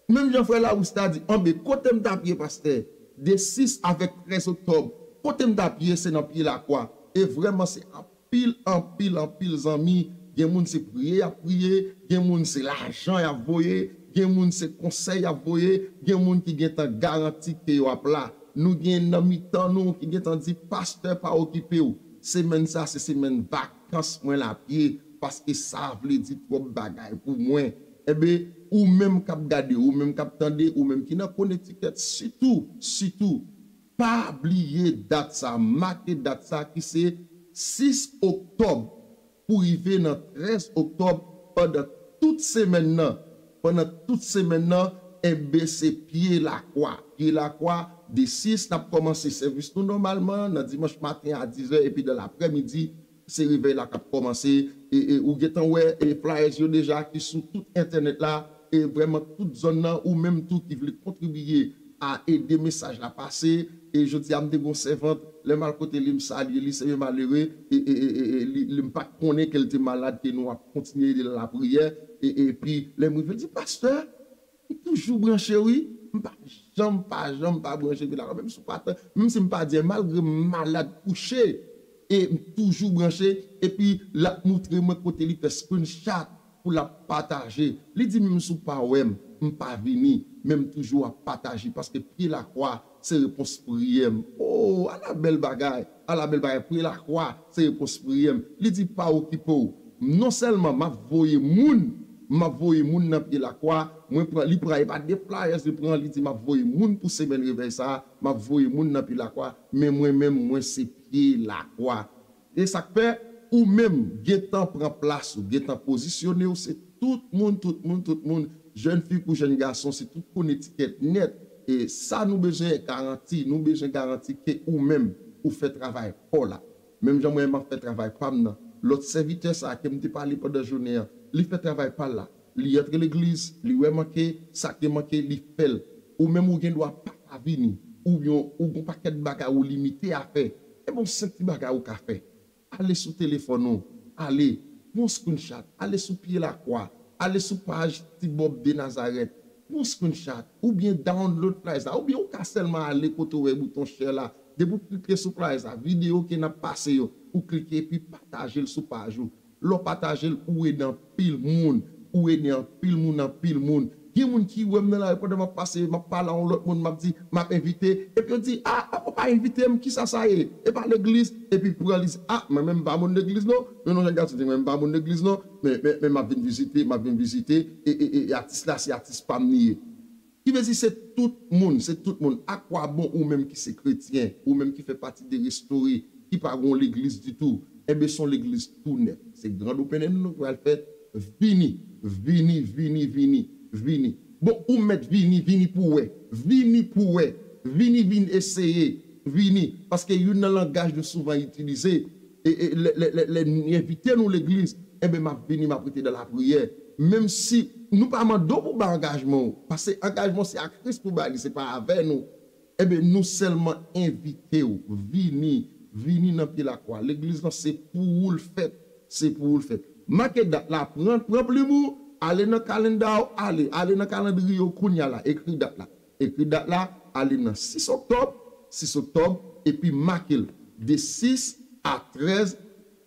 Menm jan frè Lawis ta di, "Anben, kote m t ap ye, pastè? De sis avèk trèz oktòb, kote m t ap ye, se nan pye lakwa." E vrèman, se anpil, anpil, anpil zanmi. Gen moun se priye y ap priye, gen moun se lajan y ap voye, gen moun se konsèy y ap voye, gen moun ki gentan garanti ke yo ap la. Nou gen nan mitan nou ki gentan di, "Pastè, pa okipe w. Semèn sa, se semèn vakans mwen lapye, paske sa vle di twòp bagay pou mwen." Enben, ou menm k ap gade, ou menm k ap tande, ou menm ki nan Konetikèt, sitou, sitou, pa bliye dat sa, make dat sa ki se sis oktòb pou rive nan trèz oktòb, pandan tout semèn nan. Pandan tout semèn nan, enben, se pye lakwa. Pye lakwa, de sis, n ap kòmanse sèvis nou nòmalman, nan dimanch maten a diz è, epi dan laprèmidi, se revèy la k ap kòmanse. E, e, ou gentan wè, e, flyers yo deja ki sou tout entènèt la, e vrèman tout zòn nan, ou menm tou ki vle kontribiye a ede mesaj la pase. E jodi a, m te gon sèvant, lè m al kote li, m salye li, se yon malere, e, e, e, e, e, li, li, m pa t konnen ke l te malad, ke nou ap kontinye ede l lapriyè. E, e, epi, lè m rive, l di, "Pastè, m toujou branche, wi. M pa janm, pa janm, pa branche, epi la, menm si w pa tan, menm si m pa di, malgre m malad kouche, e m toujou branche," epi l ap moutre mwen kote li fè screenshot pou l ap pataje. Li di, "Menm si w pa wè m, m pa vini, men m toujou ap pataje, paske pye lakwa se repons priyè m." Oh, ala bèl bagay, ala bèl bagay, pye lakwa se repons priyè m. Li di, "Pa okipe w. Non sèlman m ap voye moun, m ap voye moun nan pye lakwa, mwen pran, li pran, e pa de flyers li pran, li di, 'M ap voye moun pou semèn revèy sa a, m ap voye moun nan pye lakwa, men mwen menm, mwen se pye lakwa.'" E sa k fè, ou menm, gentan pran plas ou, gentan pozisyone w, se tout moun, tout moun, tout moun, jèn fi kou jèn gason, se tout Konetikèt nèt. E sa nou bezwen garanti, nou bezwen garanti ke ou menm, ou fè travay pa w la. Menm jan mwen m ap fè travay pa m nan, lòt sèvitè sa a ke m te pale pandan jounen an, li fè travay pa l la. Li antre legliz, li wè manke, sa k te manke, li fè l. Ou menm ou gen dwa pa ka vini, oubyen ou gon pakèt bagay ou limite a fè. E bon, senp ti bagay ou ka fè. Ale sou telefòn ou, ale, pran screenshot, ale sou pye lakwa, ale sou paj Ti Bòb de Nazarèt, pran screenshot, oubyen download flyers la, oubyen ou ka sèlman ale kote w wè bouton share la, depi w klike sou flyers la, videyo ke n ap pase yo, ou klike epi pataje l sou paj ou. Lè w pataje l, ou ede anpil moun, ou ede anpil moun, anpil moun. Gen moun ki wè m nan lari pandan m ap pase, m ap pale a yon lòt moun, m ap di, m ap envite, epi yo di, "A, a, ou pa envite m, kisa sa ye? E pa legliz?" Epi pran li di, "A, mwen menm m pa moun legliz non." Men yon jèn gason di, "Mwen m pa moun legliz non, men, men, men m ap vin vizite, m ap vin vizite, e, e, e, e atis la, se atis pa m li ye." Ki vle di se tout moun, se tout moun. Akwabon ou menm ki se kretyen, ou menm ki fè pati de Restore, ki pa gon legliz ditou, enben se yon legliz tou nèf. Se grand opening nou pral fè. Vini, vini, vini, vini, vini. Bon, ou mèt vini, vini pou wè. Vini pou wè. Vini, vin eseye. Vini. Paske youn nan langaj nou souvan itilize, e, e, lè, lè, lè, lè n envite nou legliz, enben, m ap vini, m ap rete nan lapriyè. Menm si nou pa mande w pou bay angajman w, paske angajman w se a Kris pou bay li, se pa avè nou. Enben, nou sèlman envite w, vini, vini nan pye lakwa. Legliz lan se pou ou l fèt, se pou ou l fèt. Make dat la, pran, pran plim ou, ale nan kalenda w, ale, ale nan kalandriye w kounye a la, ekri dat la. Ekri dat la, ale nan sis oktòb, sis oktòb, epi make l de sis a trèz,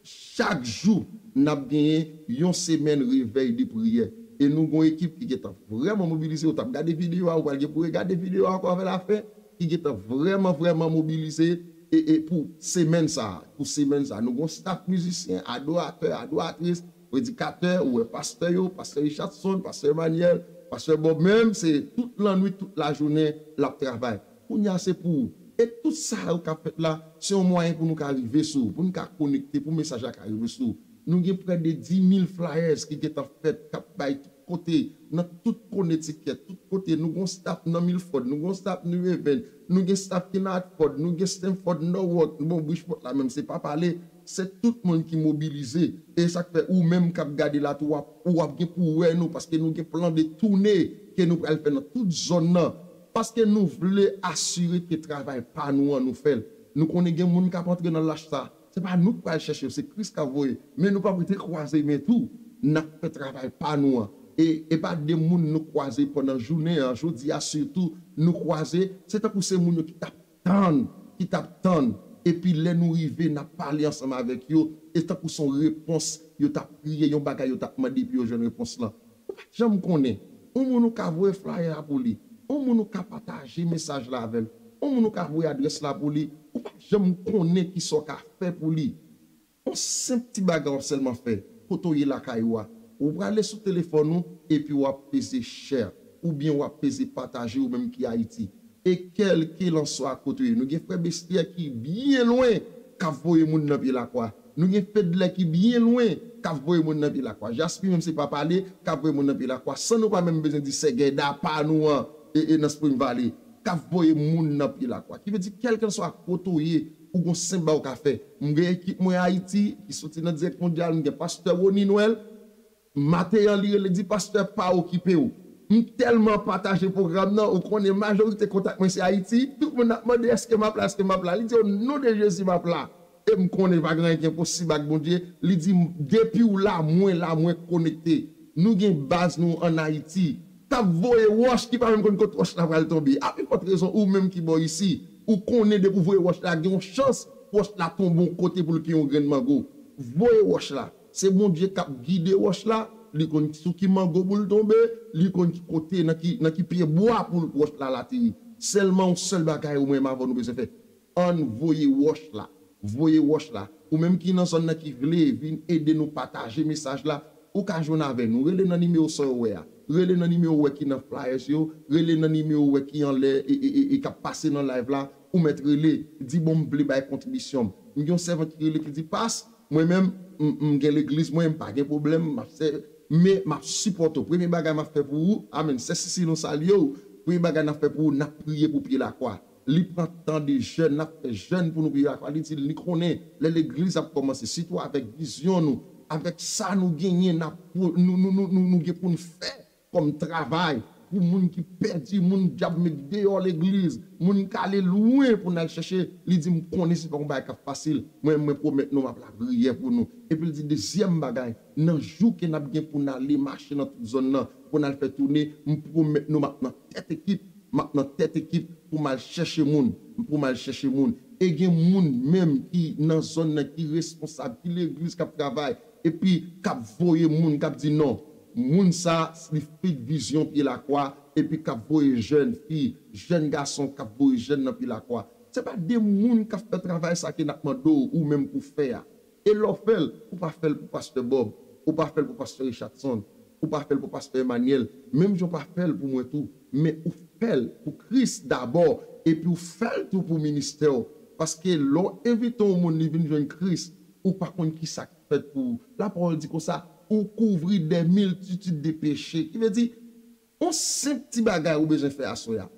chak jou, n ap genyen yon semèn revèy de priyè. E nou gon ekip ki gentan vrèman mobilize. Ou t ap gade videyo a, ou pral gen pou regade videyo a ankò avè lafen. ki gentan vrèman, vrèman mobilize e, e pou semèn sa a, pou semèn sa a. Nou gen yon staff mizisyen, adoratè, adoratris, predikatè, ou wè pastè yo, pastè Richardson, pastè Emmanuel, pastè Bob menm, se tout lannwit, tout lajounen, l ap travay. Kounye a se pou ou. E tout sa yo k ap fèt la, se yon mwayen pou nou ka rive sou, pou nou ka konekte, pou mesaj la ka rive sou. Nou gen prè de dis mil flyers ki gentan fèt, k ap bay tout kote, nan tout Connecticut, tout kote. Nou gen yon staff nan Milford, nou gen yon staff New Haven, nou gen staff ki nan Hartford, nou gen Stamford, Norwalk, bon, Bridgeport la menm, se pa pale, se tout moun ki mobilize. E sa k fè ou menm k ap gade la tou, w ap, w ap gen pou wè nou, paske nou gen plan de toune ke nou pral fè nan tout zòn nan. Paske nou vle asire ke travay pa nou an, nou fè l. Nou konnen gen moun k ap antre nan lach sa. Se pa nou k pral chèche yo, se Kris k ap voye. Men nou p ap rete kwaze men tou. N ap fè travay pa nou an. E, e pa de moun nou kwaze pandan jounen an, jodi a sitou, nou kwaze, se tankou se moun yo ki t ap tann, ki t ap tann. Epi lè nou rive, n ap pale ansanm avèk yo, e tankou se yon repons, yo t ap priye, yon bagay yo t ap mande, epi yo jwenn repons lan. Ou pa janm konnen. Yon moun ou ka voye flyer la pou li. Yon moun ou ka pataje mesaj la avè l. Yon moun ou ka voye adrès la pou li. Ou pa janm konnen ki sa w ka fè pou li. Yon senp ti bagay w ap sèlman fè. Kote w ye lakay ou a. Ou prale sou telefòn ou, epi w ap peze share. Oubyen w ap peze pataje ou menm ki Ayiti. E kèlkelanswa kote w ye, nou gen frè Bestyè ki byen lwen k ap voye moun nan pye lakwa. Nou gen Fedlè ki byen lwen k ap voye moun nan pye lakwa. Jaspi menm se pa pale k ap voye moun nan pye lakwa. San nou pa menm bezwen di Sè Gèda pa nou an, e, e nan Spring Valley, k ap voye moun nan pye lakwa. Ki vle di, kèlkelanswa kote w ye, ou gon senp bagay w ka fè. M gen ekip mwen Ayiti ki soti nan Dirèk Mondyal, m gen pastè Rony Noël, Maten an, li rele, li di, "Pastè, pa okipe w. M tèlman pataje pwogram nan, ou konnen majorite kontak mwen se Ayiti." Tout moun ap mande, "Èske m ap la? Èske m ap la?" Li di, "O non de Jezi, m ap la." E m konnen pa gen anyen ki enposib ak Bondye. Li di, "Depi w la, mwen la, mwen konekte." Nou gen baz nou ann Ayiti k ap voye wòch, ki pa menm konn kot wòch la pral tonbe. A pi fòt rezon, ou menm ki bò isi, ou konnen depi w voye wòch la, gen yon chans wòch la tonbe yon kote pou l gen yon grenn mango. Voye wòch la. Se Bondye k ap gide wòch la, li konn sou ki mango pou l tonbe, li konn ki kote, nan ki, nan ki pye bwa pou wòch la, l ateri. Sèlman yon sèl bagay ou menm avè w nou bezwen fè. Ann voye wòch la. Voye wòch la. Ou menm ki nan zòn nan ki vle vin ede nou pataje mesaj la, ou ka jwenn avè nou. Rele nan nimewo sa w wè a. Rele nan nimewo w wè ki nan flyers yo. Rele nan nimewo w wè ki anlè e, e, e, e k ap pase nan live la. Ou mèt rele. Di, "Bon, m vle bay kontribisyon m." M gen yon sèvant ki rele ki di, "Pas, mwen menm, m, m gen legliz mwen, m pa gen pwoblèm, m ap sè, men m ap sipòte w. Premye bagay m ap fè pou ou, amèn, sè Sisi, nou salye w. Premye bagay n ap fè pou ou, n ap priye pou pye lakwa." Li pran tan de jèn, n ap fè jèn pou nou pye lakwa. Li di, li konnen, lè legliz ap kòmanse, sitou avèk vizyon nou, avèk sa nou genyen, n ap, nou, nou, nou, nou, nou gen pou n fè kòm travay pou moun ki pèdi, moun dyab met deyò legliz, moun k ale lwen pou n al chèche. Li di, "M konnen se pa yon bagay k ap fasil. Mwen, mwen pwomèt nou, m ap lapriyè pou nou." Epi l di, "Dezyèm bagay, nan jou ke n ap gen pou n ale mache nan tout zòn nan, pou n al fè toune, m pwomèt nou, m ap nan tèt ekip, m ap nan tèt ekip pou m al chèche moun, pou m al chèche moun." E gen moun menm ki nan zòn nan, ki responsab, ki legliz k ap travay, epi k ap voye moun, k ap di, "Non, moun sa, li fit vizyon pye lakwa," epi k ap voye jèn fi, jèn gason, k ap voye jèn nan pye lakwa. Se pa de moun k ap fè travay sa ke n ap mande w, ou menm pou fè a. E lè w fè l, ou pa fè l pou pastè Bob, ou pa fè l pou pastè Richardson, ou pa fè l pou pastè Emmanuel, menm jan w pa fè l pou mwen tou, men ou fè l pou Kris dabò, epi ou fè l tou pou ministè w. Paske lè w envite yon moun li vin jwenn Kris, ou pa konn ki sa k fèt pou ou. Lapawòl di konsa, ou kouvri de miltitid de peche. Ki vle di, yon senp ti bagay ou bezwen fè aswè a.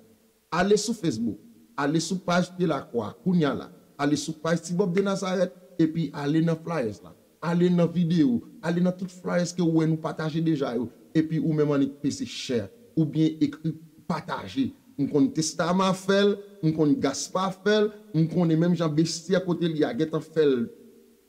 Ale sou Facebook, ale sou paj Pye Lakwa, kounya la. Ale sou paj Ti Bob de Nazareth, epi ale nan flyers la. Ale nan videyo, ale nan tout flyers ke ou wè nou pataje deja yo. Epi ou menm annik peze share, oubyen ekri pataje. M konn Testama fè l, m konn Gaspa fè l, m konnen menm jan Bestyè kote li a gentan fè l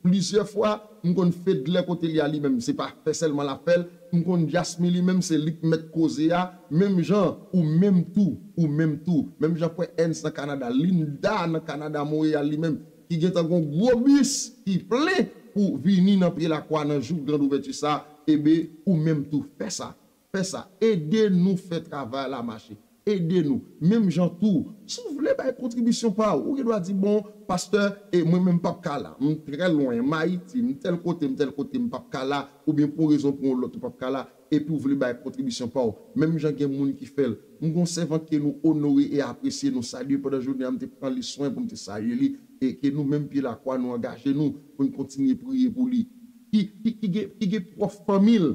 plizyè fwa, m konn Fedlè kote li a li menm, se pa fè sèlman l ap fè l, m konn Jasmi li menm, se li k mèt koze a, menm jan ou menm tou, ou menm tou, menm jan frè Ernst nan Kanada, Linda nan Kanada, Monreyal li menm, ki gentan gon gwo bis ki plen pou vini nan Pye Lakwa nan jou grand ouvèti sa, ebe, ou menm tou, fè sa, fè sa, ede nou fè travay la mache. ede nou. Menm jan tou, si w vle bay kontribisyon pa w, ou gen dwa di, bon, pastè, e mwen menm m p ap ka la. M trè lwen, m Ayiti, m tèl kote, m tèl kote, m p ap ka la. Oubyen pou yon rezon pou yon lòt, ou p ap ka la. Epi w vle bay kontribisyon pa w. Menm jan gen moun ki fè l. M gen yon sèvant ke nou onore e apresye, nou salye pandan jounen an, m te pran li swen pou m te salye li, e ke nou menm Pye Lakwa, nou angaje nou pou n kontinye priye pou li. Ki, ki, ki gen, ki gen pwòp fanmi l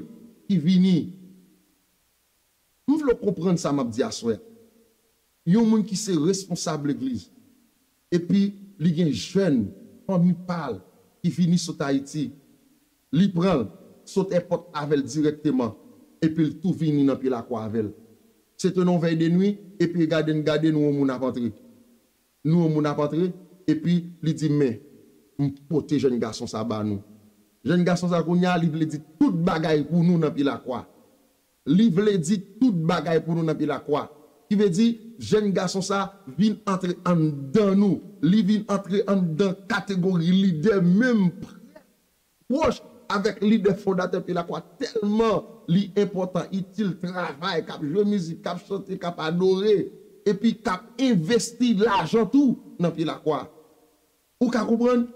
ki vini. M vle w konprann sa m ap di aswè. Yon moun ki se responsab legliz, epi li gen jèn, fanmi pa l, ki vini sot Ayiti, li pran l, sot èpòt avè l dirèkteman, epi l tou vini nan Pye Lakwa avè l. Se te nan yon vèy de nwi, epi gade n gade nou yon moun ap antre. Nou yon moun ap antre, epi li di, men, m pote jèn gason sa ba nou. Jèn gason sa kounye a, li vle di tout bagay pou nou nan Pye Lakwa. Li vle di tout bagay pou nou nan Pye Lakwa. Ki vle di, jèn gason sa vin antre anndan nou. Li vin antre anndan kategori lidè menm pwòch avèk lidè fondatè Pye Lakwa tèlman li enpòtan, itil, travay, k ap jwe mizik, k ap chante, k ap adore, epi k ap envesti lajan tou nan Pye Lakwa. Ou ka konprann?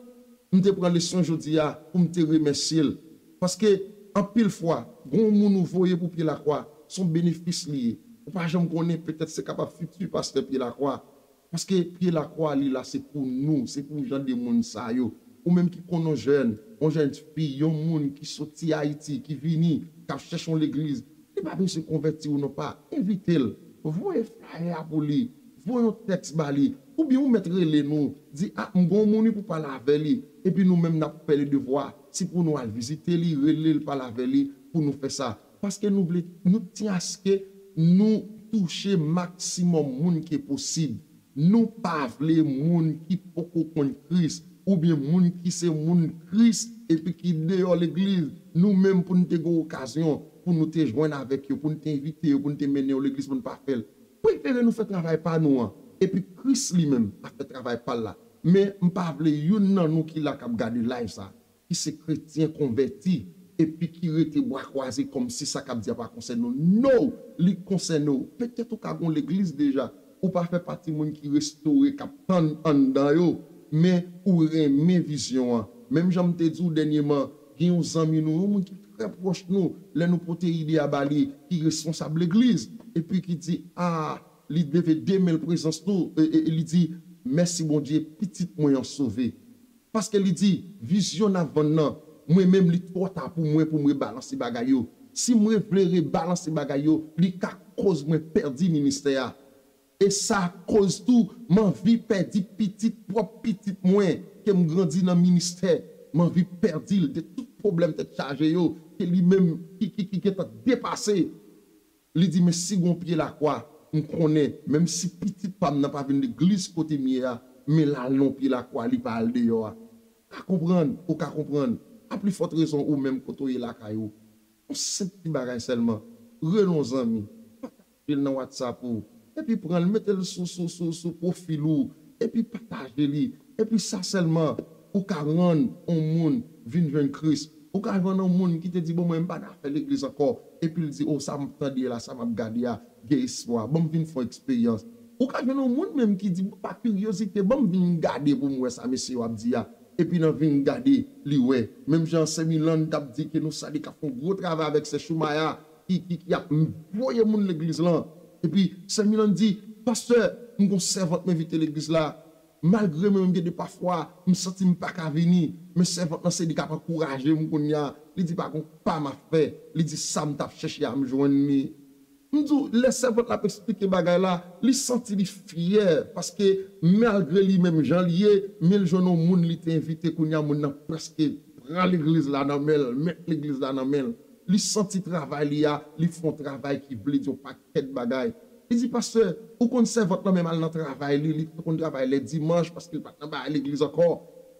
M te pran leson jodi a pou m te remèsye l. Paske, anpil fwa, gon moun ou voye pou Pye Lakwa, se yon benefis li ye. Ou pa janm konnen, petèt se kapab fiti pastè Pye Lakwa. Paske Pye Lakwa li la se pou nou, se pou jan de moun sa yo. Ou menm ki konn yon jèn, yon jèn fi, yon moun ki soti Ayiti, ki vini, k ap chèche yon legliz, li pa bezwen konvèti ou non pa, envite l, voye flyer a pou li, voye yon tèks ba li, oubyen ou mèt rele nou, di, a, m gon moun wi pou pale avè li, epi nou menm n ap fè le devwa, si pou nou al vizite li, rele l, pale avè li, pou nou fè sa. Paske nou vle, nou tyen aske nou touche maksimòm moun ke posib. Nou pa vle moun ki poko konn Kris, oubyen moun ki se moun Kris epi ki deyò legliz, nou menm pou n te gen okazyon pou nou te jwenn avèk yo, pou n te envite yo, pou n te mennen yo legliz, pou n pa fè l. Prefere nou fè travay pa nou an, epi Kris li menm ap fè travay pa l la. Men m pa vle youn nan nou ki la k ap gade live sa, ki se kretyen konvèti, epi ki rete bra kwaze kòmsi sa k ap di a pa konsène w. No! Li konsène w. Petèt ou ka gon legliz deja, ou pa fè pati moun ki restore, k ap tann anndan yo, men ou renmen vizyon an. Menm jan m te di w dènyèman, gen yon zanmi nou, yon moun ki trè pwòch nou, lè nou pote ide a ba li, ki responsab legliz, epi ki di, a, li leve de men l prezans nou, e, e, e li di, mèsi Bondye, pitit mwen an sove. Paske li di, vizyon n ap vann nan, mwen menm li twò ta pou mwen pou m rebalanse bagay yo. Si mwen vle rebalanse bagay yo, li ka koz mwen pèdi ministè a. E sa koz tou, m anvi pèdi pitit, pwòp pitit mwen, ke m grandi nan ministè. M anvi pèdi l de tout pwoblèm tèt chaje yo, ke li menm ki, ki, ki gentan depase. Li di, men si gon Pye Lakwa, m konnen, menm si pitit pa m nan pa vin legliz kote m ye a, men l al nan Pye Lakwa, li pa al deyò a. Ka konprann, ou ka konprann. A pli fòt rezon ou menm kote w ye lakay ou. Yon senp ti bagay sèlman. Rele yon zanmi. Pataje l nan WhatsApp ou. Epi pran l, mete l sou, sou, sou, sou pwofil ou. Epi pataje li. Epi sa sèlman, ou ka rann yon moun vin jwenn Kris. Ou ka jwenn yon moun ki te di, bon, mwen, m pa nan afè legliz ankò. Epi l di, o, sa m ap tande la, sa m ap gade a, gen espwa. Ban m vin fè yon eksperyans. Ou ka jwenn yon moun menm ki di, pa kiryozite, ban m vin gade pou m wè sa mesye yo ap di a. Epi nan vin gade, li wè. Menm jan sè Milan t ap di ke nou salye k ap fè yon gwo travay avèk sè Choumaya, ki, ki, ki ap voye moun legliz lan. Epi sè Milan di, pastè, m gon sèvant m envite legliz la. Malgre mwen menm gen de pafwa, m santi m pa ka vini, men sèvant lan se li k ap ankouraje m kounye a. Li di pa gon pa m ap fè. Li di sa m t ap chèche a m jwenn li. M di w, lè sèvant la ap eksplike bagay la, li santi li fyè, paske malgre li menm jan li ye, men l jwenn yon moun li te envite kounye a, moun nan prèske pran legliz la nan men l, met legliz la nan men l. Li santi travay li a, li fè yon travay ki vle di yon pakèt bagay. Li di, pastè, ou konn sèvant lan menm al nan travay li, li te konn travay lè dimanch paske li pa t nan bagay legliz ankò.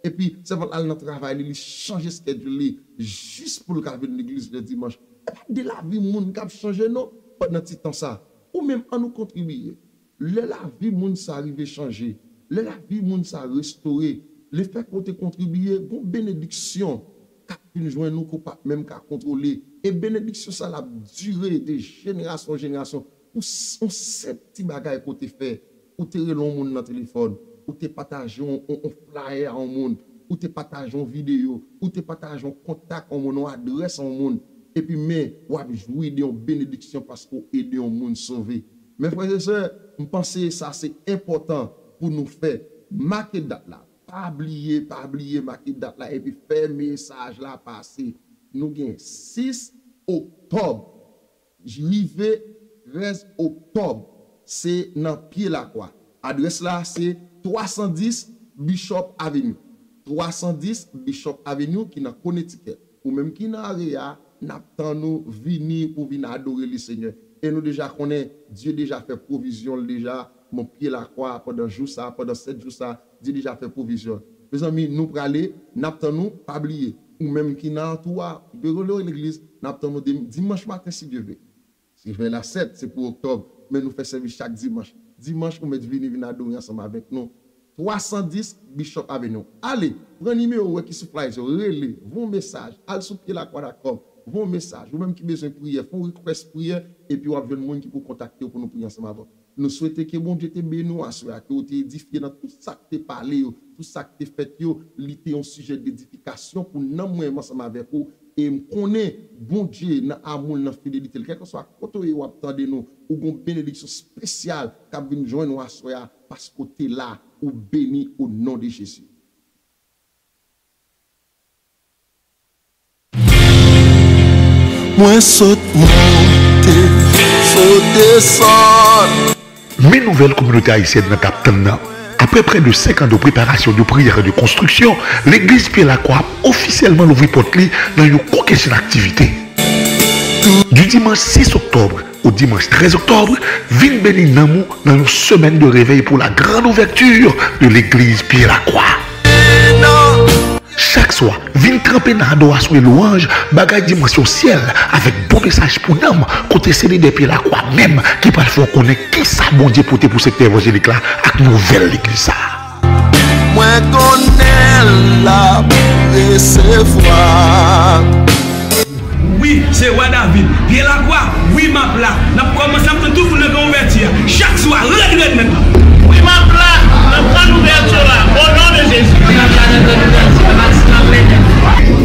Epi sèvant la al nan travay li, li chanje schedule li jis pou l ka vin legliz lè dimanch. E pa de lavi moun k ap chanje non pandan ti tan sa. Ou menm, ann nou kontribiye. Lè lavi moun sa rive chanje, lè lavi moun sa restore, lefètke w te kontribiye, gon benediksyon k ap vin jwenn ou ke w p ap menm ka kontwole. E benediksyon sa l ap dire de jenerasyon an jenerasyon. Ou s- yon senp ti bagay ke w te fè, ou te rele yon moun nan telefòn, ou te pataje yon, yon, yon flyer a yon moun, ou te pataje yon videyo, ou te pataje yon kontak yon moun, yon adrès yon moun, epi men w ap jwi de yon benediksyon paske w ede yon moun sove. Men frè e sè, m panse sa se enpòtan pou nou fè. Make dat la. Pa bliye, pa bliye make dat la epi fè mesaj la pase. Nou gen sis oktòb rive trèz oktòb, se nan Pye Lakwa. Adrès la se twa san dis Bishop Avenue. Twa san dis Bishop Avenue ki nan Connecticut. Ou menm ki nan area, n ap tann ou vini pou vin adore Lesenyè. E nou deja konnen, Dye deja fè pwovizyon l deja, nan Pye Lakwa, pandan jou sa, pandan sèt jou sa, Dye deja fè pwovizyon. Mezanmi, nou prale, n ap tann ou, pa bliye. Ou menm ki nan antou a, ou bezwen legliz, n ap tann ou dim- dimanch maten si Dye vle. Se revèy la sèt, se pou oktòb, men nou fè sèvis chak dimanch. Dimanch, ou mèt vini, vin adore ansanm avèk nou. Twa san dis Bishop Avenue. Ale, pran nimewo w ki sou flyer yo, rele, voye yon mesaj, al sou pyelakwa dot com, voye yon mesaj. Ou menm ki bezwen priyè, fè yon request priyè, epi w ap jwenn moun ki pou kontakte w pou nou priye ansanm avè w. Nou swete ke Bondye te beni w aswè a, ke w te edifye nan tout sa k te pale yo, tout sa k te fèt yo, li te yon sijè dedifikasyon pou nanm mwen menm ansanm avèk ou. E m konnen Bondye nan amou l, nan fidelite l, kèlkeswa kote w ye w ap tande nou, ou gen yon benediksyon espesyal k ap vin jwenn ou aswè a, paske w te la, ou beni o non de Jezi. Mwen sot monte, sot desann. Men nouvèl kominote ayisyèn nan t ap tann nan. Apre prè de senk an de preparasyon, de priyè, de konstriksyon, legliz Pye Lakwa ap ofisyèlman louvri pòt li nan yon kokennchenn aktivite. Du dimanche six octobre au dimanche treize octobre, vin beni nanm ou nan yon semèn de revèy pour la grande ouverture de l'église Pye Lakwa. Chak swa, vin tranpe nan adorasyon e lwanj, bagay dimansyon syèl, avèk bon mesaj pou nanm, kote se lidè Pye Lakwa menm ki pral fè w konnen kisa Bondye pote pou sektè evanjelik la ak nouvèl legliz sa a. Mwen konnen l ap resevwa. Wi, se wa David. Pye Lakwa, wi, m ap la. N ap kòmanse ap tann tout moun nan gran ouvèti a. Chak swa, rèd, rèd, menm. Wi, m ap la nan gran ouvèti la, o non de Jezi. Wi, m ap la nan gran ouvèti a, m ap la.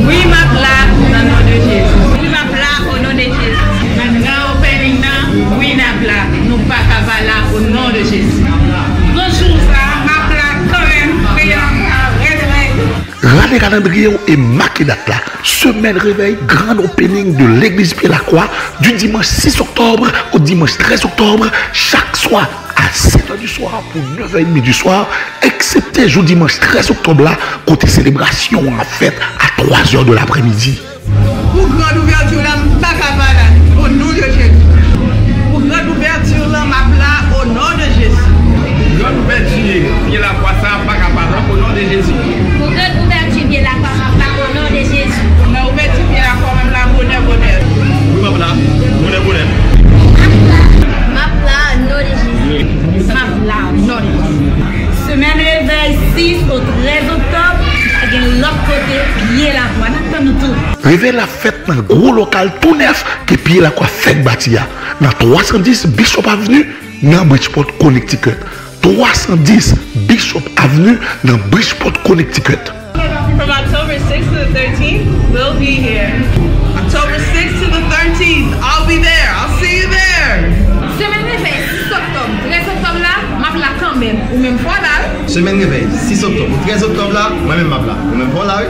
Wi, m ap la nan non de Jezi. Wi, m ap la o non de Jezi. Nan gran opening nan, wi, n ap la. Nou pa ka pa la o non de Jezi. Gran jou sa, m ap la kanmenm. Pye Lakwa, rèd, rèd. Rale kalandriye w e make dat la. Semèn revèy grand opening de legliz Pye Lakwa du dimanche six octobre au dimanche treize octobre, chak swa a sèt è di swa pou nèf è edmi di swa, eksepte jou dimanch trèz oktòb la, kote selebrasyon an ap fèt a twa zè de laprèmidi. Pou grand ouvèti la, m pa ka pa la, o non de Jezi. Pou grand ouvèti la, m ap la, o non de Jezi. Pou grand ouvèti Pye Lakwa sa, m pa ka pa la, o non de Jezi. Pou grand ouvèti Pye Lakwa, m ap la, o non de Jezi. Nan ouvèti Pye Lakwa, m ap la, bonè, bonè. Wi, m ap la, bonè, bonè. M ap la, non de Jezi. M ap la, non de Jezi. Semèn revèy sis o trèz oktòb, pa gen lòt kote, Pye Lakwa. N ap tann nou tou. Revèy la fèt nan gwo lokal tou nèf ke Pye Lakwa fèk bati a, nan twa san dis Bishop Avenue, nan Bridgeport, Connecticut. Twa san dis Bishop Avenue, nan Bridgeport, Connecticut. From October sixth to the thirteenth, we'll be here. October sixth to the thirteenth, I'll be there. I'll see you there. Semèn revèy sis oktòb, trèz oktòb la, m ap la kanmenm. Ou menm fò la, wi. Semèn revèy sis oktòb pou trèz oktòb la, mwen menm m ap la. Ou menm fò la, wi.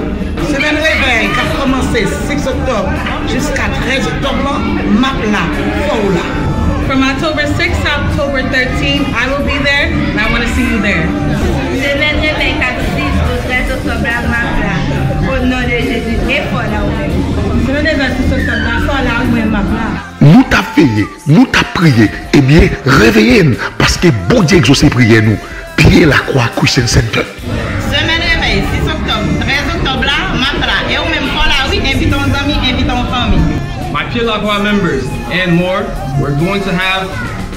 Semèn revèy k ap kòmanse six oktòb jiska trèz oktòb la, m ap la. Fò w la. From October sixth to October thirteenth, I will be there, and I wanna see you there. Semèn revèy k ap sis pou trèz oktòb la, m ap la. O non de Jezi, e fò la ou menm. Semèn revèy sis oktòb la, fò la ou menm, m ap la. Nou t ap veye, nou t ap priye, ebyen, reveye n, paske Bondye egzose priyè nou. Pye Lakwa Christian Center. Semèn revèy, sis oktòb, trèz oktòb la, m ap la. E ou menm, fò la, wi, envite yon zanmi, envite yon fanmi. My Pye Lakwa members and more, we're going to have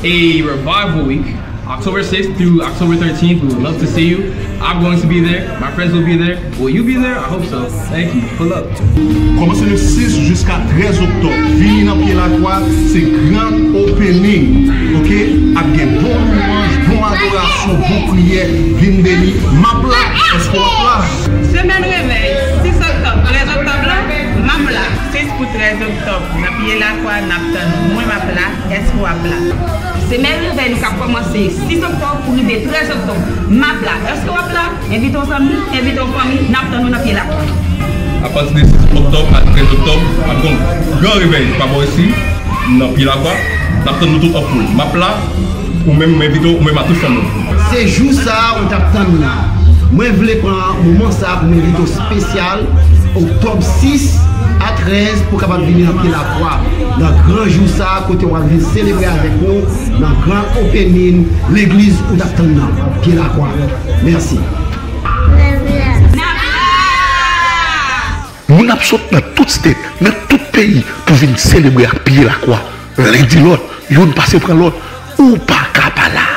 a revival week October sixth through October thirteenth, we would love to see you. I'm going to be there. My friends will be there. Will you be there? I hope so. Thank you. Pull up. Kòmanse le sis jiska trèz oktòb, vini nan Pye Lakwa, se grand opening, oke? Ap gen bon louwanj, bon adorasyon, bon priyè, vin beni. M ap la, èske w ap la? Semèn revèy, sis oktòb, trèz oktòb la, m ap la. Sis pou trèz oktòb, nan Pye Lakwa, n ap tann ou. Mwen, m ap la. Èske w ap la? Semèn revèy nou k ap kòmanse sis oktòb pou rive trèz oktòb. M ap la. Èske w ap la? Envite yon zanmi, envite yon fanmi, n ap tann ou nan Pye Lakwa. Apati de sis oktòb a trèz oktòb, ap gen yon gran revèy pa bò isi, nan Pye Lakwa. N ap tann nou tout an foul. M ap la, ou menm, m envite w, ou menm a tout fanmi w. Se jou sa a ou t ap tann nan. Mwen vle pran moman sa a pou m envite w espesyal, oktòb sis a trèz, pou w kapab vini nan Pye Lakwa, nan gran jou sa a, kote w ap vin selebre avèk nou nan gran opening legliz ou t ap tann nan, Pye Lakwa. Mèsi. Moun ap sot nan tout state, nan tout peyi pou vin selebre ak Pye Lakwa. Len di lòt, youn pase pran lòt, ou pa ka pa la.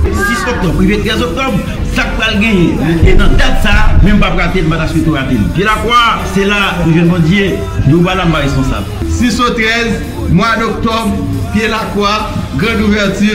Sis oktòb rive trèz oktòb, sa k pral genyen? E nan dat sa a, menm pa p rate l, m pa ta swete w rate l. Pye Lakwa, se la nou jwenn Bondye, nou ba la m pa responsab. Sis o trèz mwa doktòb, Pye Lakwa, grand ouvèti,